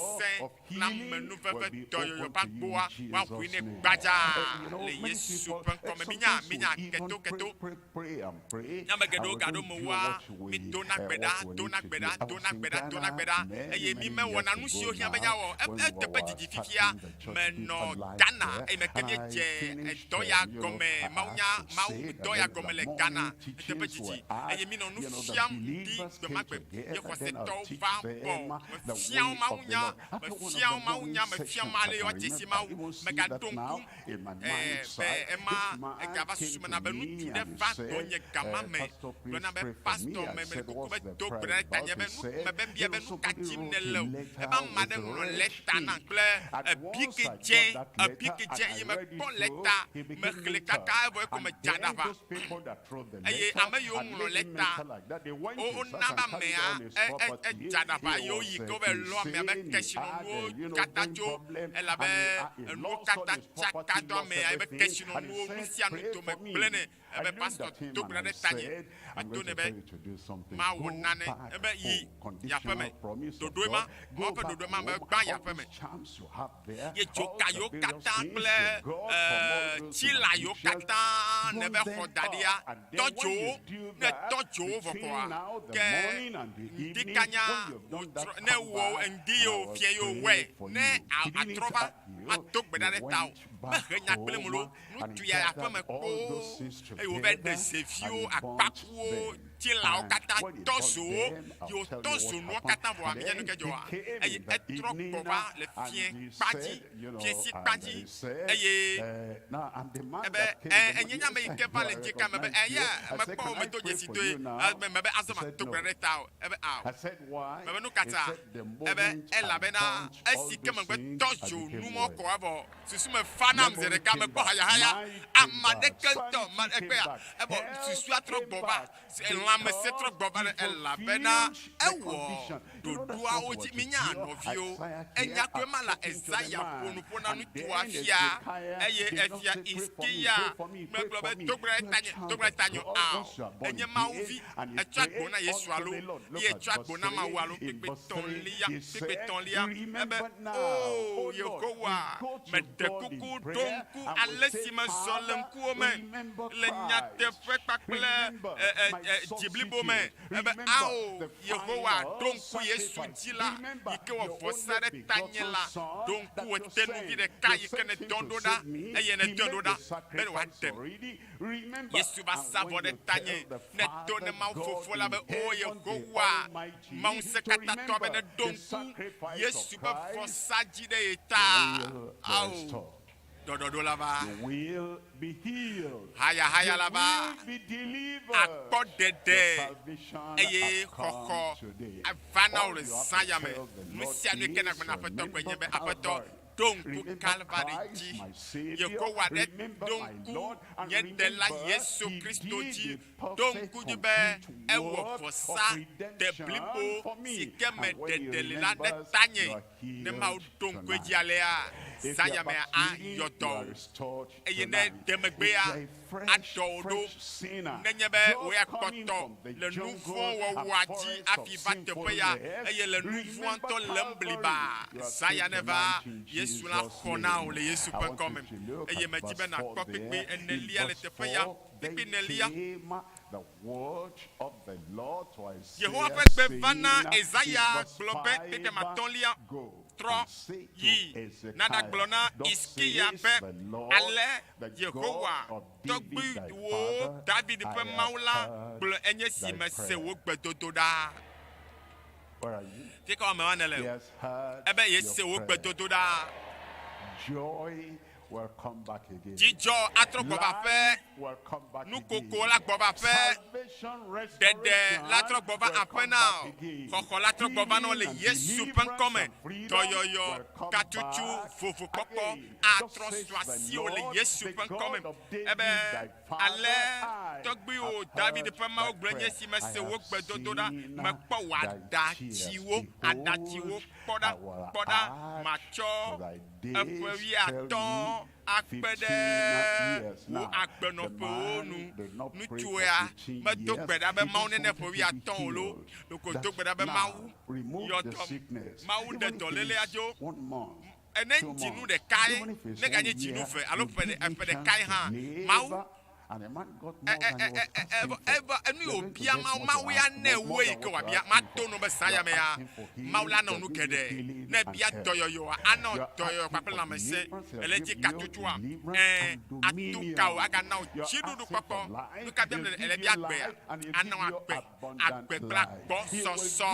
ŋusẽ of kple healing amenuveve will be dɔyɔyɔ open ƒe to you agboa in woaʋui Jesus' nɛ name. gbadza You know, le many Yesu people, ƒe ŋkɔme. Minya, sometimes minya, we even keto, pray, keto. pray, pray and pray, Míame and geɖewo we gaɖo don't me do woa, what we, mídona gbe ɖa, what we dona need to gbe do. ɖa, I was dona in gbe ɖa, dona Ghana gbe ɖa many, eye many mímewɔna years nu ago siwo hiã be now míawɔ. E- when we Eteƒe were didi fifia, starting the church menɔ Deeper Life Ghana there, eye meke and I míedze finished, edɔ ya you know, gɔme, I have mawunya, to Mawu say that dɔ ya then in gɔme the le Ghana morning eteƒe teachings didi were at, eye míenɔ nu you know, the fiam ŋdi believers gbe came ma gbe. Ye together, then I'll xɔsetɔwo teach va bɔ. them the Mefia wo way of the mawunya, Lord. After one of mefia the wo morning mawunya, mefia sessions, wo I ale can woadze si remember, I Mawu. even see that Megaɖo now ŋku in my eh, mind's be eye. ema This man egava came susu me to na be me ŋutsu ɖe and he va said, gbɔnye gama me Pastor, gblɔ na please be pray for me. pastor I me mele said, kuku what's be the do gbe prayer ɖe tanye about? be He nu said, Mebe bia be nu ka dim nèle o. Ebe ame aɖe ŋlɔ lɛta nam kple ebiki dzẽ, ebiki dzẽ eye mekpɔ lɛta, mexlẽ kaka evɔ eko medze aɖaʋa. Eye ame yiwo ŋlɔ lɛta, wo wona be amea e e edze aɖaʋa eye woyi ke wova yi lɔ amea be kesinɔnuwo katã tso elabe enuwo katã tsaka do amea ebe kesinɔnuwo nu sia nu dome gblẽ nɛ. Ebe pastor do gbe ɖa ɖe tanye. Meto nɛ be mawɔ nane. Ebe yi yi aƒeme. Ɖoɖoe ma, Mawu ƒe ɖoɖoe ma be gbã yi aƒeme. Ye dzoka yiwo katã kple e tsila yiwo katã nèbe xɔ da ɖia, tɔ dzo wo. Ne ètɔ dzo wo vɔ kɔa, ke ŋdi kanya wòtrɔ ne ewɔ ŋdi ye o, fiẽ ye o, wɔe. Ne atrɔ va, mado gbe ɖa ɖe tawò. Mehe nya kplim loo. Ŋutsu ya yi aƒeme kpoo eye wòva ɖe zeviwo, akpakuwo, tsilawo katã, tɔ zo wo. Yi wòtɔ zo nuwo katã vɔa, minya nu ke dzɔa? Eye etrɔ gbɔ va le fiẽ kpa dzi, fiẽsi kpa dzi eye ebe, Ẽ, enye nye ame yi ke va le ŋdi ka? Mebe, Ẽ, ya, mekpɔ wò, medo dzesi doe. Mebe, Azɔ mato gbe ɖa ɖe tawò. Ebe, Ao. Mebe, Nu ka ta? Ebe, Elabena esi ke megbe tɔ zo nu mɔ kɔ evɔ Susu me fa nam zi ɖeka mekpɔ hayahaya. Ame aɖeke ŋutɔ ma egbea evɔ susua trɔ gbɔ va, lãmesẽ trɔ gbɔ va elabena ewɔ ɖoɖoawo dzi. Minya nɔviwo, enya koe ma la Esaya ƒo nu ƒo na ŋutsua fia eye efia Hizkiya megblɔ be do gbe ɖe tanye, do gbe ɖe tanye o. Ao, enye Mawu vi. Etsɔ agbo na Yesu alo ye etsɔ agbo na Mawu alo kpekpe tɔ̃lia, kpekpe tɔ̃lia ebe, Oo Yehowa, meɖe kuku ɖo ŋku ale si mezɔ le ŋkuwò me le nyateƒe kpakple dzi blibo me. Ebe, Ao Yehowa, ɖo ŋku Yesu dzi la, yi ke wɔ vɔsa ɖe tanye la. Ɖo ŋku wò tenuvi ɖeka yi ke nèdɔ ɖo ɖa, eye nèdɔe ɖo ɖa be wòaɖem. Yesu va sa vɔ ɖe tanye. Ne to ne Mawu Fofo la be, Oo Yehowa, Mawu Ŋusẽkatãtɔ be neɖo ŋku Yesu ƒe vɔsa dzi ɖe ye ta. Ao, ɖɔɖɔɖo la va. Hayahaya la va. Akpɔ ɖeɖe eye xɔxɔ ava na wò le zã ya me. Nu sia nu yi ke nàgblɔ na Aƒetɔ koe nye be, Aƒetɔ, Ɖo ŋku Kalvari dzi. Yehowa ɖe ɖo ŋku nye Ɖela Yesu Kristo dzi. Ɖo ŋku dzi be ewɔ vɔsa deblibo si ke me ɖeɖe li la ɖe tanye. Ne Mawu ɖo ŋku edzi alea, zã ya mea ayɔ dɔ wò. Eye ne ède megbea, aɖɔ wò ɖo. Nenye be wò ya kpɔtɔ le nu vɔ̃ wɔwɔa dzi hafi va teƒe ya, eye le nu vɔ̃a ŋutɔ lém blibaa, zã ya neva, Yesu la xɔ na wò le Yesu ƒe ŋkɔ me. Eye medi be nàkpɔ kpukpui enelia le teƒe ya, kpukpui enelia. Yehowa ƒe gbe va na Yesaya gblɔ be, kpukpui atɔ̃lia, Trɔ yi nàɖagblɔ na Hizkiya be, Ale Yehowa, tɔgbuiwò David ƒe Mawu la gblɔ enye si, Mese wò gbedodoɖa. Fika wɔme nèle? Ebe yese wò gbedodoɖa. Dzidzɔ atrɔ gbɔ va aƒe, nukoko la gbɔ va aƒe, ɖeɖe la trɔ gbɔ va aƒe na wò, xɔxɔ la trɔ gbɔ va na wò le Yesu ƒe ŋkɔ me, dɔyɔyɔ, katutu, vovokpɔkpɔ atrɔ su asiwò le Yesu ƒe ŋkɔ me. Ebe, Ale tɔgbuiwò David ƒe Mawu gblɔe nye esi, Mese wò gbedodoɖa, mekpɔ wò aɖatsiwo, aɖatsiwo, kpɔ ɖa, kpɔ ɖa, matsɔ eƒe wuiatɔ̃ akpe ɖe wò agbenɔƒewo nu. Ŋutsua medo gbe ɖa be Mawu nene ƒe wuiatɔ̃ o loo, ɖeko wòdo gbe ɖa be Mawu yɔ dɔm, Mawu ɖe dɔlélea dzo. Ene dzinu ɖekae, neganye dzinu ve alo ƒe ƒe ɖekae hã, Mawu Eva, enu yi wòbia Mawu, Mawu ya nɛ wu eyi ke wòabia. Mato nu be zã ya me ya, Mawu la na wò nu geɖe. Ne ebia dɔyɔyɔa, ana wò dɔyɔyɔ kpakple lãmesẽ. Ele edzi katutua? Ɛ̃, atu ka wò, agana wò dziɖuɖu kpɔkpɔ. Nu ka biam nèle? Ele bia agbea? Ana wò agbe, agbe kple agbɔsɔsɔ,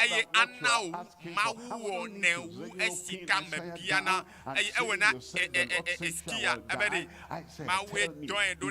eye ana wò Mawu wɔ nɛ wu esi ka mebiana. Eye ewɔe na Eskiya ebe ɖe Mawue dɔe ɖo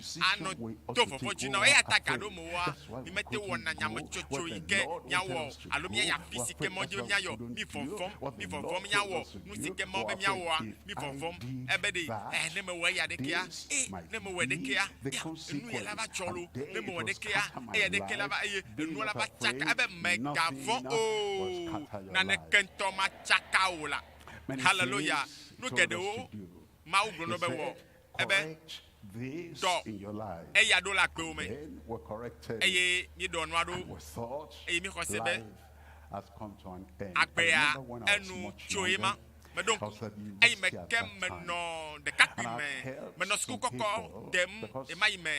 anɔ do vɔvɔ dzi na wo. Eya ta gaɖomewoa, mi mete wɔna nyametsotso yi ke míawɔ alo míayi afi si ke Mawu di be míayɔ. Mi vɔvɔm, mi vɔvɔm míawɔ nu si ke Mawu be míawɔa, mi vɔvɔm. Ebe ɖe, ɛ, ne mewɔ eya ɖekea, e, ne mewɔe ɖekea, ya, enu ya la va dzɔ lo. Ne mewɔ ɖekea, eya ɖeke la va eye enua la va tsaka. Ebe mègavɔ̃ o, naneke ŋutɔ matsaka o la. Haleluya! Nu geɖewo Mawu gblɔ nɔ be wɔ. Ebe, Dɔ eya ɖo le agbewo me. Eye míeɖɔ nua ɖo eye míexɔ se be Agbea enu tsoe ma. Meɖo ŋku eyi me ke menɔ ɖekakpui me, menɔ suku kɔkɔ dem ɣemaɣi me,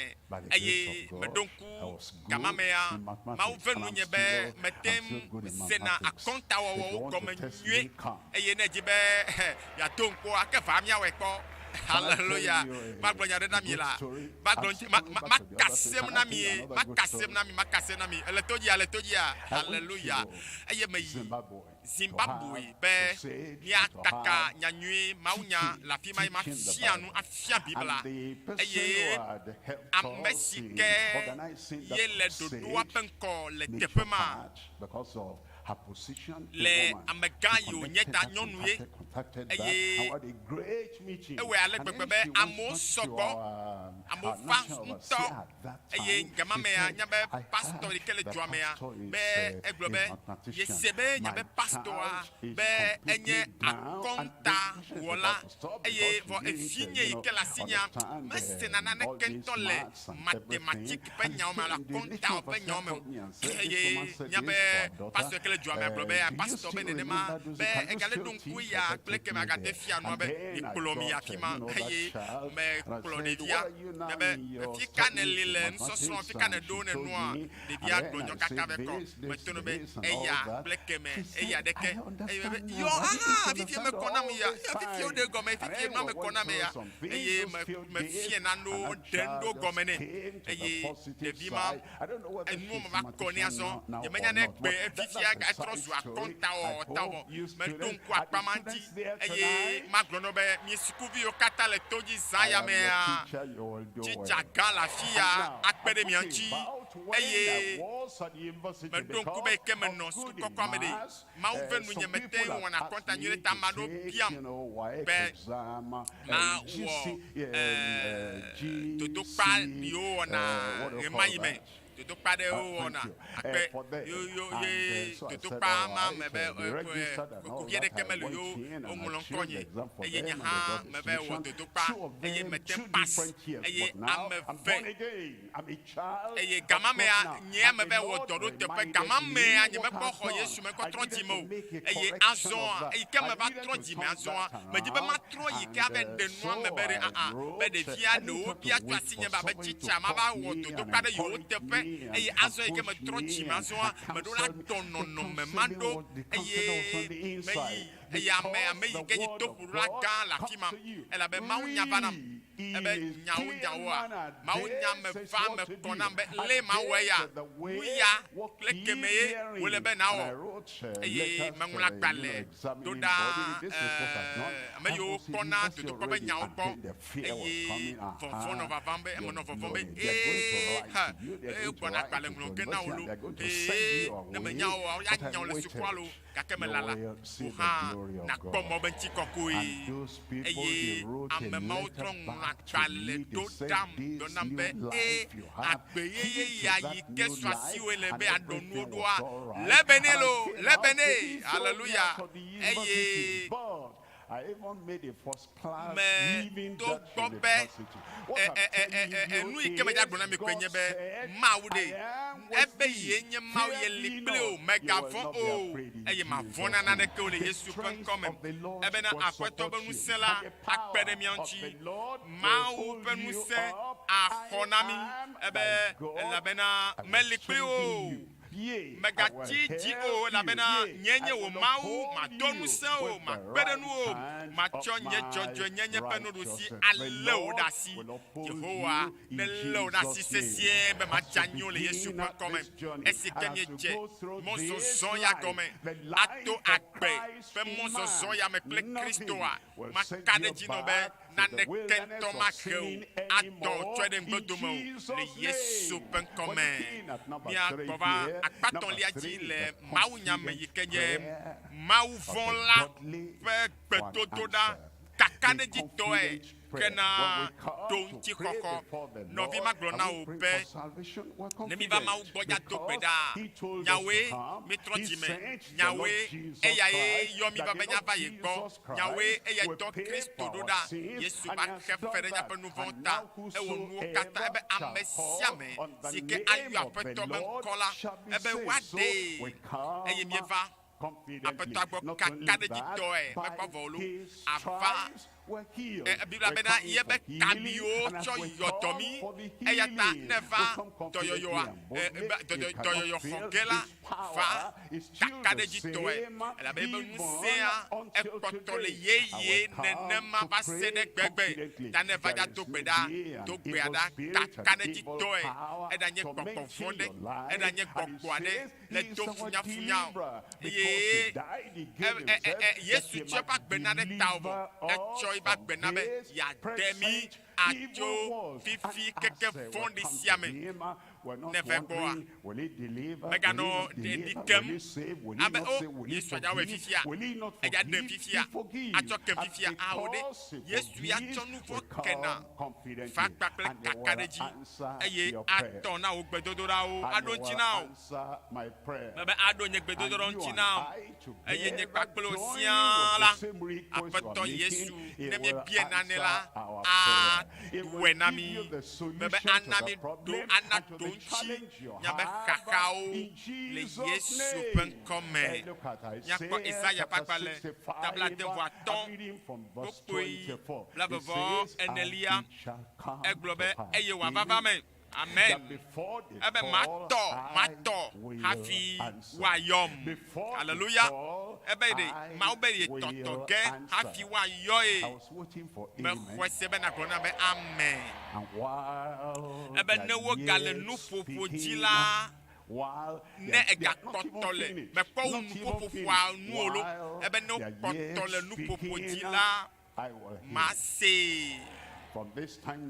eye meɖo ŋku gama mea, Mawu ve nunye be mete ŋu sena akɔntawɔwɔwo gɔme nyuie, eye ne èdi be yeado ŋkua, ke va míawɔe kpɔ. Haleluya! Magblɔ nya ɖe na mi la, magblɔ ŋuti, ma, ma, maka asem na mi, maka asem na mi, maka asem na mi. Ele to dzia? Ele to dzia? Haleluya! Eye meyi Zimbabwe be míakaka nyanyui mawunya le afi ma ye mafia nu, afia Biblia. Eye ame si ke ye le ɖoɖoa ƒe ŋkɔ le teƒe ma le amegã yi wònye ta nyɔnu ye. Eye ewɔe ale gbegbe be amewo sɔ gbɔ, amewo va ŋutɔ. Eye gama mea, nya be pastor yi ke le dua mea, be egblɔ be yese be nya be pastora be enye akɔnta wɔla eye vɔ evinye yi ke le asinyea mesena naneke ŋutɔ le mathematique ƒe nyawo me alo akɔnta ƒe nyawo me o. Eye nya be pastor yi ke le dua mea gblɔ be pastor be nenema be egale ɖo ŋku eya kple ekeme agate fia nua be mikplɔm yi afima eye mekplɔ ɖevia. Nye be, Fi ka nèli le nusɔsrɔ̃? Fi ka nèɖo ne nua? Ɖevia gblɔ nyɔ kaka be kɔ. Meto nɛ be, Eya kple keme, eya ɖeke. Eye mebe, Yɔ, aha, fifie mekɔ nam ya. Ya, fifie woɖe egɔme, fifie nua mekɔ nam ya. Eye me, mefia nanewo, ɖe nuɖewo gɔme nɛ. Eye ɖevi ma, enuwo me va kɔ nɛ azɔ. Nyemenya ne egbe fifia etrɔ zu akɔntawɔwɔ ta o. Meɖo ŋku akpa ma ŋuti. Eye magblɔ na wo be, Mi sukuviwo katã le to dzi zã ya mea, tsitsa gã le afi ya akpe ɖe mia ŋuti. Eye meɖo ŋku be yi ke menɔ suku kɔkɔa me ɖe, Mawu ve nunye mete ŋu wɔna akɔnta nyuie ɖe ta ame aɖewo biam be mawɔ dodokpa yiwo wowɔna ɣemaɣi me. Dodokpa ɖe wowɔna akpe yo yo ye dodokpa ma me be kuxi ɖeke meli yo woŋlɔ ŋkɔ nye eye nye hã me be wɔ dodokpa eye mete pass eye ame ve eye gama mea nyea me be wɔ dɔ ɖo teƒe gama mea nye mekpɔ xɔ Yesu me kɔ trɔ dzi me o eye azɔa eyi ke me va trɔ dzi me azɔa me dzi be matrɔ yi ke ave ɖe nua me be ɖe aa be ɖevia ɖewo bia tso asinye be abe tsitsa mava wɔ dodokpa ɖe yewo teƒe eye azɔ yi ke metrɔ dzime azɔa meɖo la tɔ nɔnɔme ma ɖo eye meyi eye ame ame yi ke nyi toƒoɖola gã le afi ma elabe Mawu nya va nam ebe nyawo nyawoa Mawu nya me va me kɔ nam be lé mawɔ eya nu ya kple keme ye wòle be nawɔ eye meŋlɔ agbalẽ ɖo ɖa ame yiwo kpɔna dodokpɔ be nyawo gbɔ eye vɔvɔ̃ nɔ vavam be eme nɔ vɔvɔ̃m be ee he ee gbɔna agbalẽ ŋlɔ ge na wò lo ee ne menya oa woanya wò le sukua lo gake melala wò hã nàkpɔ mɔ be ŋutikɔkɔe eye ame mawo trɔ ŋlɔ agbalẽ ɖo ɖam gblɔ nam be ee agbe yeye ya yi ke su asiwòe le be aɖɔ nuwo ɖoa lé be nɛ lo lé be nɛ haleluya eye Me togbɔ be enu yi ke medza gblɔ na mi koe nye be Mawu ɖe ebe yee nye Mawu ye li kpli wò, mègavɔ̃ o, eye màvɔ̃ na naneke o le Yesu ƒe ŋkɔ me. Ebena Aƒetɔ ƒe ŋusẽ la akpe ɖe mía ŋuti. Mawu ƒe ŋusẽ axɔ na mí ebe elabena meli kpli wò o. Mègatsi dzi o, elabena nyee nye wò Mawu, mado ŋusẽ wò, makpe ɖe ŋuwò, matsɔ nye dzɔdzɔenyenye ƒe nuɖusi alé wò ɖe asi. Yehowa nelé wò ɖe asi sesĩe be màdze anyi o le Yesu ƒe ŋkɔ me. Esi ke míedze mɔzɔzɔ ya gɔme ato agbe ƒe mɔzɔzɔ ya me kple Kristoa, maka ɖe edzi nɔ be Naneke ŋutɔ mahe wò adɔ wò tsɔe ɖe ŋugbedome o, le Yesu ƒe ŋkɔ me. Míagbɔ va akpa tɔ̃lia dzi le mawunya me yi ke nye Mawuvɔ̃la ƒe gbedodoɖa kakaɖedzitɔe. ke na ɖoŋtsixɔxɔ. Nɔvi magblɔ na wò be, ne míva Mawu gbɔ dza do gbe ɖa, nyawoe mítrɔ dzime, nyawoe eyae yɔ mí va be míava ye gbɔ, nyawoe eyae dɔ Kristo ɖo ɖa. Yesu va xe fe ɖe míaƒe nuvɔ̃wo ta, ewɔ nuwo katã ebe ame sia ame si ke ayɔ Aƒetɔ be ŋkɔ la, ebe woaɖee. Eye míeva Aƒetɔa gbɔ kakaɖedzitɔe, mekpɔ vɔ o loo, ava. E, Biblia bena yebe kabiwo tsɔ yɔ dɔ mí. Eya ta ne eva dɔyɔyɔa, e, dɔyɔyɔ xɔ ge la, va kakaɖedzitɔe, elabe yebe ŋusẽa ekpɔtɔ le yeye nenema va se ɖe egbegbe. Ta ne eva dza do gbe ɖa, do gbea ɖa kakaɖedzitɔe, eɖanye gbɔgbɔ vɔ̃ ɖe, eɖanye gbɔgbɔ aɖe, le do funyafunya o. Eye Yesu tsɔ eƒe agbe na ɖe tawò vɔ. Etsɔ eƒe agbe na be yeaɖe mí atso fifi keke vɔ̃ɖi sia me. Ne eve gbɔa, mèganɔ ɖi kem abe o Yesu adza wɔe fifia, edza ɖem fifia, atsɔ kem fifia. Ao ɖe, Yesu ya tsɔ nu vɔ̃ kena va kpakple kakaɖedzi eye atɔ na wò gbedodoɖawo, aɖo ŋuti na wò. Mebe aɖo nye gbedodoɖa ŋuti na wò, eye nye kpakple wò siaa la, Aƒetɔ Yesu, ne míebia nane la, awɔe na mí. Mebe ana mí ɖo, ana ɖoŋtsi míaƒe xaxawo le Yesu ƒe ŋkɔ me. Míakpɔ Yesaya ƒe agbalẽ ta blaade-vɔ-atɔ̃, kpukpui blaeve-vɔ-enelia. Egblɔ be, Eye wòava va me. Amen. Ebe matɔ, matɔ hafi woayɔm. Aleluya. Ebe ɖe Mawu be ye tɔtɔ ge hafi woayɔ ye. Mexɔe se be nagblɔ na be amen. Ebe ne wogale nuƒoƒo dzi la, ne egakpɔtɔ le, mekpɔ wu nuƒoƒoa nu o lo, ebe ne wokpɔtɔ le nuƒoƒo dzi la, Masee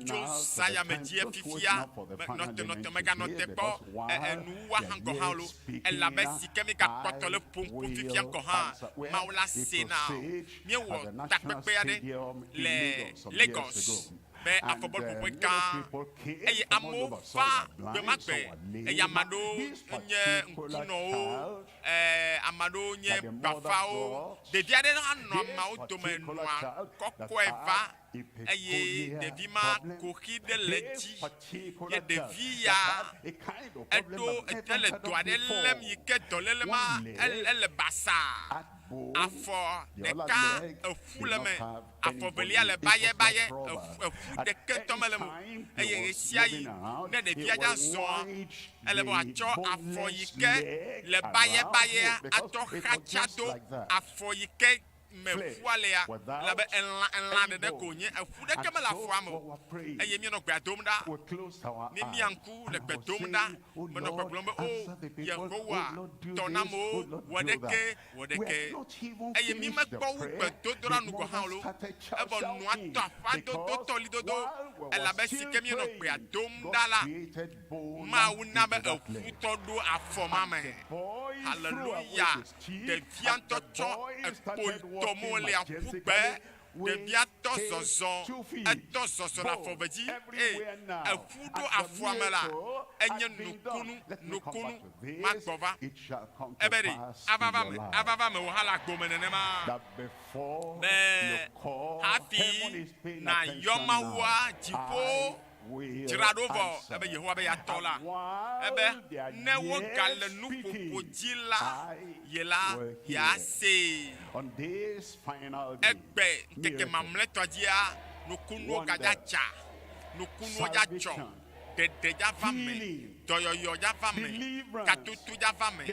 tso zã ya me dzie fifia. Nɔte, nɔte, meganɔ te kpɔ nuwuwua hã gɔ̃ hã o lo, elabe si ke mígakpɔtɔ le ƒom ƒu fifia gɔ̃ hã, Mawu la see na wò. Míewɔ takpekpe aɖe le Lagos be afɔbɔluƒoƒe gã, eye amewo va gbemagbe, eye ame aɖewo nye ŋkunɔwo, Ɛɛ, ame aɖewo nye bafawo. Ɖevi aɖe hã nɔ ameawo dome nɔa kɔkɔe va eye ɖevi ma kuxi ɖe le edzi. Ye ɖevi ya eɖo ele dɔ aɖe lém yi ke dɔléle ma ele basaa. Afɔ ɖeka eƒu le eme, afɔ velia le bayɛbayɛ, eƒu ɖeke ŋutɔ mele eme o. Eye ɣesiaɣi ne ɖevia dza zɔa, ele be wòatsɔ afɔ yi ke le bayɛbayɛa atsɔ xatsa do afɔ yi ke me ƒua lea, elabe elã elã ɖeɖe ko wònye, eƒu ɖeke mele afɔa me o. Eye míenɔ gbea dom ɖa, míemia ŋku le gbe dom ɖa, menɔ gbɔgblɔm be, O Yehowa, tɔ nam o, wɔ ɖeke, wɔ ɖeke. Eye mímekpɔ wu gbedodoɖa nu gɔ̃ hã o loo, evɔ nua tɔ aƒadodo tɔ ɣlidodo, elabe si ke míenɔ gbea dom ɖa la, Mawu na be eƒu tɔ ɖo afɔ ma me. Haleluya! Ɖevia ŋutɔ tsɔ ekpo tɔ mo lia ƒu gbe. Ɖevia tɔ zɔzɔ, etɔ zɔzɔ le afɔ ve dzi, eye eƒu ɖo afɔa me la, enye nukunu, nukunu. Magbɔ va. Ebe ɖe, ava va me, ava va mewò hã le agbo me nenema, be hafi nàyɔ Mawua, dziƒo dzra ɖo vɔ, ebe Yehowa be yeatɔ la, ebe ne wogale nuƒoƒo dzi la, ye la yeasee. Egbe ŋkeke mamlɛtɔ dzia, nukunuwo gadza dza, nukunuwo dza dzɔ, ɖeɖe dza va me, dɔyɔyɔ dza va me, katutu dza va me.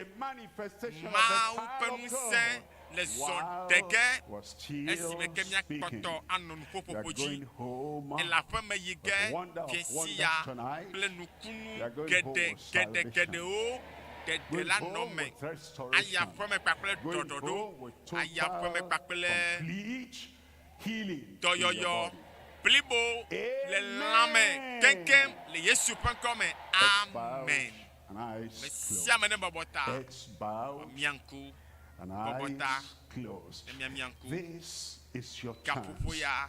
Mawu ƒe ŋusẽ le zɔ ɖe ge esime ke míakpɔtɔ anɔ nuƒoƒoƒo dzi. Ele aƒeme yi ge fiẽsi ya kple nukunu geɖe geɖe geɖewo ɖeɖe la nɔ eme. Ayi aƒeme kpakple ɖɔɖɔɖo, ayi aƒeme kpakple dɔyɔyɔ blibo le lãme keŋkeŋ le Yesu ƒe ŋkɔ me. Amen. Ame sia ame nebɔbɔ ta, wòamia ŋku. Bɔbɔ ta ne miamia ŋku. Gaƒoƒo ya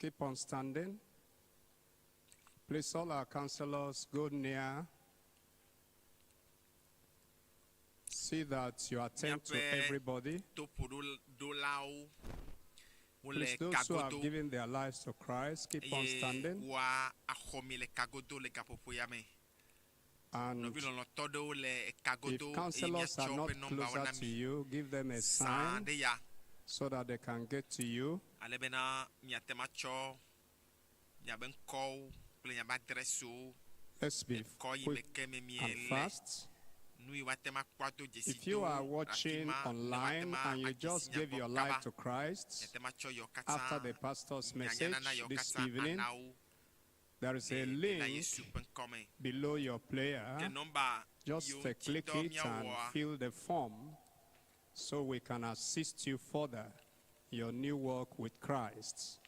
Keep on standing. Please, all our counselors, go near. See that you attend to Míaƒe everybody. toƒoɖolawo wole Please, those who have kagodo given their lives to Christ, keep on eye standing. woa axɔ mi le kagodo le gaƒoƒo ya me. And Nɔvi lɔlɔ̃tɔ ɖewo le if kagodo eye counselors míatsɔ are not woƒe nɔmbawo closer na to mi you, give them a zã sign ɖe ya so that they can get to you. ale bena miate ŋu atsɔ miabe ŋkɔwo kple miabe adrɛsiwo Let's be ŋkɔ yi me quick ke me and miele fast. Nu yi woate ŋu akpɔ ado dzesi If you do are le afi watching ma ne woate online ŋu and you adze si just nya gave gbɔ your kaba. life to Christ Miate ŋu atsɔ yewo after katã the pastor's message nyanyanana yewo this katã evening, ana wo there is a le link Yesu ƒe ŋkɔ me. below your player. Ke nɔmba Just yiwo ŋuti click dɔ it and míawɔa, fill the form so we can assist you further in your new walk with Christ.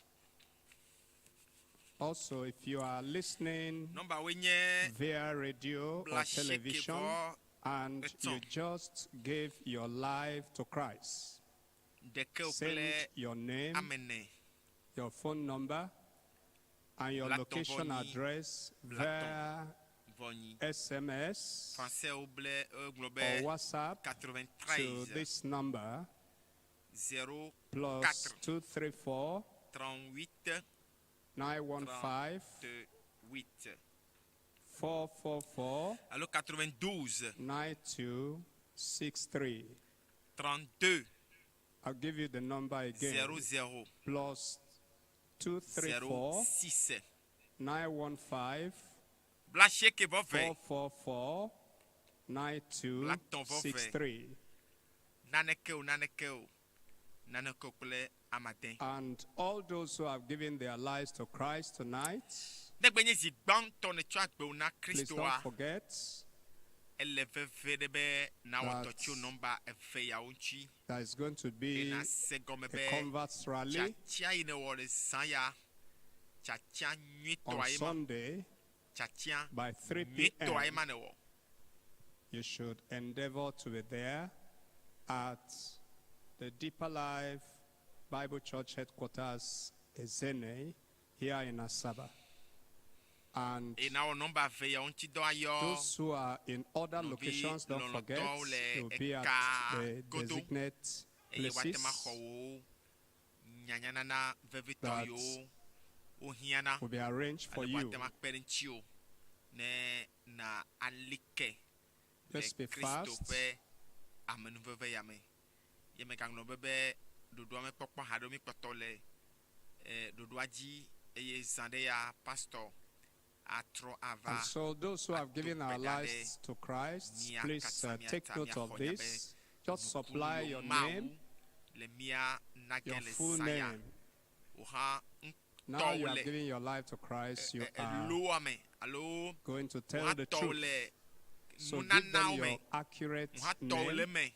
Also, if you are listening nɔmbawoe nye via radio or Blasheke television vɔ and you etɔ̃. just gave your life to Christ, ɖekewo send kple your name, ame ene. your phone number, and your Blatɔ̃ vɔ location nyi, address blatɔ̃ via vɔ nyi. SMS Français ble egblɔ or be WhatsApp to 93 this number 04 plus 234 38 915 38 444 alo 92 9263. 32 I'll give you the number again. 00 Plus 234 06 915 Blasieke vɔ ve 444 Blatɔ̃ vɔ ve. 9263. naneke o naneke o naneke o kple amade. And all those who have given their lives to Christ tonight, Negbe nye zi gbãtɔ netsɔ agbewo na please Kristoa don't forget ele veve ɖe be nawɔ dɔ That tso nɔmba eve yawo ŋuti there is going to eye be nase gɔme a be converts rally tiatia yi ne wɔ le zã ya tiatia on nyuitɔa ye ma Sunday tiatia by 3 nyuitɔa ye p.m. ma ne wɔ. You should endeavor to be there at the Deeper Life Bible Church headquarters, Ezene, here in Asaba. And Eye nawɔ nɔmba eve yawo ŋuti dɔ ayɔ those who are in other nɔvi locations, don't forget, lɔlɔ̃tɔwo le it will be at eka the godo designate eye woate places ŋu axɔ wo nyanyanana vevitɔ that yiwo wohiãna will be arranged for ale you. woate ŋu akpe ɖe ŋutiwò ne na alike le Let's be Kristo fast. ƒe amenuveve ya me. Ye megaŋlɔ be be ɖoɖoa me kpɔkpɔ haɖewo mi kpɔtɔ le eh, ɖoɖoa dzi eye zã ɖe ya pastor atrɔ ava And so, those who have given our gbe ɖa ɖe lives to Christ, mía please katã take míata note of míaxɔ nya be this. Just supply nukunu your Mawu name, le mía nage your le full zã ya. name. Wò hã Now you ŋutɔwo have le given your life to Christ, you are eloa me alo going to wò tell hã the tɔwo truth. le So give them nunanawo your me accurate wò hã tɔwo le name, me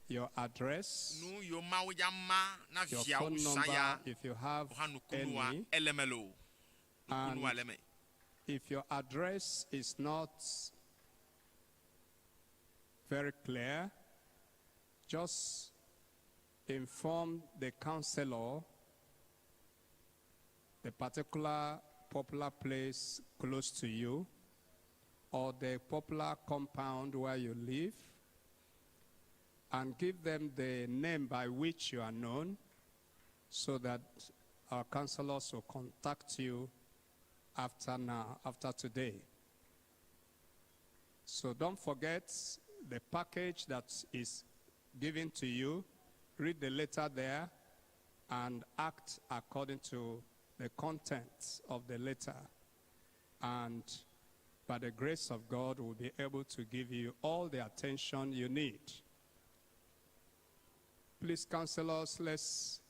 your address, nu yiwo Mawu ya ma na your viawo phone zã ya number if you have wò hã nukunua any. ele me loo nukunua And le me. if your address is not very clear, just inform the counselor the particular popular place close to you or the popular compound where you live and give them the name by which you are known so that our counselors will contact you after now, after today. So don't forget the package that is given to you. Read the letter there and act according to the contents of the letter. And by the grace of God, we'll be able to give you all the attention you need. Please, counselors, let's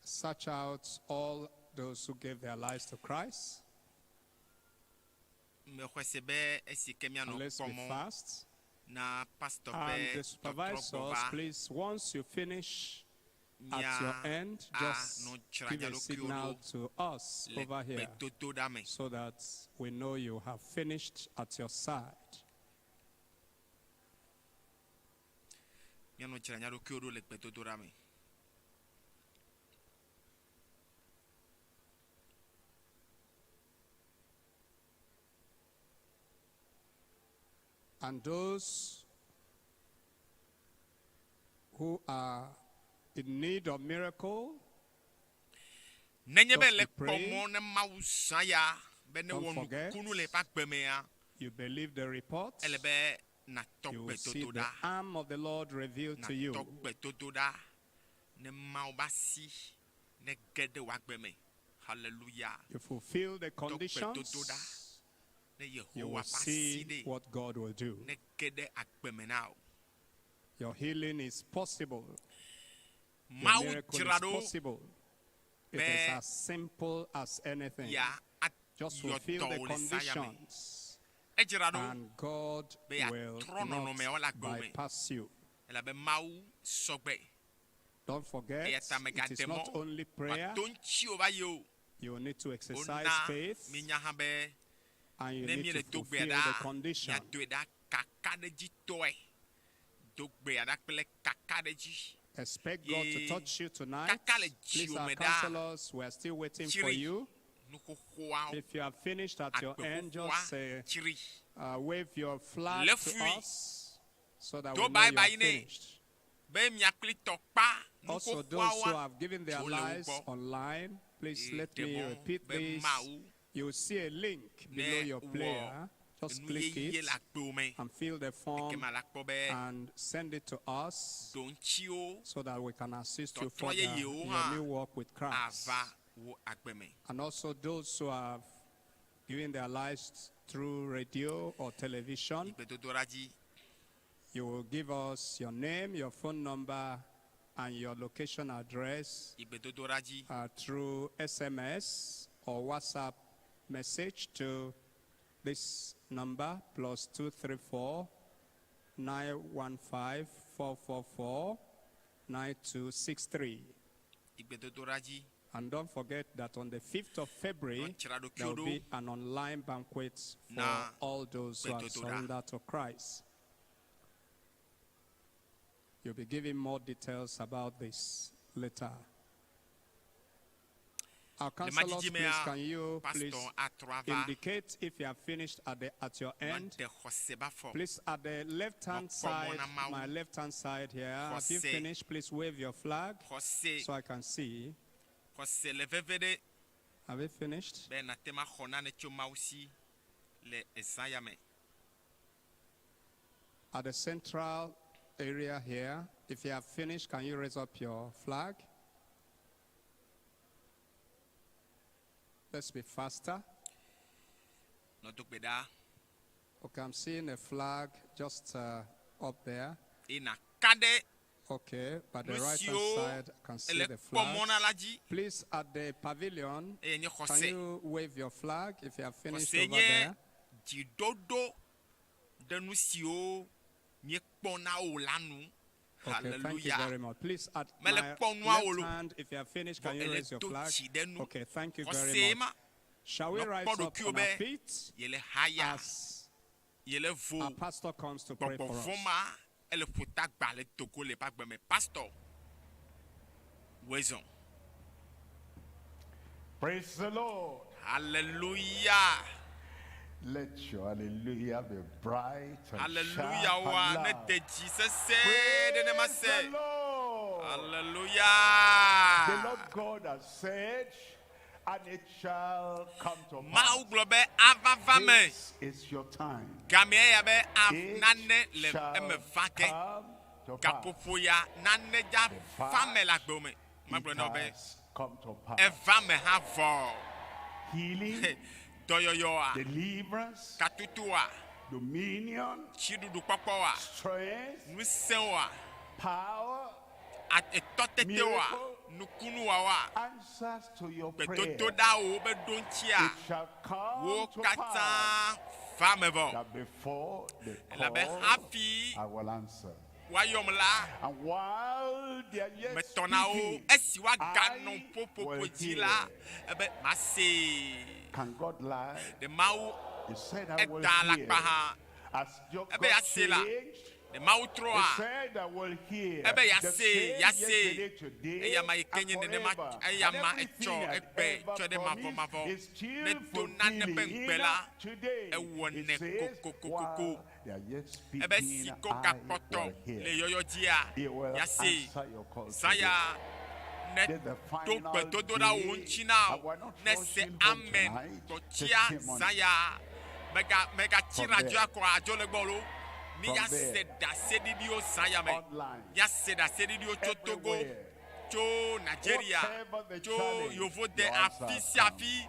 search out all those who gave their lives to Christ. Mexɔe se be esi ke míanɔ And let's be kpɔ mɔ fast. na pastor And ƒe the tɔtrɔ supervisors, gbɔ va please, once you finish at your mía end, just anɔ dzra give mía a ɖokuiwo signal ɖo to us le over here gbedodoɖa me. so that we know you have finished at your side. Míanɔ dzra mía ɖokuiwo ɖo le gbedodoɖa me. And those who are in need of miracle, Nenye be Just le be kpɔ praying. mɔ ne Mawu zã ya be ne Don't wɔ forget. nukunu le eƒe agbe mea, you believe the report, ele be natɔ you will see the gbedodoɖa. arm of the Lord revealed to you. Natɔ gbedodoɖa ne Mawu be asi ne ge ɖe wò agbe me. Hallelujah. You fulfill the Tɔ conditions gbedodoɖa Ne You Yehowa will ƒe asi see ɖe what God will do. ne ge ɖe agbe me na wò. Your healing is possible. Your Mawu miracle dzra is ɖo possible. It be is as simple as anything. ya Just ayɔ fulfill dɔ the wò le zã ya me. conditions, Edzra ɖo and God be will yeatrɔ nɔnɔmeawo le not agbe me. bypass you. Elabe Mawu sɔgbɛ. Don't forget, Eya ta it mègaɖe is not mɔ only prayer. wòato ŋutiwò va yi o. You need to exercise Wona faith míenya hã be and you ne need míele to do gbea fulfill the ɖa, condition. míadoe ɖa kakaɖedzitɔe. Do gbea ɖa kple kakaɖedzi. Expect God to Ye touch you tonight. kaka le Please, dziwò our me ɖa. counselors, we are still waiting for Tsri you. nuxoxoawo. If you have finished at your end, Agbe just say, tsri. wave your flag Le to fui. us so that Do we know bye you bye are nɛ. finished. Be mia kpli tɔ kpa Also, those who nuxoxoawoa have given their tso le wo lives gbɔ. online, please Ye let ɖe me mɔ repeat be this. Mawu You will see a link below ne your wɔ player. Just enu click yeye it le agbewò me. and fill the form Ekema la kpɔ be and send it to us ɖoŋtsiwo so that we can assist you tɔtrɔ further in yeyewo your hã new walk with Christ. ava wò agbe me. And also those who have given their lives through radio or television, Gbedodoɖa dzi. you will give us your name, your phone number, and your location address Yi gbedodoɖa dzi. through SMS or WhatsApp message to this number +234 915 444 9263. Yi gbedodoɖa dzi. And don't forget that on the 5th of February, Nɔ there will ɖokuiwò be ɖo an online banquet for na all those who have gbedodoɖa. surrendered to Christ. You'll be given more details about this later. Our Le ma counselors, dzidzi please, mea, can you please pastor atrɔ ava indicate if you have finished at, the, at your end? nɔ ɖe xɔse be afɔ. Please, at the left hand Nɔ kpɔ mɔ side, na Mawu. my left hand side here, have you Xɔse. finished? Please wave your flag Xɔse. so I can see. Xɔse le veve ɖe Have you finished? be nàte ŋu axɔ nane tso Mawu si le ezã ya me. At the central area here, if you have finished, can you raise up your flag? Let's be faster. Nɔ do gbe ɖa Okay, I'm seeing a flag just up there. eye nàka ɖe Okay, but the nu right hand siwo side, I can see ele the kpɔ mɔ na la flag. dzi. Please, at the pavilion, Eye nye can xɔse. you wave your flag if you have finished Xɔse over nye there? dziɖoɖo ɖe nu siwo míekpɔna o la nu. Okay, thank you Hallelujah. very much. Please, at Mele my kpɔ nua o left lo. hand, if you have finished, Vɔ can you ele raise your do flag? dzi ɖe nu. Okay, thank you Xɔse very much. ma. Shall we Nɔ rise kpɔ up ɖokuiwò on our be feet yele haya, as yele vo. our pastor comes to pray for Gbɔgbɔ us? vɔ̃ ma ele ƒota gba le dogo le eƒe agbe me. Pastor, wòe zɔ. Praise the Lord. Hallelujah. Let your hallelujah be bright and Hallelujah sharp wa and ne loud. de dzi sesẽ ɖe ne ma Praise se. the Lord. Hallelujah. The Lord God has said, and it shall come to pass. Mawu gblɔ be ava va me. This is your time. Gamea ya be a- It nane le shall eme va ke. come to pass. Gaƒoƒo ya nane dza va me le agbewo me. Magblɔ It na wo be has come to pass. eva me hã vɔ. Healing, Dɔyɔyɔa, deliverance, katutua, dominion, tsiɖuɖukpɔkpɔa, strength, ŋusẽwoa, power, a- etɔtetewoa, miracle, nukunuwawoa, answers to your prayer. gbedodoɖawo be ɖoŋtsia, It shall come wo to katã pass va me vɔ. that before the Elabe call, hafi I will answer. woayɔm la, And while they are yet metɔ na wo speaking, esi woaganɔ I ƒoƒoƒo will dzi la, hear. ebe masee. Can God lie? Ɖe Mawu He said, I will eda hear. alakpa hã. As your Ebe God yase la, changed, ɖe Mawu he trɔa, said, I will hear. ebe The yase, same yase. yesterday, today, Eyama yi ke and nye nenema, forever. eyama And etsɔ everything I egbe ever tsɔ ɖe mavɔ promised mavɔ. is still Ne do nane ƒe fulfilling ŋugbe la, today. ewɔnɛ He says, kokokokoko. while they are yet Ebe speaking, si ko I gakpɔtɔ will hear. le yɔyɔ dzia, He will yase. answer your call Zã ya today. ne This the do final gbedodoɖa wo day, ŋuti na and wo. we're not Ne se rushing home amen tonight. gbɔtsia Testimony. zã ya. Mega megatsi From radio there. akɔ adzo le gbɔ lo. Mi From ya se there. ɖaseɖiɖiwo zã ya me. Online. Ya se ɖaseɖiɖiwo tso Togo, Everywhere. tso Nigeria, Whatever the tso challenge, Yovode your answer afi has sia come. afi.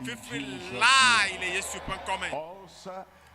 In Fifiri Jesus' lae name. le Yesu ƒe ŋkɔ me. Also,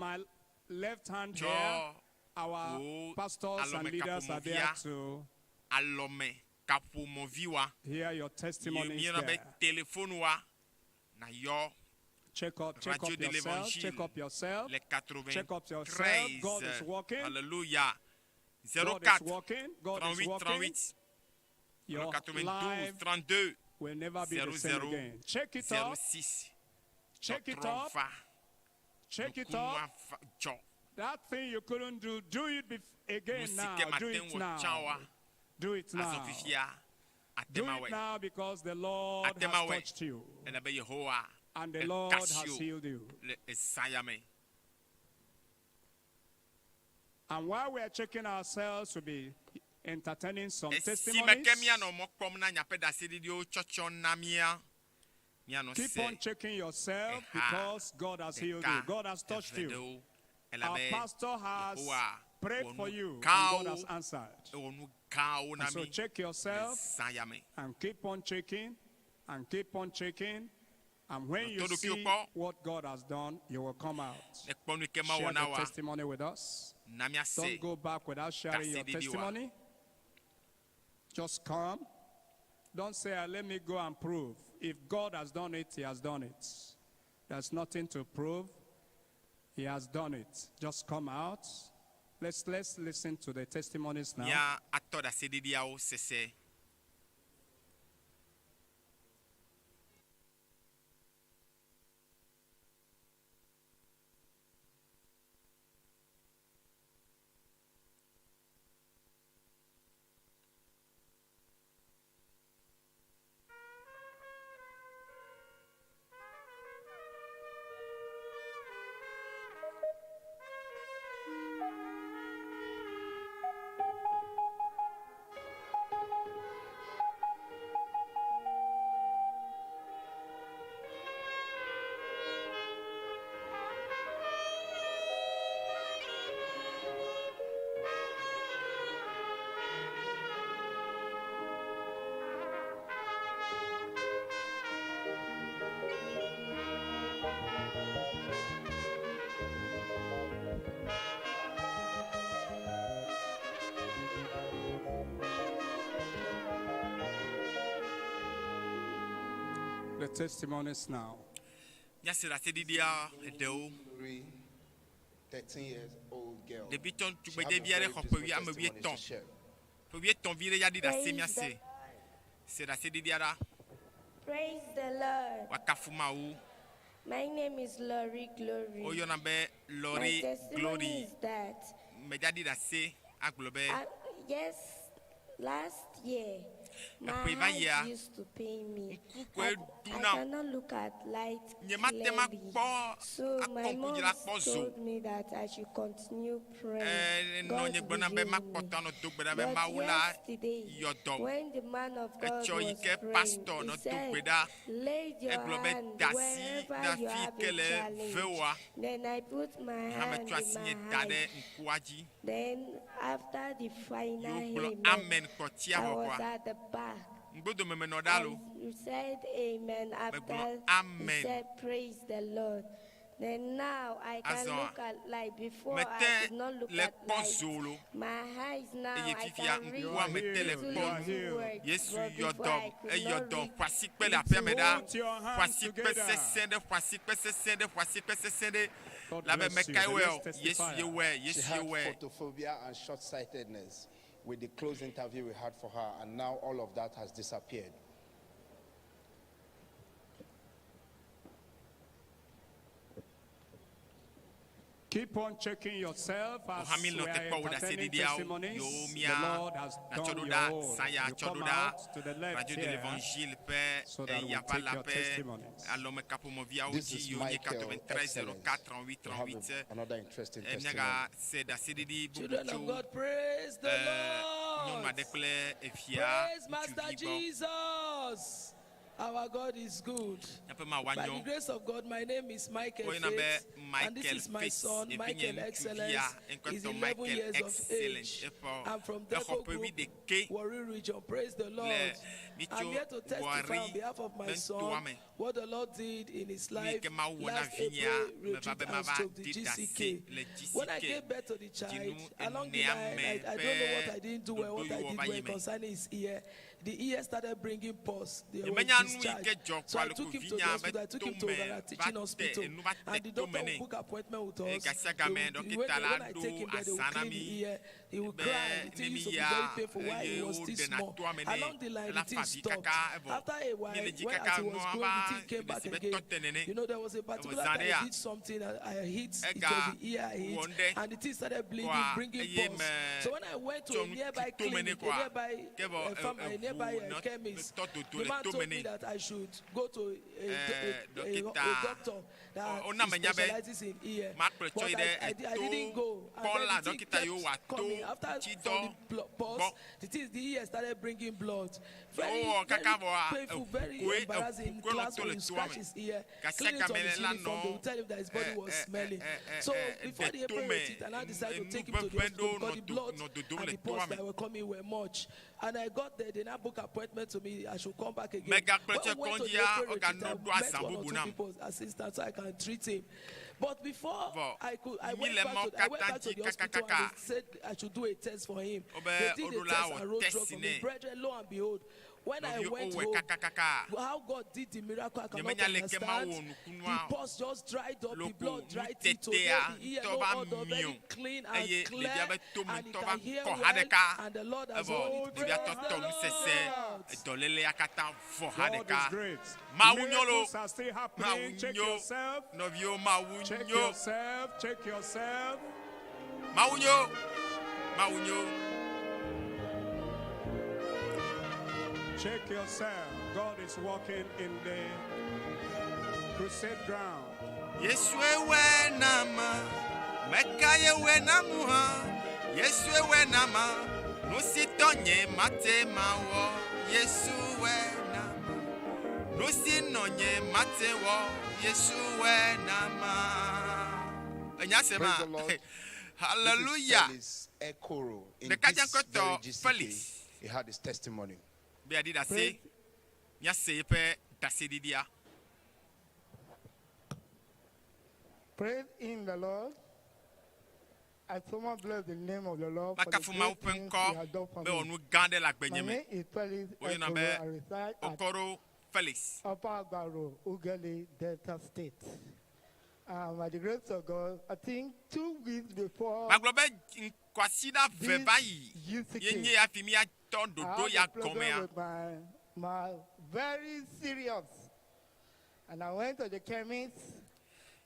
my left hand Tsɔ here, our wò pastors and leaders are there alɔmekaƒomɔvia to alɔme kaƒomɔviwa hear your yi testimonies míeyɔna be there. telefonua nayɔ Check up, check Radio up de yourself, l'Évangile check up yourself, le check up yourself. God is 93. working. Alléluia. God 04 is working. God is 38 working. 38 Your 92 life 32 will never be the same 00 again. Check it up. 06. Check it up. Check it up. Nukua va dzɔ. That thing you couldn't do, do it again Nu si now. ke mate Do ŋu it wɔ now. tsã oa, Do it azɔ now. fifia ate Do ma it wɔe. now because the Lord Ate ma has wɔe. touched you Elabe Yehowa and the Lord has ekasi healed you. le esa me. And while we are checking ourselves, we'll be entertaining some Esime testimonies. ke míanɔ mɔ kpɔm na miaƒe ɖaseɖiɖiwo tsɔtsɔ na mía, míanɔ Keep se on checking yourself eha because God has healed you. ɖeka, God has touched eve you. ɖewo. Our Elabe pastor has Yehowa prayed wɔ for nu you and gãwo, God has answered. ewɔ nu gãwo na And so mí check le yourself zã ya me. and keep on checking and keep on checking. And when you Nɔ to ɖokuiwò see kpɔ. what God has done, you will come out. Ne kpɔ nu yi ke mawɔ Share na the woa, testimony with us. na míase Don't go back without sharing your ɖaseɖiɖi wa. testimony. Just come. Don't say, "Ah, let me go and prove. If God has done it, He has done it. There's nothing to prove. He has done it. Just come out. Let's listen to the testimonies now. Mía atɔ ɖaseɖiɖiawo sese. The testimonies now. Míase ɖaseɖiɖia eɖewo. 13 years old girl. Ɖevitɔ She have a tugbedzevi aɖe very xɔ beautiful ƒe wui ame testimony to wuietɔ̃. share. Ƒe wuietɔ̃ vi ɖe ya ɖi ɖase Praise míase. Se ɖaseɖiɖia ɖa. Praise the Lord. Woakafu Mawu. My name is Lori Glory. Woyɔna be My Lori testimony Glory. is that Medza ɖi ɖase agblɔ be yes, last year my Eƒe va yia, eyes used to pain me. koe I, ɖu I nam. cannot look at light Nyemate ŋu clearly. akpɔ So my akɔ ŋku mom dzi la kpɔ zo. told me that I should continue praying. Ee, God nɔnye will gblɔna be heal me. makpɔtɔ anɔ do gbe ɖa be But Mawu la yesterday, yɔ dɔm. when the man of God Etsɔ yi was ke praying, pastor he nɔ do said, gbe ɖa. lay your Egblɔ be hand da asi wherever ɖe you afi have ke a le challenge. vewoa. Then I put my Hã hand metsɔ asi nye in da my ɖe eyes. ŋkua dzi. Then after the final Ye wogblɔ amen, amen kpɔtia I vɔ was kɔa. at the back. Ŋgbodome menɔ ɖa lo. And you said amen after Megblɔ you amen. said praise the Lord. Then now I can Azɔa, look at light. Before I mete could not look le at kpɔ light. zo lo. My eyes now Eye I fifia can read ŋkua mete le little kpɔ little nu. words. Yesu But yɔ before dɔm, I could eyɔ not dɔm. read Ƒasikpe le aƒea me ɖa. Put your hands Ƒasikpe together. sesẽ ɖe, ƒasikpe sesẽ ɖe, ƒasikpe sesẽ ɖe. God Labe bless you. mekae The wɔe next o. Yesu testifier. ye wɔe, She Yesu ye had wɔe. photophobia and short-sightedness with the close interview we had for her, and now all of that has disappeared. Keep on checking yourself as Wohami we nɔ are te kpɔ wo entertaining ɖaseɖiɖiawo. testimonies. Yewo The mía Lord has natsɔ done ɖo your ɖa own. zã ya You tsɔ come ɖo ɖa out to the left Radio de here l'Evangile ƒe so that we eyaʋa take la your ƒe testimonies. alɔmekaƒomɔviawo This dzi is yiwo nye Michael 93 Excellence. 04 38 We have 38. another interesting Eh, testimony. míagase ɖaseɖiɖi bubu Children tso of God, praise the eh, nyɔnu Lord. aɖe kple evia Praise Master ŋutsuvi gbɔ. Jesus. Our God is good. Míaƒe Mawu By the anyo. grace of God, my name is Michael Woyɔna be Faith, and this Michael is my Faith. son, Evinye Michael ŋutsuvia Excellence. He's ŋkɔtɔ 11 Michael years of Excellence. age. Eƒe I'm from exɔ Deco ƒe Group, wuiɖekɛ Warri region. Praise the le Lord. I'm mitso here to testify Warri on behalf of my ƒe son, nutoa me. What the Lord did in his life ke Mawu wɔ na last vinyea, April meva retreat be and mava stroke the di ɖase GCK. le When I GCK gave birth to the child, dzinu along the enea line, me I don't know what ƒe I didn't do well, what I ɖoɖo yiwo did va well yi me. concerning his ear. The ear started bringing pus. There was Nyemenya nu yi discharge. ke dzɔ So I kɔ ale took ko him to the vinyea be hospital. I took him to tome Ogara va Teaching te Hospital. enu va And te the tome doctor nɛ. will book appointment with Eye us. gasia They game will, when, dɔkita la when I take ɖo him there, they will azã na clean mí the ear. He will be cry. The ne thing mi used to be yia very painful while eye he was still woɖena small. toa me nɛ Along the line, ela the thing fa vi stopped. kaka evɔ After a while, míele dzi when kaka as he was nua growing, va the thing came le back si be again. tɔ te nene. You know, there was a Evɔ particular zã time ɖe I ya did something, I hit, it ega was the ear I wɔ hit, ŋɖe and the thing started bleeding, kɔa bringing eye pus. me So when I went to tsɔ a nu nearby tu tome nɛ clinic, a kɔa nearby ke vɔ farm, a nearby eʋu nɔ chemist, tɔ dodo the le man tome told me nɛ. that I should go to Ɛɛ a dɔkita doctor that wona menya be specializes in ear. makplɔe tsɔ But yi ɖe I didn't eto go. And then kpɔla the thing dɔkita yiwo kept wòato coming. After tsi from dɔ the pus, gbɔ. the ear started bringing blood. Very, Wowɔ very kaka vɔa painful, very eʋukoe embarrassing in eʋukoe nɔ class to when le you toa scratch me. his ear, Gasia clean it on game his la uniform, they nɔ will tell him that his body ɛ was ɛ smelling. ɛ ɛ So ɛ before ɖe the April tome retreat, and I decided to take him to the enuʋeʋẽ hospital ɖewo because nɔ the do blood nɔ dodom and le the toa pus me. that were coming were much. And I got there, they now book appointment to me. I should come back again. Megakplɔe When tse we went to the kɔdzia April retreat, woganɔ I ɖo met azã one or bubu two nam. people's assistants so I can treat him. But before Vɔ I could, I mi went le back mɔ to, I went katã back to dzi the hospital kakakaka. and they said I should do a test for him. Wobe They did woɖo a la test wɔ and wrote drug test for me. nɛ. Brethren, lo and behold, when I Nɔviwo went wowɔe home, kakakaka. how God did the miracle, I cannot Nyemenya leke Mawu understand. wɔ The nukunua pus just dried up, the loko blood dried it today. nutetea The ear ŋutɔ no va odor, mio very clean and eye clear, ɖevia be tome and he ŋutɔ va can hear kɔ ha well. ɖeka And the Lord has evɔ done it. ɖevia tɔ Praise tɔ the nusese Lord. edɔlélea katã vɔ ha God is ɖeka. great. Mawu nyo lo Miracles are still happening. Mawu Check nyo yourself. nɔviwo Mawu Check nyo yourself. Check yourself. Mawu nyo Mawu nyo. Check yourself. God is working in the crusade ground. Yesue wɛ nama, mɛka ye wɛ namu hã. Yesue wɛ nama, nusi tɔ nye mate ma wɔ. Yesu wɛ nama, nusi nɔ nye mate wɔ. Yesu wɛ nama. Enya se ma. Praise the Lord. This is Hallelujah. Felix Ekoro. In Ɖekadze this ŋkɔtɔ very GCK, Felix. he had his testimony. Be yeaɖi ɖase. Míase yeƒe ɖaseɖiɖia. Praise in the Lord. I so much bless the name of the Lord for the Makafu Mawu great ƒe things ŋkɔ he has done for be wɔ me. nu gã ɖe le My agbenye me. name is Felix Woyɔna Ekoro. be I reside at Okoro Felix. Upper Agbaro, Ughelli, Delta State. By the grace of God, I think 2 weeks before Magblɔ be kwasiɖa ve this va yi GCK, ye nye hafi míatɔ I ɖoɖo had ya a problem gɔmea. with my very serious. And I went to the chemist,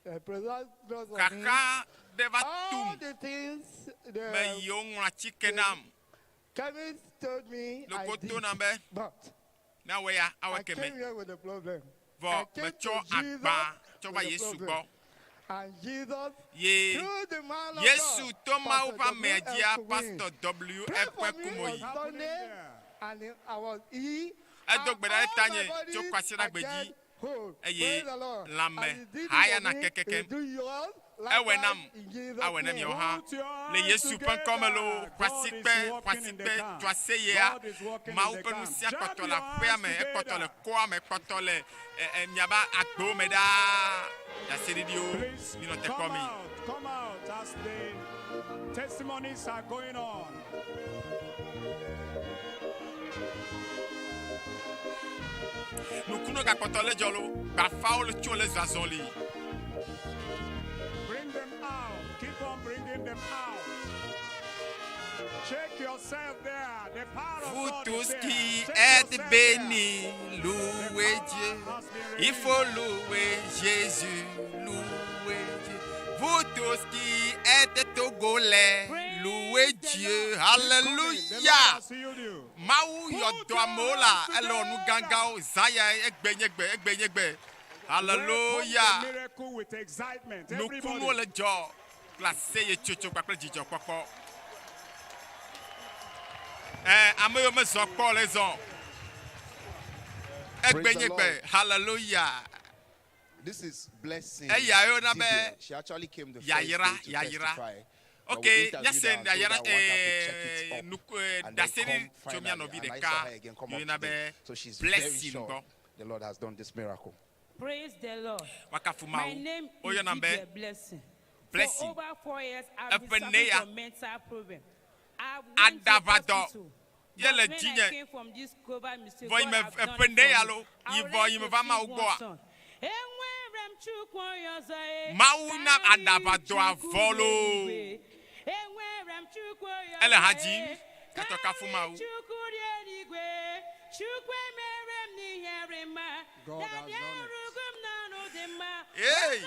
the product drugs for me. Kaka ɖe va All tum the things the me yiwo ŋlɔ atike nam. chemist told me I Loko did, to nam be but míawɔ ya awɔ I keme. came here with a problem. Vɔ I came metsɔ to Jesus agba tsɔ va with a Yesu problem. gbɔ. And Jesus, Ye through the man of Yesu God, to Mawu Pastor ƒe amea W.F. dzia Kumin, Pastor W pray F for me Kumoyi. on Sunday, and I was ill. Edo gbe ɖa ɖe All my tanye body, tso kwasiɖa I gbe dzi get whole. eye Praise the Lord. lãme And he did it haya for na me, kekekem. he do yours Ewɔe likewise nam, in Jesus' awɔe na name. miawo hã. Le Yesu ƒe ŋkɔme loo, God is kwasikpe, working in the kwasikpe, camp. tsoaseyea, God is working in Mawu the ƒe camp. nusia Jam kpɔtɔ your le aƒea hands me, ekpɔtɔ le together. kɔa me, ekpɔtɔ le ɛ, ɛ, miaƒe agbewo me ɖaa. Ɖaseɖiɖiwo, Please minɔ te kpɔ come mi. out. Come out as the testimonies are going on. Nukunu gakpɔtɔ le dzɔ loo, gbafawo le tso le zɔzɔli. Bring them out. Keep on bringing them out. Check yourself there. The power of Vous God tous is there. qui Check êtes yourself there. bénis, louez Dieu. Il faut louer Jésus, louez Dieu. Vous tous qui êtes Togolais, louez Dieu. Alléluia. Mawu yɔ dɔ amewo la, ele wɔ nu gãgãwo. Zã ya egbe nye gbe, egbe nye gbe. Alléluia. Welcome the miracle with excitement. Nukunuwo Everybody. le dzɔ kple aseyetsotso kpakple dzidzɔkpɔkpɔ. Ɛ ame yiwo mezɔ kpɔ le zɔ. Egbe Praise the nye gbe. Lord. Hallelujah. This is blessing. Eya yona be Dibia. She actually came the first yayra day to yayra. testify. But we Ok, interviewed míase her and told yayra her I want her to check it ɛɛ up nuku ɛɛ and then ɖaseɖi come tso mía finally. nɔvi And I ɖeka saw her again come up yona be today. So she's very blessing sure gbɔ. the Lord has done this miracle. Praise the Lord. Woakafu My Mawu. name is Woyɔnam be Dibia Blessing. Blessing. For over 4 years, I've Eƒe been suffering ne ya. from mental problem. I've went to Aɖaʋadɔ hospital. ye But le when I dzinye. came from this global mistake, Vɔ God yi me have done eƒe it ne for ya me. lo, I yi would vɔ like yi to me va sing Mawu one gbɔa. song. Enwere m Chukwu onye ọzọ e, Mawu na karịa aɖaʋadɔ Chukwu avɔ loo. eluigwe. Enwere m Chukwu onye Ele ha ọzọ dzim e, etɔ kafu Mawu. Chukwu dị eluigwe. Chukwu emere m n'ihere mma. God has Daddy done it. erugo m n'ọnụ dị mma. Hey!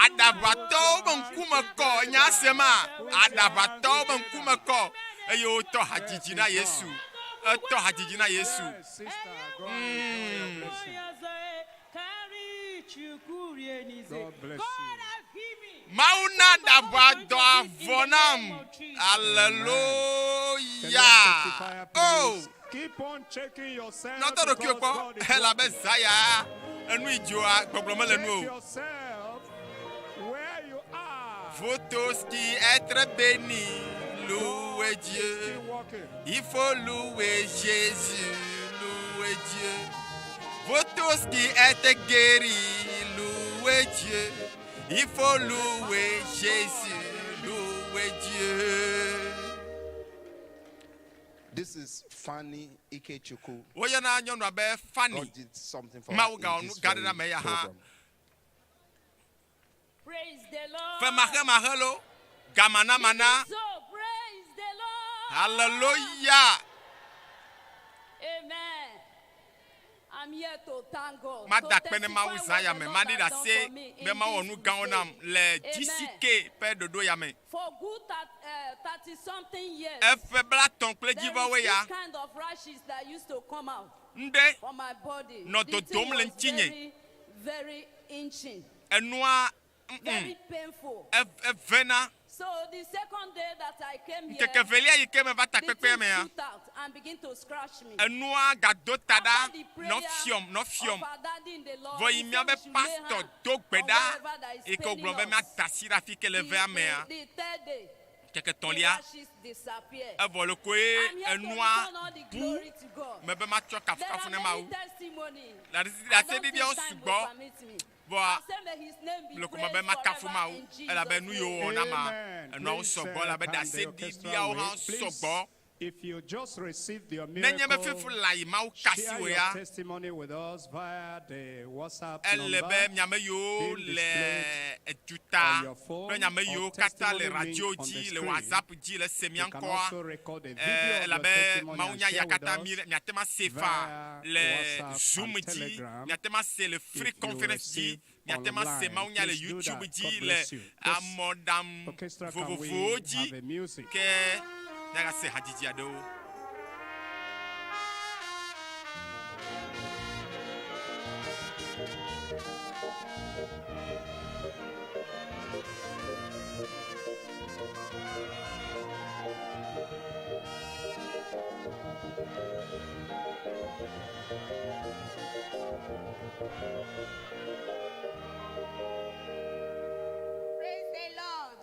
Aɖaʋatɔwo be ŋkume kɔ nya sema. Aɖaʋatɔwo be ŋkume kɔ eye wotɔ hadzidzi na Yesu. Etɔ hadzidzi na Yesu. Mm. God bless you. Mawu na aɖaʋadɔ avɔ nam. Aleluya. Oh! Keep on checking yourself. Nɔtɔ ɖokuiwò because kpɔ God is elabe working. zã ya enu yi dzoa gbɔgblɔ mele Check nu o. yourself where you are. Vous tous qui êtes bénis, louez Dieu. Il faut louer Jésus, louer Dieu. Vous tous qui êtes guéris, louez Dieu. Il faut louer Jésus, louer Dieu. This is Fanny Ikechukwu. Woyɔna nyɔnua be Fanny. God did something for her Mawu in gawɔ nu this gã ɖe very ɖe ame ya hã. program. Praise the Lord. Femaxemaxe lo, gamanamana, So praise the Lord. hallelujah. Amen. I'm here to thank God. Mada to akpe ne Mawu testify zã what ya the me, Lord maɖi has done ɖase for me be in mawɔ this nu gãwo crusade. nam le Amen. GCK ƒe ɖoɖo ya me. For good 30 something years, Eƒe blatɔ̃ kple there dzivɔwoe is ya. this kind of rashes that used to come out Ŋɖe from my body. nɔ The thing dodom le was ŋutinye. very, very itching, Enua very painful. evena. So the second day that I came here, Ŋkeke velia yi ke meva the takpekpea thing mea, shoot out and begin to scratch me. enua gado ta ɖa After the prayer nɔ fiɔm nɔ fiɔm. of our daddy in the Lord, Vɔ he yi said míabe we should lay pastor hand do gbe on ɖa wherever that is yi ke paining wògblɔ be us. míada asi ɖe afi ke le vea mea. The third day, Ŋkeke the tɔ̃lia rashes disappear. evɔ le koe I'm here to enua return all the bu glory to God. mebe matsɔ There kafukafu are ne many Mawu. testimonies. Le I don't ɖaseɖiɖiawo think time will sugbɔ permit me. vɔa I say may his name be le ko mebe praised makafu forever Mawu in Jesus' elabe nu yiwo name. wɔna ma Amen. enuawo Please, sɔgbɔ elabe can the orchestra ɖaseɖiɖiawo hã wait, please? sɔgbɔ. If you just received your Nenye be miracle, fifi le ayi Mawu kasi share wò your ya testimony with us via the WhatsApp ele number be miame yiwo being le displayed eduta on your phone kple nyame or yiwo katã le testimony radio link on dzi the le screen. WhatsApp dzi le se mía You can ŋkɔa also record a video eh, of your elabe testimony Mawu and nya ya share with katã us mi miate ma se fa via le WhatsApp Zoom and dzi Telegram miate ma se le free if you conference dzi receive miate ma se online. Mawu nya le Please do YouTube that. dzi God le bless you. Yes. amɔɖaŋu Orchestra, can we vovovowo dzi have a music? ke míagase hadzidzi aɖewo. Praise the Lord.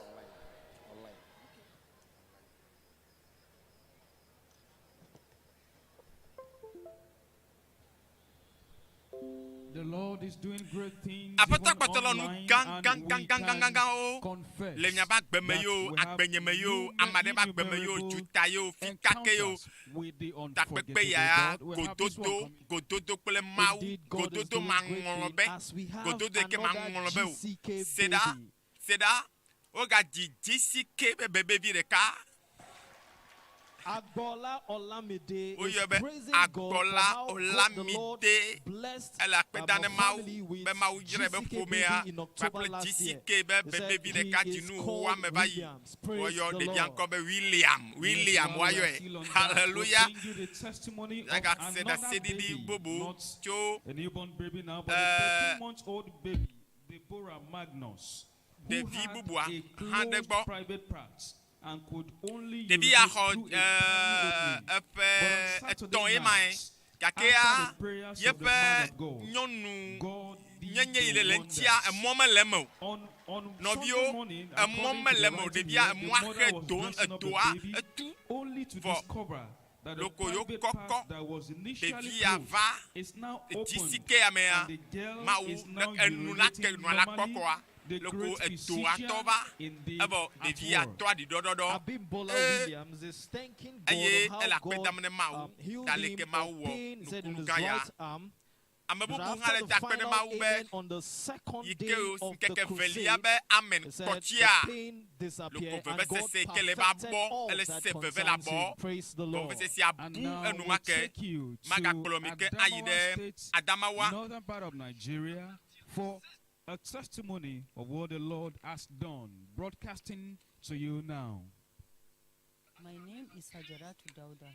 The Lord is doing great things. Aƒetɔ even kpɔtɔ lɔ nu online, gã and gã we gã gã gã gã can gãwo confess le miaƒe agbeme that yiwo we have agbenyeme yiwo ame aɖe ƒe agbeme yiwo innumerable duta yiwo fika ke yiwo encounters with the takpekpe unforgettable ya God. We have this one gododo coming. gododo kple Mawu Indeed, God is gododo doing great maŋlɔ things be as we have gododo yi ke another maŋlɔ be o GCK se ɖa baby. se ɖa wogadzi GCK be bebevi ɖeka Agbola Olamide is woyɔ be praising God for Agbola how God, the Lord Olamide blessed ele akpe our da ne Mawu family with be Mawu yra be GCK ƒomea baby in October kpakple last year. GCK be He said bebevi he ɖeka is dzinu called woame va yi Williams. Praise woyɔ the ɖevia Lord. ŋkɔ be William Yes, William while we are woayɔe still on that, we'll hallelujah bring you the testimony of míagase another ɖaseɖiɖi baby, bubu not tso a newborn baby now, but a eh, 13-month-old baby, Deborah Magnus, who ɖevi had bubua a hã ɖe closed gbɔ private part and could only ɖevi ya urinate xɔ through a eh, tiny opening. eƒe But on Saturday etɔ̃ ye ma ye night, gake ya after the prayers of the yeƒe man of God, nyɔnu God did nyenye yi le the le ŋutia wonders. emɔ mele eme o On on Sunday nɔviwo morning, emɔ according to mele the eme o writing ɖevia here, the emɔa mother xe was do dressing up the edoa baby etu only to vɔ discover that the Loko yo private kɔkɔ part that was initially ɖevia closed va is now opened dzisi ke ya mea and the girl mawu is ne now enu la ke urinating nua la kpɔ normally. kɔa The loko great edoa physician tɔ va indeed evɔ at ɖevia work. tɔ aɖiɖɔɖɔɖɔ Abimbola ee Williams is thanking God eye on how ele akpe God dam ne mawu healed ta him leke of mawu wɔ pain, he said in nukunu his gã ya right arm. ame But bubu hã after le the da akpe ne final mawu be amen on the second yi day ke o of the ŋkeke velia crusade, be amen he said the kpɔtsia pain loko disappeared and God vevesese ke le va perfected bɔ all ele that se veve la concerns bɔ him. Praise the Lord. gɔmesesea And bu now we'll enumake take you to magakplɔ mi ke ayi Adamawa ɖe State, Adamawa northern part of Nigeria, for a testimony of what the Lord has done. Broadcasting to you now. My name is Hajaratu Dauda.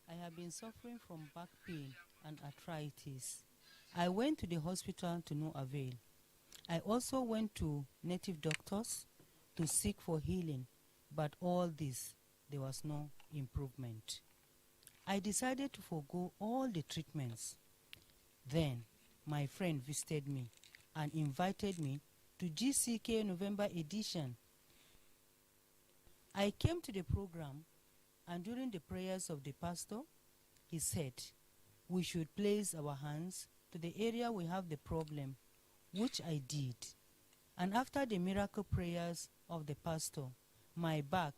I have been suffering from back pain and arthritis. I went to the hospital to no avail. I also went to native doctors to seek for healing, but all this, there was no improvement. I decided to forego all the treatments. Then my friend visited me and invited me to GCK November edition. I came to the program, and during the prayers of the pastor, he said we should place our hands to the area we have the problem, which I did. And after the miracle prayers of the pastor, my back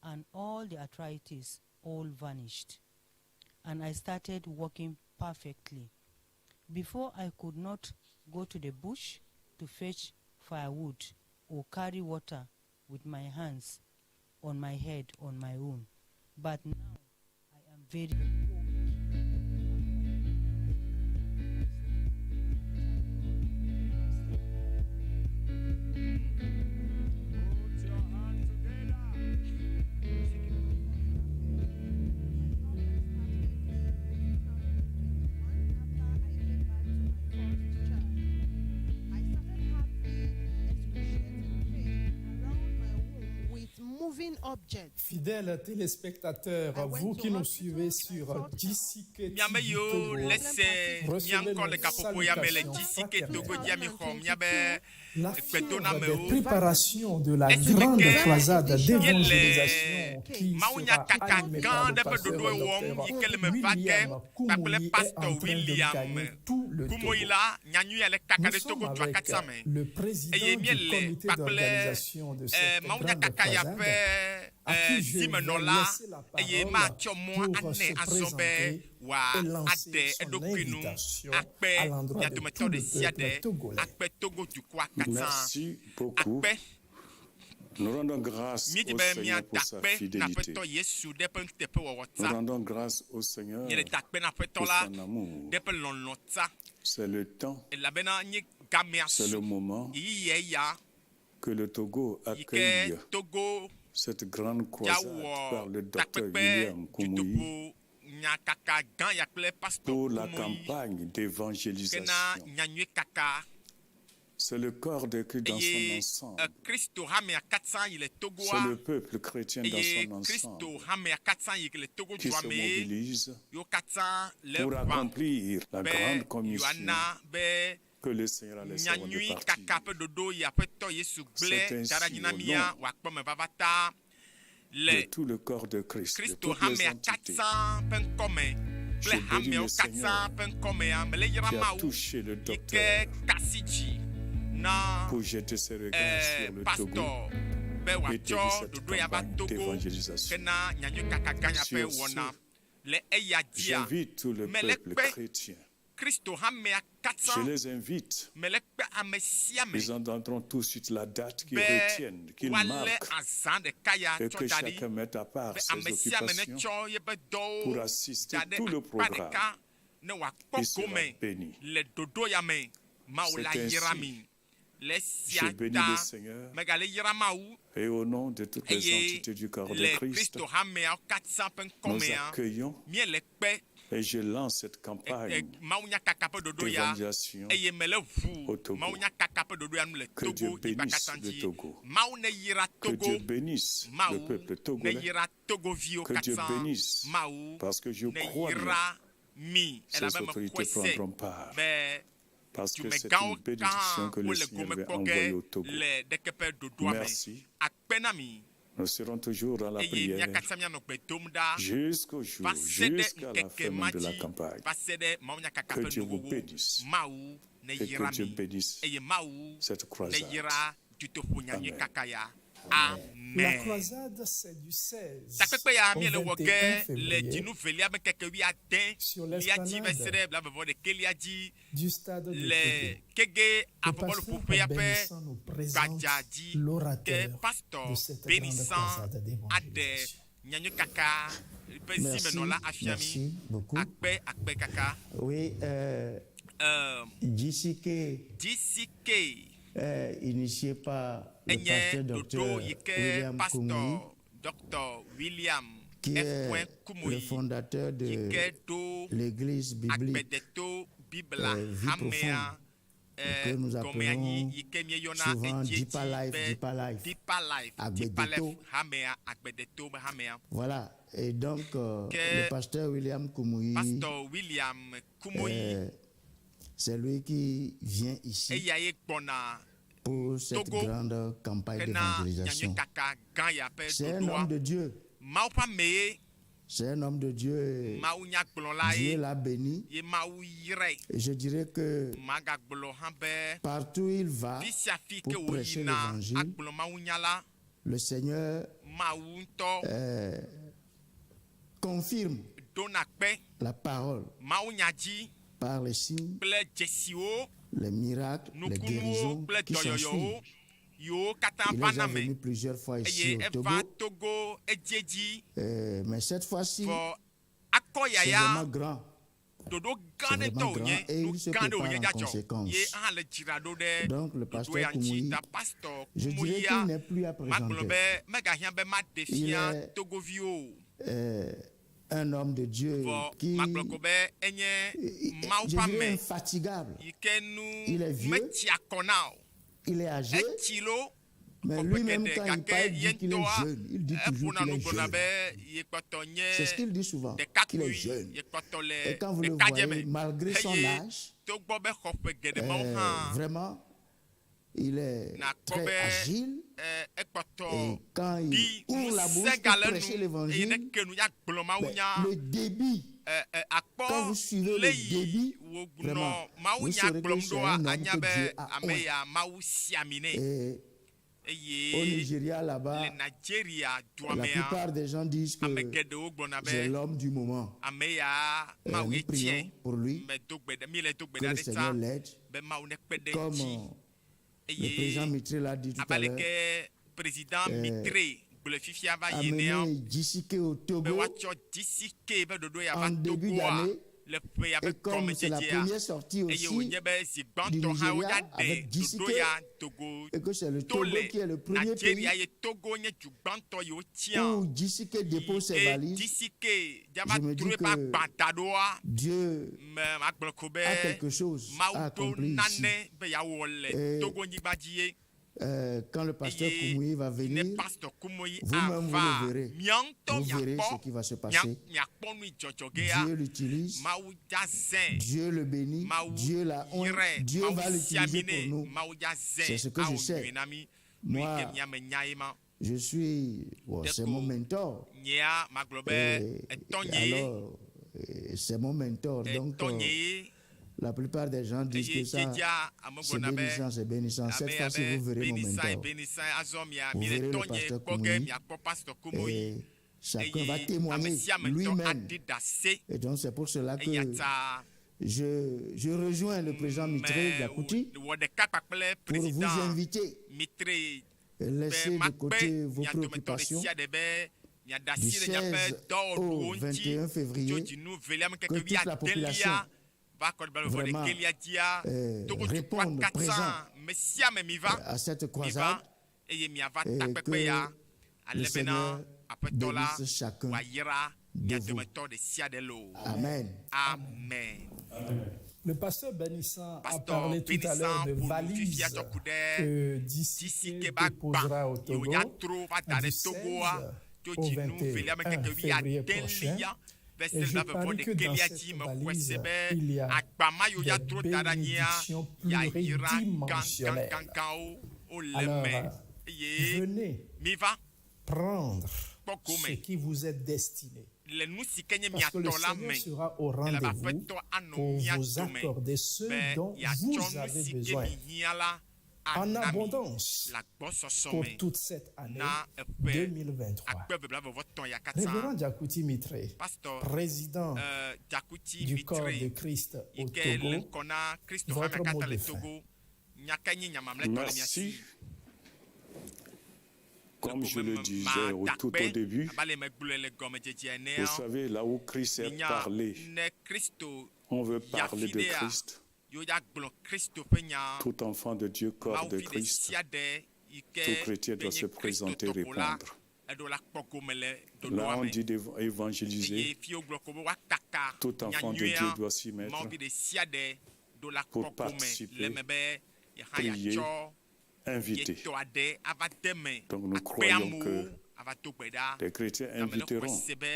and all the arthritis all vanished. And I started walking perfectly. Before I could not go to the bush to fetch firewood or carry water with my hands on my head on my own. But now I am very with moving objects. Fidèles téléspectateurs, vous qui nous suivez sur JCK Miame TV yiwo Togo, le se mía recevez ŋkɔ le nos gaƒoƒo ya me le salutations GCK Togo fraternelles. dzia mixɔ míabe La fièvre des gbedonamewo. préparations de la Esime grande ke croisade míele d'évangélisation qui sera mawunyakaka animée gã par le aɖe ƒe pasteur ɖoɖoe wɔm Dr. yi ke le me va ke William kpakple Koumoui est pastor en train de William gagner tout le Togo. Koumoui la nyanyui le kaka Nous ɖe sommes Togo dua avec katã me le président eye du míele comité kpakple d'organisation de eh, cette grande mawunyakaka ya croisade ƒe à eh, qui je vais zimenɔla laisser la eye parole matsɔ mɔ pour anɛ se azɔ be présenter wòa et lancer aɖe son eɖokui nu invitation akpe à l'endroit mia de dometɔ tout ɖe le sia peuple ɖe togolais. akpe Togo dukɔa katã Merci beaucoup. akpe Nous rendons grâce míedi au be Seigneur pour míada sa akpe na fidélité. Aƒetɔ Yesu ɖe eƒe nuteƒewɔwɔ Nous ta. rendons grâce au Seigneur Míele da akpe na Aƒetɔ pour la son amour. ɖe eƒe lɔlɔ̃ ta C'est le temps, elabena nye gamea c'est su le moment ɣeyiɣia ya que le Togo yi ke accueille Togo cette grande dza croisade wɔ par le docteur takpekpe William Koumoui dutoƒo nyakaka gã ya kple pastor pour la Koumoui campagne kena d'évangélisation. nyanyui kaka C'est le corps de Christ dans son eye ensemble. eh, Kristo hamea katã yi le C'est Togoa le peuple chrétien dans eye son Kristo ensemble hamea katã yi le Togo qui dua se mee mobilise yewo katã le pour ʋã accomplir la be grande commission yewoana be que le Seigneur a laissée avant de nyanyui partir. kaka ƒe ɖoɖo yi aƒetɔ Yesu gblẽ C'est da ɖe ainsi anyi na au mía nom wòakpɔ me vava ta de le tout le corps de Christ, de Kristo toutes les hamea entités katã ƒe ŋkɔme Je kple bénis hameawo le katã Seigneur ƒe ŋkɔmea mele yra qui a Mawu touché le yi ke docteur kasi dzi na pour jeter ses regards eh, sur le Togo pastor be et wòatsɔ de cette ɖoɖo ya va campagne Togo d'évangélisation. kena nyanyui kaka gã ya ƒe Sur ce, wɔna le eya dzia J'invite tout le mele peuple kpe chrétien. Kristo hamea katã Je les invite. mele kpe ame sia ame Ils entendront tout de suite la date qu'ils be retiennent, qu'ils woalé marquent, azã ɖeka ya et tsɔ que da ɖi chacun mette à part be ses ame sia ame occupations netsɔ yeƒe dɔwo pour assister da ɖe tout le akpa programme. ɖeka ne wòakpɔ Il sera gome béni. le ɖoɖo ya me Mawu C'est la yra ainsi. mi le esia Je bénis ta le Seigneur megale yra Mawu et au nom de toutes les eye entités du corps de le Christ, Kristo hameawo katã ƒe nous ŋkɔmea accueillons míele kpe et je lance cette e, campagne mawunyakaka ƒe ɖoɖo ya d'évangélisation eye mele ʋu au Togo. mawunyakaka ƒe ɖoɖo ya nu le Que Dieu Togo nyigba bénisse katã le dzi Togo. Mawu neyra Que Togo Dieu bénisse le Mawu peuple togolais. neyra Togoviwo Que Dieu katã bénisse. Mawu Parce que je crois bien, neyra mi ces elabe mexɔe autorités se prendront part. be Parce que c'est dumegãwo une bénédiction katã que le wole Seigneur gome va kpɔ envoyer ge au Togo. le ɖeke ƒe ɖoɖoa me Merci. akpe na mi Nous Nous serons toujours dans la Eye mía prière katã míanɔ gbe dom ɖa jusqu'au jour, va se ɖe jusqu'à la ŋkeke fin ma même de la dzi, campagne. va se ɖe mawunyakaka Que ƒe Dieu vous nuwuwu. bénisse Mawu et que neyra Dieu mi bénisse eye Mawu cette croisade. neyra dutoƒo nyanyui Amen. kaka ya. La Amen. croisade, c'est du 16 Takpekpe ya au míele wɔ 21 ge le février dzinu velia be ŋkeke wuiade sur lia dzi va se l'esplanade ɖe blaeve vɔ ɖekɛlia dzi du stade de le Kégué. Kégué Le pasteur avɔbɔluƒoƒea ƒe Bénissant nous présente gbadza dzi ke l'orateur pastor de cette grande Bénissant croisade aɖe d'évangélisation. nyanyuikaka ƒe Merci, zimenɔla afia mi. merci beaucoup. Akpe akpe kaka. Oui, euh, Euh, JCK, GCK euh, initié par le enye pasteur ɖoɖo docteur yi ke William Kumuyi, pastor Dr. William qui F. est le Kumuyi fondateur yi de ke ɖo l'église biblique agbedeto Biblia euh, Vie hamea Profonde, eh, que nous gɔme anyi appelons yi ke míeyɔna souvent edziedzi Deeper Life, be Deeper Life, Deeper Life, Deeper Life Agbedeto. hamea, agbedeto be hamea. Voilà. Et donc, euh, Ke le pasteur William Kumuyi, Pastor William Kumuyi euh, c'est lui qui vient ici eya ye gbɔna pour cette Togo grande campagne hena d'évangélisation. nyanyuikaka gã ya ƒe C'est un ɖoɖoa. homme de Dieu. Mawu ƒe ame ye, C'est un homme de Dieu. Mawu nyagblɔla Dieu ye, l'a béni. ye Mawu yrae. Et je dirais que Magagblɔ hã be partout où il va fi sia fi ke pour prêcher wòyina l'évangile, agblɔ mawunya la, le Seigneur Mawu ŋutɔ euh, confirme ɖona kpe la parole mawunya dzi par les signes, kple dzesiwo, les miracles, les nukunuwo guérisons kple qui s'en dɔyɔyɔwo suivent. yiwo katã Il est vana déjà me. venu plusieurs fois ici Eye au Togo, eva Togo edziedzi Euh, mais cette fois-ci, vɔ akɔ c'est yaya vraiment grand. ɖoɖo gã C'est ɖe vraiment tɔ grand wònye, et nu il se gã ɖe prépare wònye en dza dzɔ. conséquence. Ye hã le dzra ɖo ɖe Donc le ɖoɖo pasteur ya ŋuti Kumuyi, ta pastor je dirais Kumuyi ya qu'il n'est plus à magblɔ présenter. be megahiã be maɖe Il fia est Togoviwo o. euh, un homme de Dieu Vɔ qui, magblɔ ko be enye Mawu je ƒe dirais, ame infatigable. yi ke nu Il est vieux, metsia kɔ na o. il est âgé, Etsi lo mais xɔ ƒe lui-même, geɖe quand il gake parle, il ye dit qu'il est ŋutɔa jeune. Il dit toujours eƒona qu'il nu est gblɔna jeune. be ye kpɔtɔ nye C'est ce qu'il dit souvent, qu'il est ɖekakpui, jeune. ye kpɔtɔ le Et quand vous le ɖekadze voyez, me. malgré son Eye âge, togbɔ be xɔ ƒe geɖe mawo euh, hã vraiment, il est nakpɔ très be agile. eh, ekpɔtɔ Et quand il ɖi ouvre la ŋusẽ bouche pour gale prêcher nu eye ne l'évangile, ke nu ya gblɔ ben, mawunya le débit, eh, eh, akpɔ quand vous suivez le le yi débit, wònɔ vraiment, vous mawunya saurez que gblɔm c'est ɖoa un homme anya que be Dieu a ame oint. ya Mawu si ami nɛ. Et au Eye Nigeria, là-bas, le Nigeria dua la mea, plupart des gens disent que ame geɖewo gblɔna c'est be l'homme du moment. ame ya Euh, Mawu nous ye prions tiɛ. pour lui, Medo gbe ɖa, mi le do gbe que ɖa le ɖe ta Seigneur l'aide. be Mawu nekpe ɖe Comme eŋuti. euh, le Eye président Mitré l'a dit tout abe à l'heure, aleke président euh, Mitré gblɔe fifia va yi enea, amener JCK au be Togo woatsɔ GCK ƒe ɖoɖo ya va en début Togoa d'année, le ƒe ya ƒe et comme c'est la gɔmedzedzea première sortie eye aussi wònye be zi du gbãtɔ hã Nigeria woya ɖe avec ɖoɖo JCK, ya Togo et que c'est le to Togo le qui est le premier Nigeria pays ye Togo nye du gbãtɔ yi wotia où JCK dépose ses ke valises. GCK dzava Je me tro dis eƒe que agba da ɖoa Dieu me magblɔ ko be a quelque chose à Mawu ɖo accomplir ici. nane be yeawɔ le Et Togo nyigba dzi ye euh, quand le pasteur eye Kumuyi va ne venir, pastor Kumuyi vous-même vous ava le verrez. mia ŋutɔ Vous verrez miakpɔ ce qui va se mia passer. miakpɔ nu yi dzɔdzɔ ge ya Dieu l'utilise, Mawu dza zẽ Dieu le bénit, Mawu Dieu l'a oint, yrae Dieu Mawu va si ami l'utiliser nɛ pour nous. Mawu dza zẽ C'est ce que je awɔ sais. nyui na mi nu yi Moi, ke miame nya ye ma je suis, bon, c'est mon ɖeko mentor. nyea magblɔ be Et, etɔnye ye alors, euh, c'est mon mentor. Donc, etɔnye euh, ye la plupart des gens disent eye que ça, dzedzea ame c'est gblɔna be bénissant, c'est bénissant. Cette ame ya fois-ci, be vous verrez mon bénissant ye mentor. bénissant ye azɔ mia Vous mi le verrez le tɔnye pasteur kpɔ ge Kumuyi. miakpɔ pastor Kumuyi Et chacun va eye ame témoigner sia ame ŋutɔ lui-même. aɖi ɖase Et donc, c'est pour cela que eya ta je, je rejoins le président Mitré me Gakouti wɔ ɖeka kpakple pour vous président inviter. Mitré Et be Laissez de makpe côté vos mia dometɔ ɖe préoccupations sia ɖe be miada du asi le miaƒe 16 dɔwɔɖuwo au ŋuti 21 tso février, dzinu velia me que ŋkeke toute la population wuiadelia va kɔ ɖe blaeve vɔ vraiment ɖekɛlia dzia euh, Togo dukɔa réponde katã présent me sia ame miva à cette miva croisade eye miava et takpekpe que ya le ale bena Seigneur aƒetɔ la bénisse chacun wòayra de mia vous. dometɔ ɖe sia ɖe loo. Amen. Amen. Le pasteur Bénissant a Pasteur parlé tout à l'heure Bénissant de ƒo nu valises fifia tsɔ ku ɖe que GCK DCK be agba déposera au yi Togo wòya tro va da du ɖe 16 Togoa tso au dzinu velia me 21 ŋkeke février prochain. wuiadelia va Et se ɖe je blaeve vɔ parie que dans ɖekɛlia cette dzi mexɔe se valise, be il y a agba ma yi woya des tro da ɖe anyia bénédictions yayra pluridimensionnelles. gãgãgãwo wole Alors, me eye venez miva. prendre Kpɔ gome ce qui vous est destiné. le nu si ke nye Parce mia que le tɔ la Seigneur me sera au elabe rendez-vous aƒetɔ anɔ pour mía vous dome accorder ce be dont yeatsɔ vous nu avez si ke besoin mi hiã la en ana mi abondance le agbɔsɔsɔ pour me toute cette année na eƒe 2023. akpe veblavɔvɔtɔ̃ ya katã. Révérend Djakuti Mitré, Pastor président Djakuti du corps Mitré de Christ yi au ke le Togo, ŋkɔ na Kristo hamea votre mot katã le de fin. Togo. Nya kae nye nya mamlɛtɔ le mia si? Merci. Comme je le disais au tout au début, Abe ale megblɔe le gɔmedzedzea enea, vous savez, là où Christ est minya parlé, ne Kristo on veut ya parler fi de ɖea, Christ. yewo ya gblɔ Kristo ƒe nya. Tout enfant de Dieu, corps Mawu de vi ɖe Christ, sia ɖe yi tout ke chrétien be doit nye se présenter et Kristotɔ ko la, répondre. eɖo la kpɔ gome le Là, ɖoɖoa on me. dit d'évangéliser. Eye fi wogblɔ ko be woakaka Tout enfant de nyanyuia, Dieu doit s'y mettre Mawu vi ɖe sia ɖe ɖo la pour kpɔ gome participer, le eme be ye hã prier, yeatsɔ ye inviter. tɔ aɖe ava de eme, Donc nous akpe croyons amewo que ava do gbe ɖa. les chrétiens Ame le xɔe inviteront se be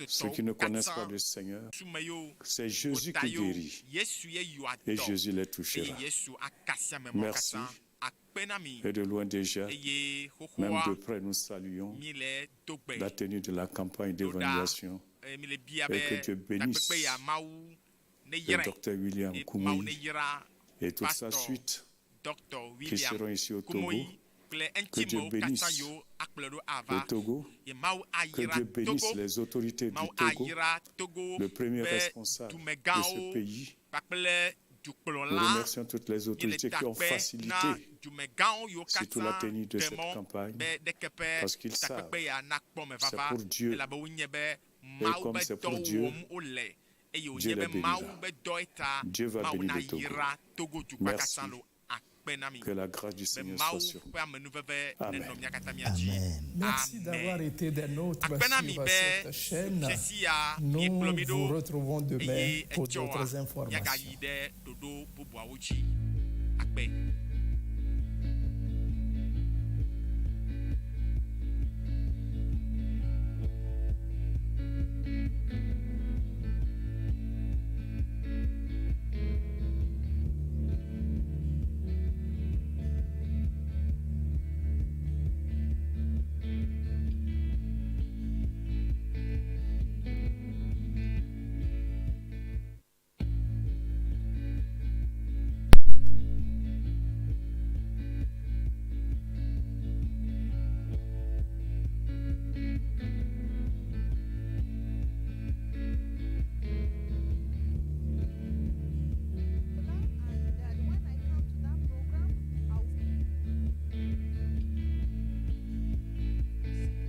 ceux qui ne Kristotɔwo connaissent katã pas le Seigneur. sume yewo, C'est Jésus wota qui yewo, guérit Yesu ye yɔa et dɔ Jésus les eye touchera. Yesu akasi ame mawo Merci. katã. Akpe na mi Et de loin déjà, eye même xoxoa de près, nous saluons mi le do gbe la tenue de la campagne ɖo ɖa d'évangélisation eye mi le bia et be que Dieu bénisse takpekpe ya Mawu ne le yrae docteur William eye Mawu ne Koumoui yra et toute sa pastor suite Dr qui William seront ici au Togo. Koumoui kple Que Dieu eŋutimewo katã bénisse yiwo akplɔe ɖo le ava. Togo, Ye Mawu que ayra Dieu bénisse Togo, les autorités du Mawu Togo, ayra Togo le premier be responsable de ce dumegãwo pays. kpakple Nous dukplɔla. remercions toutes les Míele autorités qui ont takpe na facilité dumegãwo yiwo surtout la katã tenue de ɖe cette mɔ campagne, be ɖeke ƒe parce qu'ils savent takpekpe ya nakpɔ me c'est vava pour Dieu. elabe wonye be Et Mawu comme be c'est dɔ pour Dieu, wɔm wole eye Dieu wònye les be Mawu bénira. be dɔe ta Dieu va Mawu bénir le Togo. nayra Togo dukɔa Merci. katã lo akpe na mi Que la grâce du be Seigneur soit Mawu sur nous. ƒe amenuveve Amen. nenɔ mía katã mía dzi. Merci d'avoir été des nôtres Akpe na mi sur be cette chaîne. fiesi ya Nous miekplɔ mi vous ɖo retrouvons demain eye pour etsɔa d'autres informations. míagayi ɖe ɖoɖo bubuawo dzi. Akpe. And when I come to that program, I'll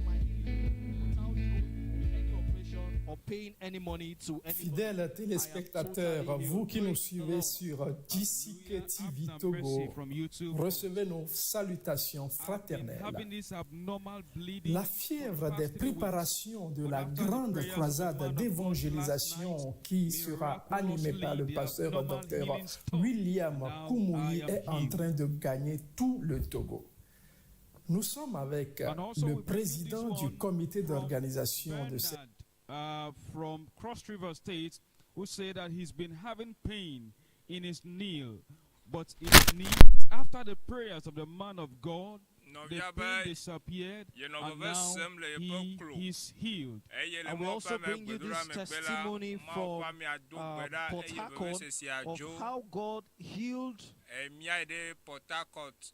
my healing without going for any operation or paying any money to anybody. Fidèles téléspectateurs, vous qui nous suivez sur JCK TV Togo, recevez nos salutations fraternelles. Having this abnormal bleeding La fièvre des préparations de la grande croisade d'évangélisation qui sera animée par le pasteur Dr William Koumoui est en train de gagner tout le Togo. Nous sommes avec le président du comité d'organisation de cette Bernard from Cross River State, who said that he's been having pain in his knee, but his knee, after the prayers of the man of God, the Nɔvia pain be disappeared, ye nɔ and veve now sem le yeƒe klo. he is healed. Eye le And we Mawu ƒe also bring you amegbedoɖa this megbe la, testimony Mawu from ƒe amea do gbe ɖa Port eye Harcourt vevesesea of dzo. how God healed Emia yi ɖe Port Harcourt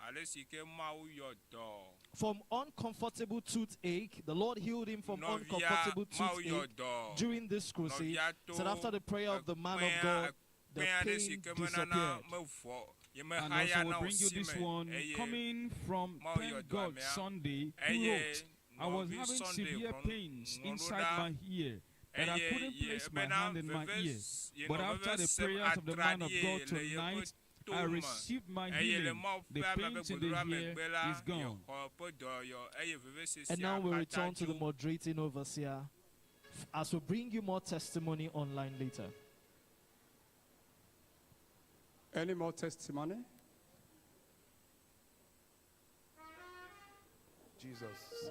ale si ke Mawu yɔ dɔ. from uncomfortable toothache. The Lord healed him from Nɔvia uncomfortable Mawu yɔ toothache dɔ. during this crusade. Nɔvia to Said after the prayer of the man of ekpea God, the ekpea ɖe si pain ke menana disappeared. mevɔ ye And mehaya also, we na bring you wòsi this me one eye coming from Mawu yɔ Thank dɔ God amea. Sunday, who Eye wrote, I was nɔvi having Sunday severe ŋlɔ pains ŋlɔ ɖo inside ɖa my ear that I eye couldn't ye place my bena hand in my veve ear. s- ye But nɔ after veve the sem prayers of the man of atraɖie God le yeƒe tonight, to I me received my eye le healing. Mawu The ƒe ame ƒe pains in the gbedoɖa ear megbe la is gone. yexɔ ƒe dɔyɔ eye vevesesea And now we katã return to the dzo. moderating overseer as we bring you more testimony online later. Any more testimony? Jesus.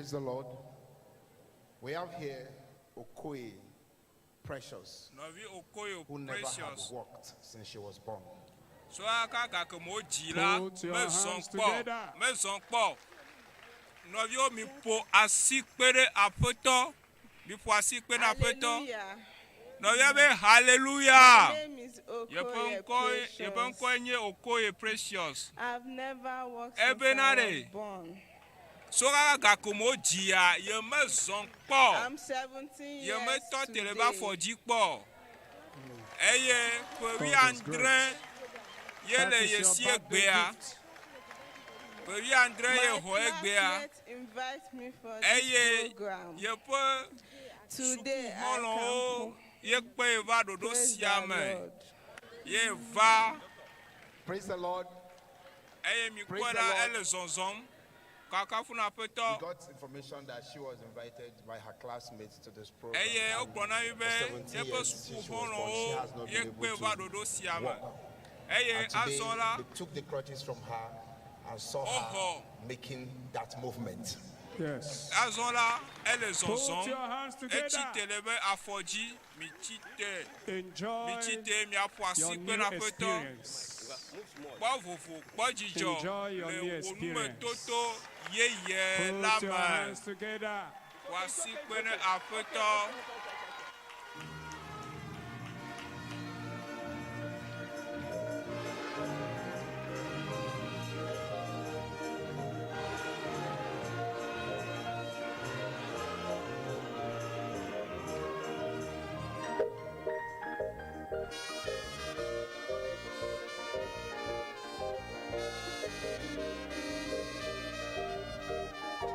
Praise the Lord. We have here Okoye Precious, Nɔvi Okoye who never had Precious. walked since she was born. So aka gake mo dzi la Put your mezɔn hands kpɔ together. mezɔn kpɔ. Nɔviwo mi ƒo asi kpe ɖe aƒetɔ. Mi ƒo asi kpe ɖe aƒetɔ. Hallelujah. Nɔvia be hallelujah. My name is Yeƒe Okoye ŋkɔ yeƒe Precious. ŋkɔe nye Okoye Precious. I've never walked since Ebena I was ɖe. born. So kaka gake mo dzia ye mezɔn kpɔ. I'm 17 Ye years metɔ te le today. be afɔ dzi kpɔ. Eye ƒe God is wuiadre ye That le is ye your si birthday egbea. gift. Ƒe wuiadre ye My xɔ egbea. classmates invite me for this Eye program. yeƒe Today I sukuxɔlɔ̃wo come. ye kpe ye va ɖoɖo Praise sia the me. Lord. Ye va Praise the Lord. eye mi Praise kpɔe the ɖa Lord. ele zɔzɔm. Kakafu na We aƒetɔ. got information that she was invited by her classmates to this program. Eye and wogblɔ na mi be for 17 yeƒe years since she was born, she has sukuxɔlɔ̃wo not ye been kpe able va to ɖoɖo sia me. walk. Eye And today, azɔ la they took the crutches from her and saw her making that movement. Yes. azɔ la ele Put zɔzɔm. your hands together. Etsi te le be afɔ dzi. Mi tsi te. Enjoy Mi tsi te miaƒo asi your kpe new na aƒetɔ. experience. Kpɔ vovo, kpɔ dzidzɔ Enjoy your le new wò experience. numetoto yeye la Put your me. hands together. Ƒo asi kpe ne aƒetɔ.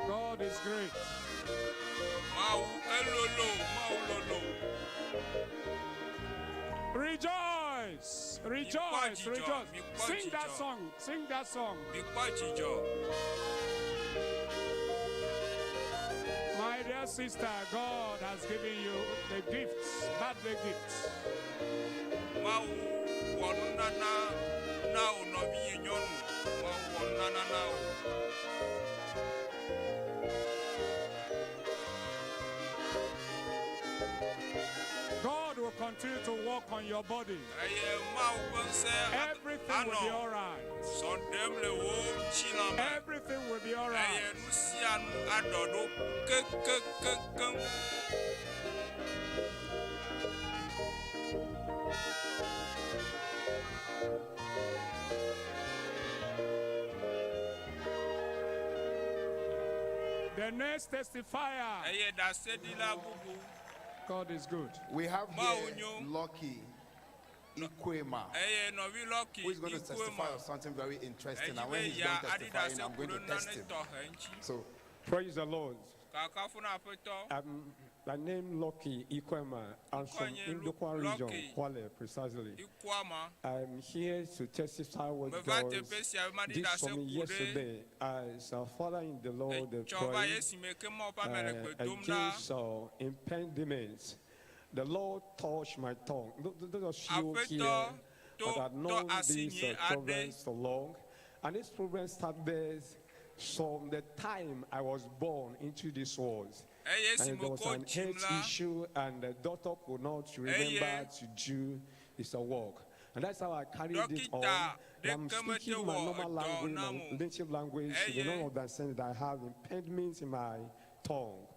God is great. Mawu elolo, Mawu lolo. Rejoice. Rejoice. dzidzɔ, Rejoice. mikpɔ Sing that dzidzɔ. song. Sing that song. Mikpɔ dzidzɔ. My dear sister, God has given you the gifts, birthday gifts. Mawu wɔ nunana na wò nɔvinye nyɔnu. Mawu wɔ nunana na wò. God will continue to work on your body. Eye Mawu ƒe ŋusẽ Everything will be anɔ all right. zɔ ɖem le wò ŋutilã me. Everything will be all Eye right. nu sia nu aɖɔ ɖo kekekekeŋ. The next testifier. Eye ɖaseɖila bubu. God is good. We have Mawu here nyo. Lucky Ikwema, Eye nɔvi Lucky who is going to testify Ikwema. of something very interesting. Edzi And when be he's ya done aɖi testifying, ɖase I'm ku going ɖe to nane test him. tɔxɛ ŋuti. So, Praise the Lord. Kakafu na aƒetɔ. My name Lucky Ikwema. I'm from Ŋkɔnye Indokwa region, Lucky Kwale, precisely. Ikwama. I'm here to testify what Meva God teƒe sia be maɖi did ɖase for me ku ɖe yesterday. As our father in the Lord etsɔ va prayed ye si me ke Mawu ƒe ame le gbe dom ɖa. against impediments, the Lord touched my tongue. Those of you Aƒetɔ here to that have tɔ known asi these nye aɖe. problems so long, and this problem started from the time I was born into this world. Eye si And me there was ko an dzim health la, issue, and the doctor could not remember to do his work. And that's how I carried it on. Dɔkita And I'm ɖeke mete speaking my wɔ normal dɔ language, my nam o. native language. They Eye don't understand that I have impediments in my tongue.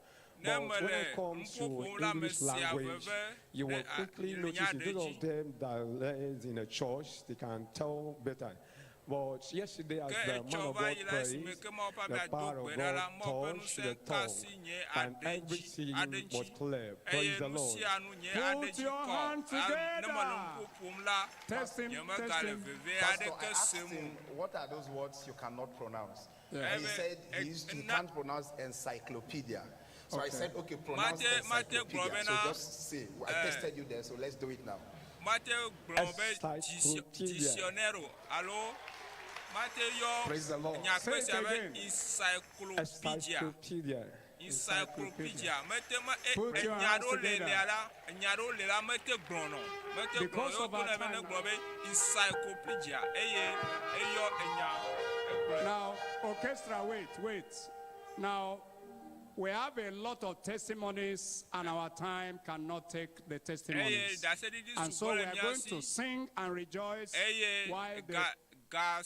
ne But when mele it comes to nuƒoƒom la, English mesea language, veve you ne will a- quickly nya notice ɖe it. Those dzi. of them that lives in a church, they can tell better. But yesterday, as Ke the man etsɔ of va God yi la esime prayed, ke Mawu ƒe the amea do power of gbe ɖa la, God Mawu ƒe touched ŋusẽ the ka tongue, asi nye and aɖe dzi everything aɖe was ŋuti. clear. Eye Praise the nu Lord. sia nu nye aɖe Put dzi your kɔ. hands A- Ne mele together. nuƒo ƒom la, Test him, test nyemegale him. veve Pastor, I aɖeke asked sem o. him, what are those words you cannot pronounce? Yeah. And he said he, used to, he can't pronounce encyclopedia. So I Okay. said, okay, pronounce Mate- mate gblɔ encyclopedia. So bena, just say, I eh, tested you there, so let's do it now. Mate gblɔ be Encyclopedia. dictionnaire alo mate yɔ Praise the Lord. nyakpe Say it sia be again. encyclopedia. Encyclopedia. Encyclopedia. Mete ma e Put your enya hands ɖewo le together. lia la, enya ɖewo le la mete gblɔnɔ. Mete gblɔ Because ye of woto our ne be ne time gblɔ be encyclopedia eye eyɔ enya egblɔe. Now, orchestra, wait, wait. Now, We have a lot of testimonies, and our time cannot take the Eye testimonies. ɖaseɖiɖi And so sugbɔ we le are mía going si. to sing and rejoice Eye while the ga ga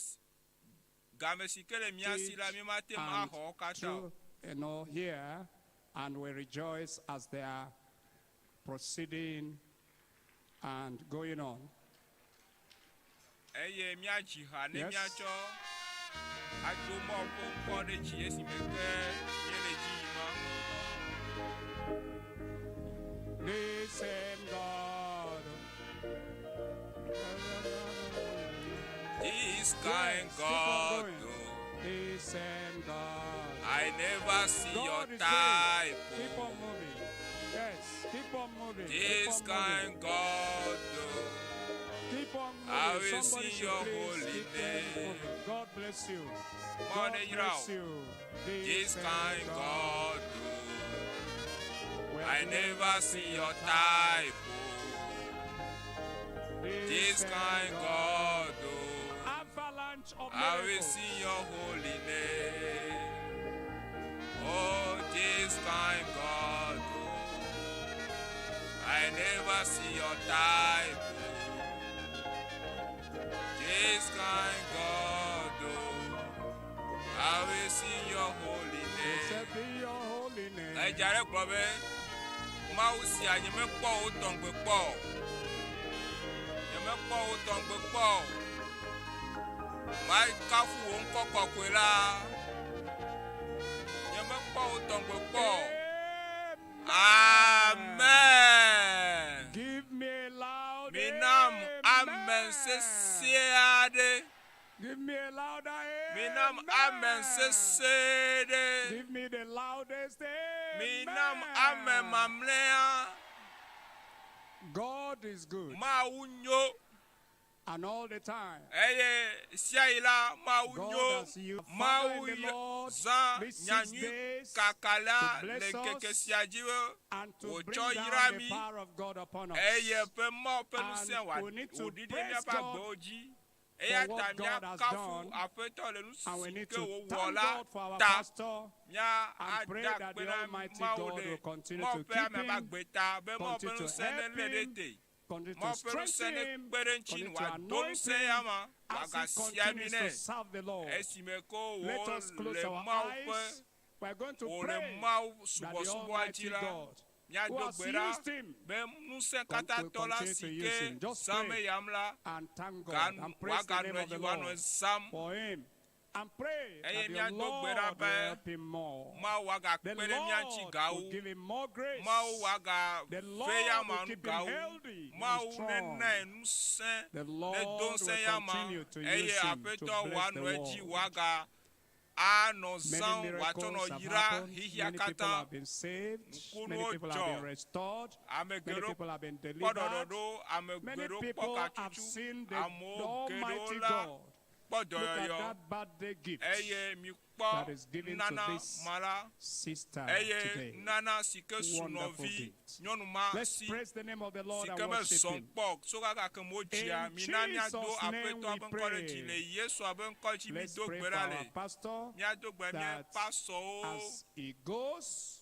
game si ke le mía si la, mi mate ŋu and axɔ wo katã o. through, here, and we rejoice as they are proceeding and going on. Eye míadzi ha ne Yes. míatsɔ ado Mawu ƒe ŋkɔ ɖe dzi esime ke míele dzi yim. The same God. This kind Yes, keep on God, going. oh, The same God. I never see God your is great. type. Keep oh. on moving. Yes, keep on moving. Keep This on kind moving. God, oh, Keep on moving. I will Somebody sing should your please holy keep them name. moving. God bless you. Mawu God ne yra bless wò. you. This same kind God, We oh, have I never see your type. Oh. This same kind God, oh, Avalanche of I will miracles. sing your holy name. Oh, this kind God, oh, I never see your type. Oh. This kind God, oh, I will sing your holy name. Blessed be your holy name. Edza ɖe gblɔ be, Mawu sia nyemekpɔ wo tɔgbe kpɔ o. Nyemekpɔ wo tɔgbe kpɔ o. Makafu wò ŋkɔ kɔkɔe la. Nyemekpɔ wo tɔgbe kpɔ o. Amen. Give me a loud Minam amen sesẽ aɖe. Give me a louder Minam amen sesẽ ɖe. Give me the loudest Minam amen mamlɛa. God is good. Mawu nyo. And all the time. Eye sia yi la Mawu God nyo. has used Father Mawu in the Lord zã these six nyanyui days kaka la to le bless ŋkeke us sia dzi be and to wòtsɔ bring yra down the mí. power of God upon us. Eye ƒe Mawu ƒe ŋusẽ And wòa we need to wòɖiɖi praise míaƒe God agbewo dzi. Eya for ta what God has míakafu done. Aƒetɔ le nu And we si need ke to wòwɔ thank la God for our ta. pastor Mía and pray ada that akpe the na Almighty Mawu God ɖe will continue Mawu to ƒe keep ame ƒe him, agbe ta be Mawu ƒe continue to ŋusẽ help nelé ɖe him, te. continue to Mawu ƒe ŋusẽ strengthen him, nekpe ɖe ŋuti continue to wòado anoint ŋusẽ him ya ma as he wòagasia mí continues nɛ. to serve the Lord. Esime ko Let us close wòle our Mawu ƒe eyes. We are going to wòle pray Mawu that the subɔsubɔa dzi Almighty la, God, who míado has gbe ɖa used him, be ŋusẽ will katãtɔ la continue si to use ke him. Just zãm pray eyam la and thank ga God and praise the wòaganɔ name of edzi the wòanɔ Lord ezãm. for him. And pray Eye that the míado gbe Lord ɖa will be help him more. Mawu agakpe The ɖe mía ŋuti Lord gawu. will give him more grace. Mawu agave The ya Lord ma will nu keep him gawu. healthy and Mawu strong. nenae ŋusẽ, The nedo Lord will ŋusẽ ya ma continue to eye use him to Aƒetɔ bless the wòanɔ edzi world. wòaga anɔ Many zãm wòatsɔ miracles nɔ have yra happened. xexea Many people katã. have been saved. Many Ŋkunuwo people have dzɔ. been restored. Ame Many geɖewo people have been kpɔ delivered. ɖɔɖɔɖo, ame Many geɖewo kpɔ people have katsutsu, seen the amewo geɖewo Almighty la God. kpɔ Look at dɔyɔyɔ that birthday gift eye mikpɔ that is given to nunana this ma la sister eye today. nunana si ke su Wonderful nɔvi gift. nyɔnu ma Let's si praise the name of the Lord si and ke worship mezɔn him. kpɔ so kaka ke mo dzia In mina míado Jesus' name aƒetɔ we ƒe ŋkɔ ɖe dzi pray. le Yesu ƒe ŋkɔ dzi Let's mído pray gbe for ɖa our le pastor míado gbe mía that pasɔwo as he goes,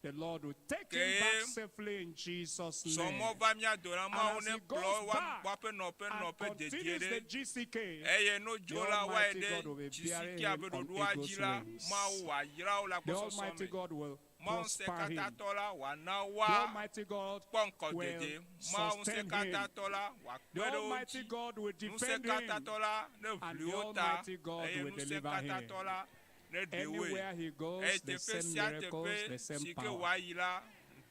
the Lord will take him Ke back safely in Jesus' name. sɔmɔ va míado na And Mawu as ne he kplɔ goes wa back woaƒe nɔƒe and nɔƒe dedie continues ɖe the GCK, eye no the dzo la woayi Almighty ɖe God will be bearing GCK him ƒe on ɖoɖoa eagle's dzi la wings. Mawu wòayra wo le The agbɔsɔsɔ Almighty me. God will Mawu ŋusẽ prosper him. katãtɔ la wòana The woa Almighty God kpɔ ŋkɔ will dede. Mawu ŋusẽ sustain him. katãtɔ la wòakpe The ɖe wo Almighty dzi. God will Ŋusẽ defend him. katãtɔ la ne And ʋli the wo ta Almighty God eye will ŋusẽ deliver him. katãtɔ la ne ɖe woe. Anywhere he goes, Eye the teƒe same sia miracles, teƒe the same si ke power. wòayi la,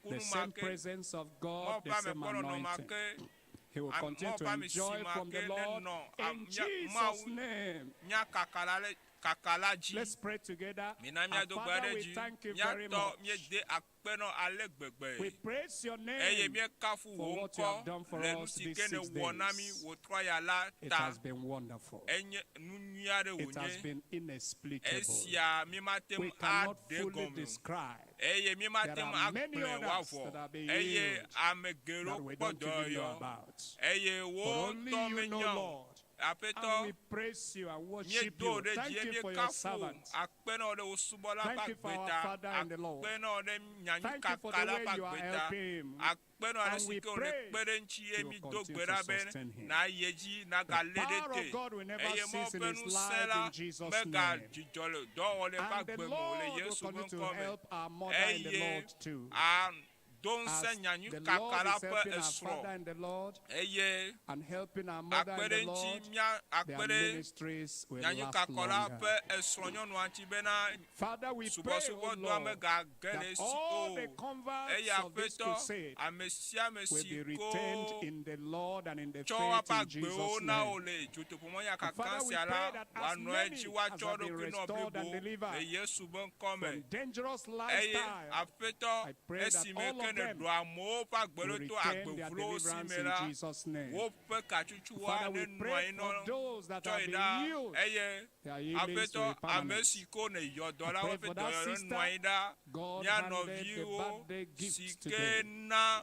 The ŋkunu ma same ke, presence of Mawu God, ƒe the same amekpɔnɔnɔ ma anointing. ke, He will am- continue Mawu to ƒe ame si enjoy ma from ke the Lord nenɔ in am- mía- Jesus' Mawu name. nya kaka la le kaka la dzi. Let's pray together. Mina Our míado gbe Father, ɖe we dzi. thank you very Míatɔ much. míede akpe nɔ ale gbegbe. We praise your Eye name míekafu for wò what you have ŋkɔ done for le nu us si these ke 6 nèwɔ na mí days. wòtrɔ ya la It ta. has been wonderful. Enye nu nyui aɖe It has wònye. been inexplicable. Esia mímate We ŋu cannot aɖe fully gɔme o. describe. Eye mímate There ŋu are many agblɔe others woavɔ. that have been Eye healed ame that geɖewo we kpɔ don't even know dɔyɔyɔ. about. Eye But wo only ŋutɔ you know, menya o. Lord, Aƒetɔ, And we praise you and worship míedo wò you. ɖe dzi Thank eye you for your míekafu servant. akpe na wò ɖe wò subɔla ƒe Thank you for agbe our ta father in the Lord. akpe na wò ɖe Thank you for nyanyuikaka the la way ƒe you are agbe ta helping him. akpe na wò ale And si we ke wòle pray kpe ɖe ŋuti ye you will mído continue gbe to ɖa be sustain him. nàyi edzi The nagalé ɖe power te of God will never eye Mawu cease in ƒe his ŋusẽ life la in Jesus' mega name. dzidzɔ le dɔwɔwɔ le eƒe And the agbe me o le Lord will Yesu ƒe continue to ŋkɔ me help our mother in the eye Lord too. ado ŋusẽ As the nyanyuikaka Lord la is ƒe helping our esrɔ̃ father in the Lord eye and helping our mother akpe in ɖe the ŋuti Lord, mía their akpe ɖe ministries will last nyanyuikakɔ la longer. ƒe esrɔ̃nyɔnua ŋuti bena Father, we pray, O subɔsubɔdɔa Lord, megage le that esi all o the converts eye of this aƒetɔ crusade ame sia ame will si be ko retained in the Lord and in the tsɔ woƒe faith in agbewo Jesus' na name. wo le dzotoƒomɔnyakaka And Father, we sia pray la that as wòanɔ many edzi as woatsɔ have been ɖokui nɔ restored and blibo le delivered Yesu ƒe ŋkɔ me from dangerous eye lifestyle, aƒetɔ I pray that esime all ke of ne them ɖo amewo ƒe agbe will ɖo to retain their agbe vlowo si deliverance me in la Jesus' name. woƒe katsutsuwoa Father, ne we nɔ pray anyi for nɔ those that tsɔe have been ɖa healed, eye their healings will aƒetɔ be ame permanent. si ko ne yɔ dɔ I la pray woƒe for that dɔyɔyɔ ne nɔ sister anyi ɖa God mía handed the nɔviwo birthday si gift ke today. na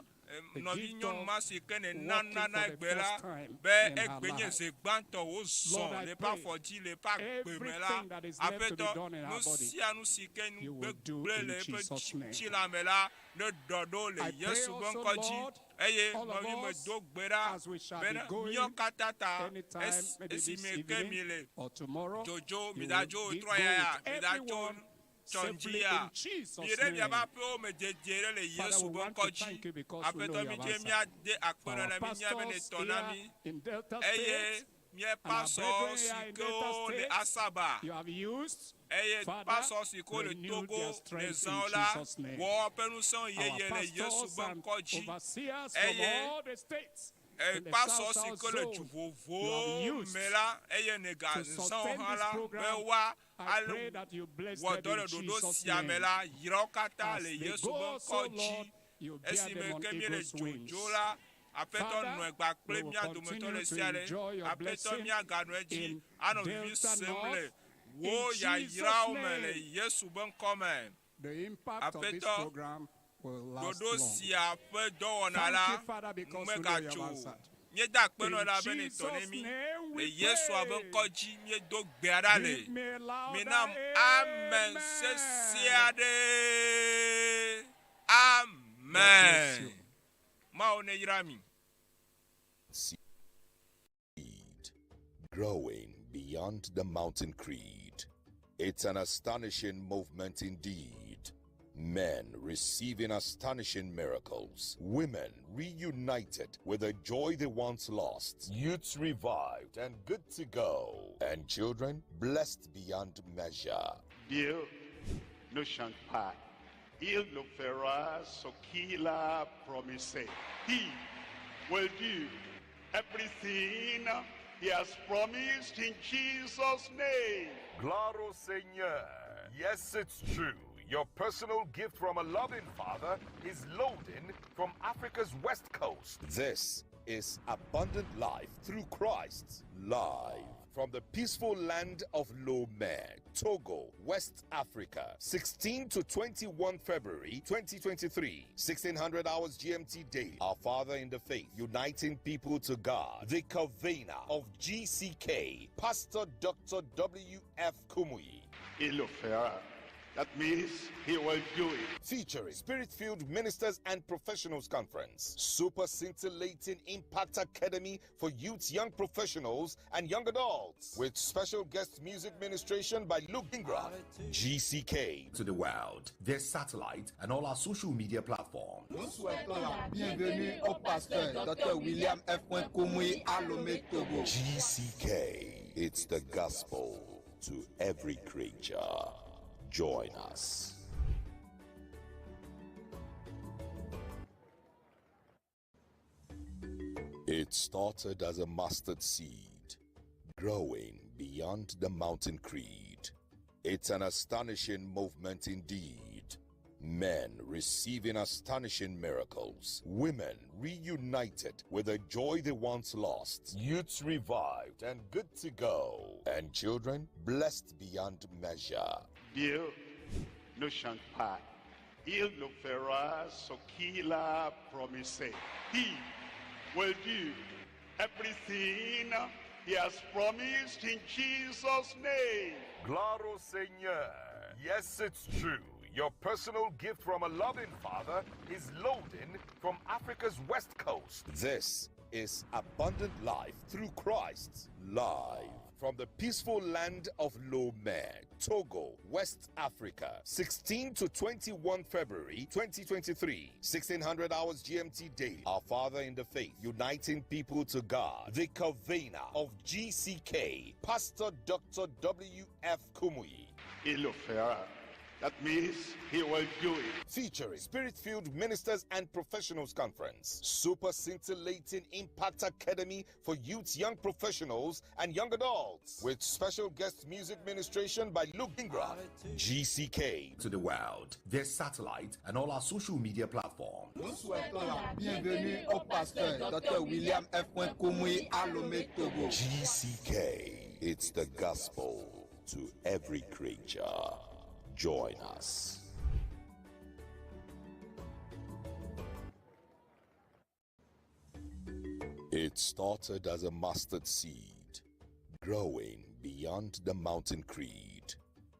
The gift nɔvinyɔnu of ma si ke ne na walking nana for the egbe la first time be in her egbe nye life. zi gbãtɔ wòzɔ Lord, I le eƒe pray afɔ dzi le eƒe agbe me la everything that is left to be aƒetɔ done in nu her body, sia nu si ke nu you will do gbegblẽ in le eƒe Jesus' name. tsila me la ne ɖɔ ɖo le I pray Yesu ƒe also, ŋkɔ dzi Lord, eye all of nɔvi me us, do gbe ɖa as we shall be bena going míawo katã ta anytime, esi maybe this esime ke mi evening le or tomorrow, dzodzo you will midadzo go trɔ yaya with midatso everyone safely tsɔndzia in Jesus' mi ɖe miaƒe name. aƒewo me dedie ɖe le Father, Yesu we ƒe want ŋkɔ to dzi thank you because we know aƒetɔ you mi have dze answered. míade akpe For na our mi mía be ne pastors tɔ na here mi in Delta eye State mía and our pasɔ brethren si here in ke Delta wo le State, Asaba you have used, eye Father, pasɔ si ke wo le renew Togo their le strength in zãwo la Jesus' name. wɔ woƒe ŋusẽ Our yeye le Yesu pastors ƒe and ŋkɔ dzi overseers from eye all the states in the pasɔ South si South ke le du zone, you have vovovowo used me la eye nega to zãwo sustain hã this la be program. woa I ale pray that you bless wɔ them dɔ in le ɖoɖo Jesus' sia me name. la yra wo katã As le they Yesu go ƒe also, ŋkɔ dzi Lord, you bear esime them on ke míele eagle's wings. dzodzo la aƒetɔ Father, nɔe gba we kple will mía dometɔ continue ɖe to sia ɖe enjoy your aƒetɔ blessing míaganɔ edzi in anɔ vivi Delta sem le North wo in Jesus' yayrawo me le name. Yesu ƒe ŋkɔ me The impact of this aƒetɔ program will last ɖoɖo long. sia ƒe dɔwɔna Thank la you, Father, because we know you have megatso answered. míeda akpe nɔ In la be ne tɔ ne Jesus' mí name le we Yesua ƒe pray. ŋkɔ dzi míedo gbea ɖa le Give me a louder mina amen sesẽ amen. aɖe God bless you. amen Mawu ne yra mi. Seed growing beyond the mountain creed. It's an astonishing movement indeed. Men receiving astonishing miracles, women reunited with the joy they once lost, youths revived and good to go, and children blessed beyond measure. Dieu ne change pas. Il nous fera ce qu'il a promis. He will do everything he has promised in Jesus' name. Gloire au Seigneur. Yes, it's true. Your personal gift from a loving father is loading from Africa's west coast. This is Abundant Life through Christ, live from the peaceful land of Lomé, Togo, West Africa, 16 to 21 February 2023, 1600 hours GMT day. Our Father in the Faith, uniting people to God, the convener of GCK, Pastor Dr. W.F. Kumuyi. Il le fera. That means he will do it. Featuring Spirit Filled Ministers and Professionals Conference, Super Scintillating Impact Academy for youths, young professionals, and young adults, with special guest music ministration by Luke Ingram, GCK to the world, their satellite, and all our social media platforms. Nous souhaitons la bienvenue au pasteur Dr. William F. Kumuyi à Lomé, Togo. GCK, it's the gospel to every creature. Join us. It started as a mustard seed, growing beyond the mountain creed. It's an astonishing movement indeed. Men receiving astonishing miracles, women reunited with the joy they once lost, youths revived and good to go, and children blessed beyond measure. Dieu ne change pas. Il nous fera ce qu'il a promis. He will do everything he he has promised in Jesus' name. Gloire au Seigneur. Yes, it's true. Your personal gift from a loving father is loading from Africa's west coast. This is Abundant Life through Christ, live from the peaceful land of Lomé, Togo, West Africa, 16 to 21 February 2023, 1600 hours GMT daily. Our Father in the Faith, uniting people to God, the convener of GCK, Pastor Dr. W.F. Kumuyi. Il le fera. That means he will do it. Featuring Spirit Filled Ministers and Professionals Conference, Super Scintillating Impact Academy for Youths, Young Professionals, and Young Adults, with special guest music ministration by Luke Ingraf, GCK. To the world, their satellite, and all our social media platforms. Nous souhaitons la bienvenue au pasteur Dr. William F. Kumuyi à Lomé, Togo. GCK, it's the gospel to every creature. Join us. It started as a mustard seed, growing beyond the mountain creed.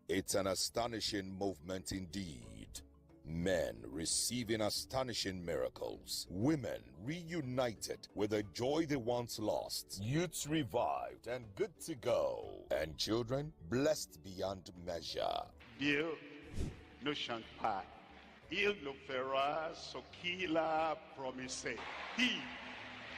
It's an astonishing movement indeed. Men receiving astonishing miracles, women reunited with a joy they once lost, youths revived and good to go, and children blessed beyond measure. Dieu ne change pas. Il le fera ce qu'il a promis. He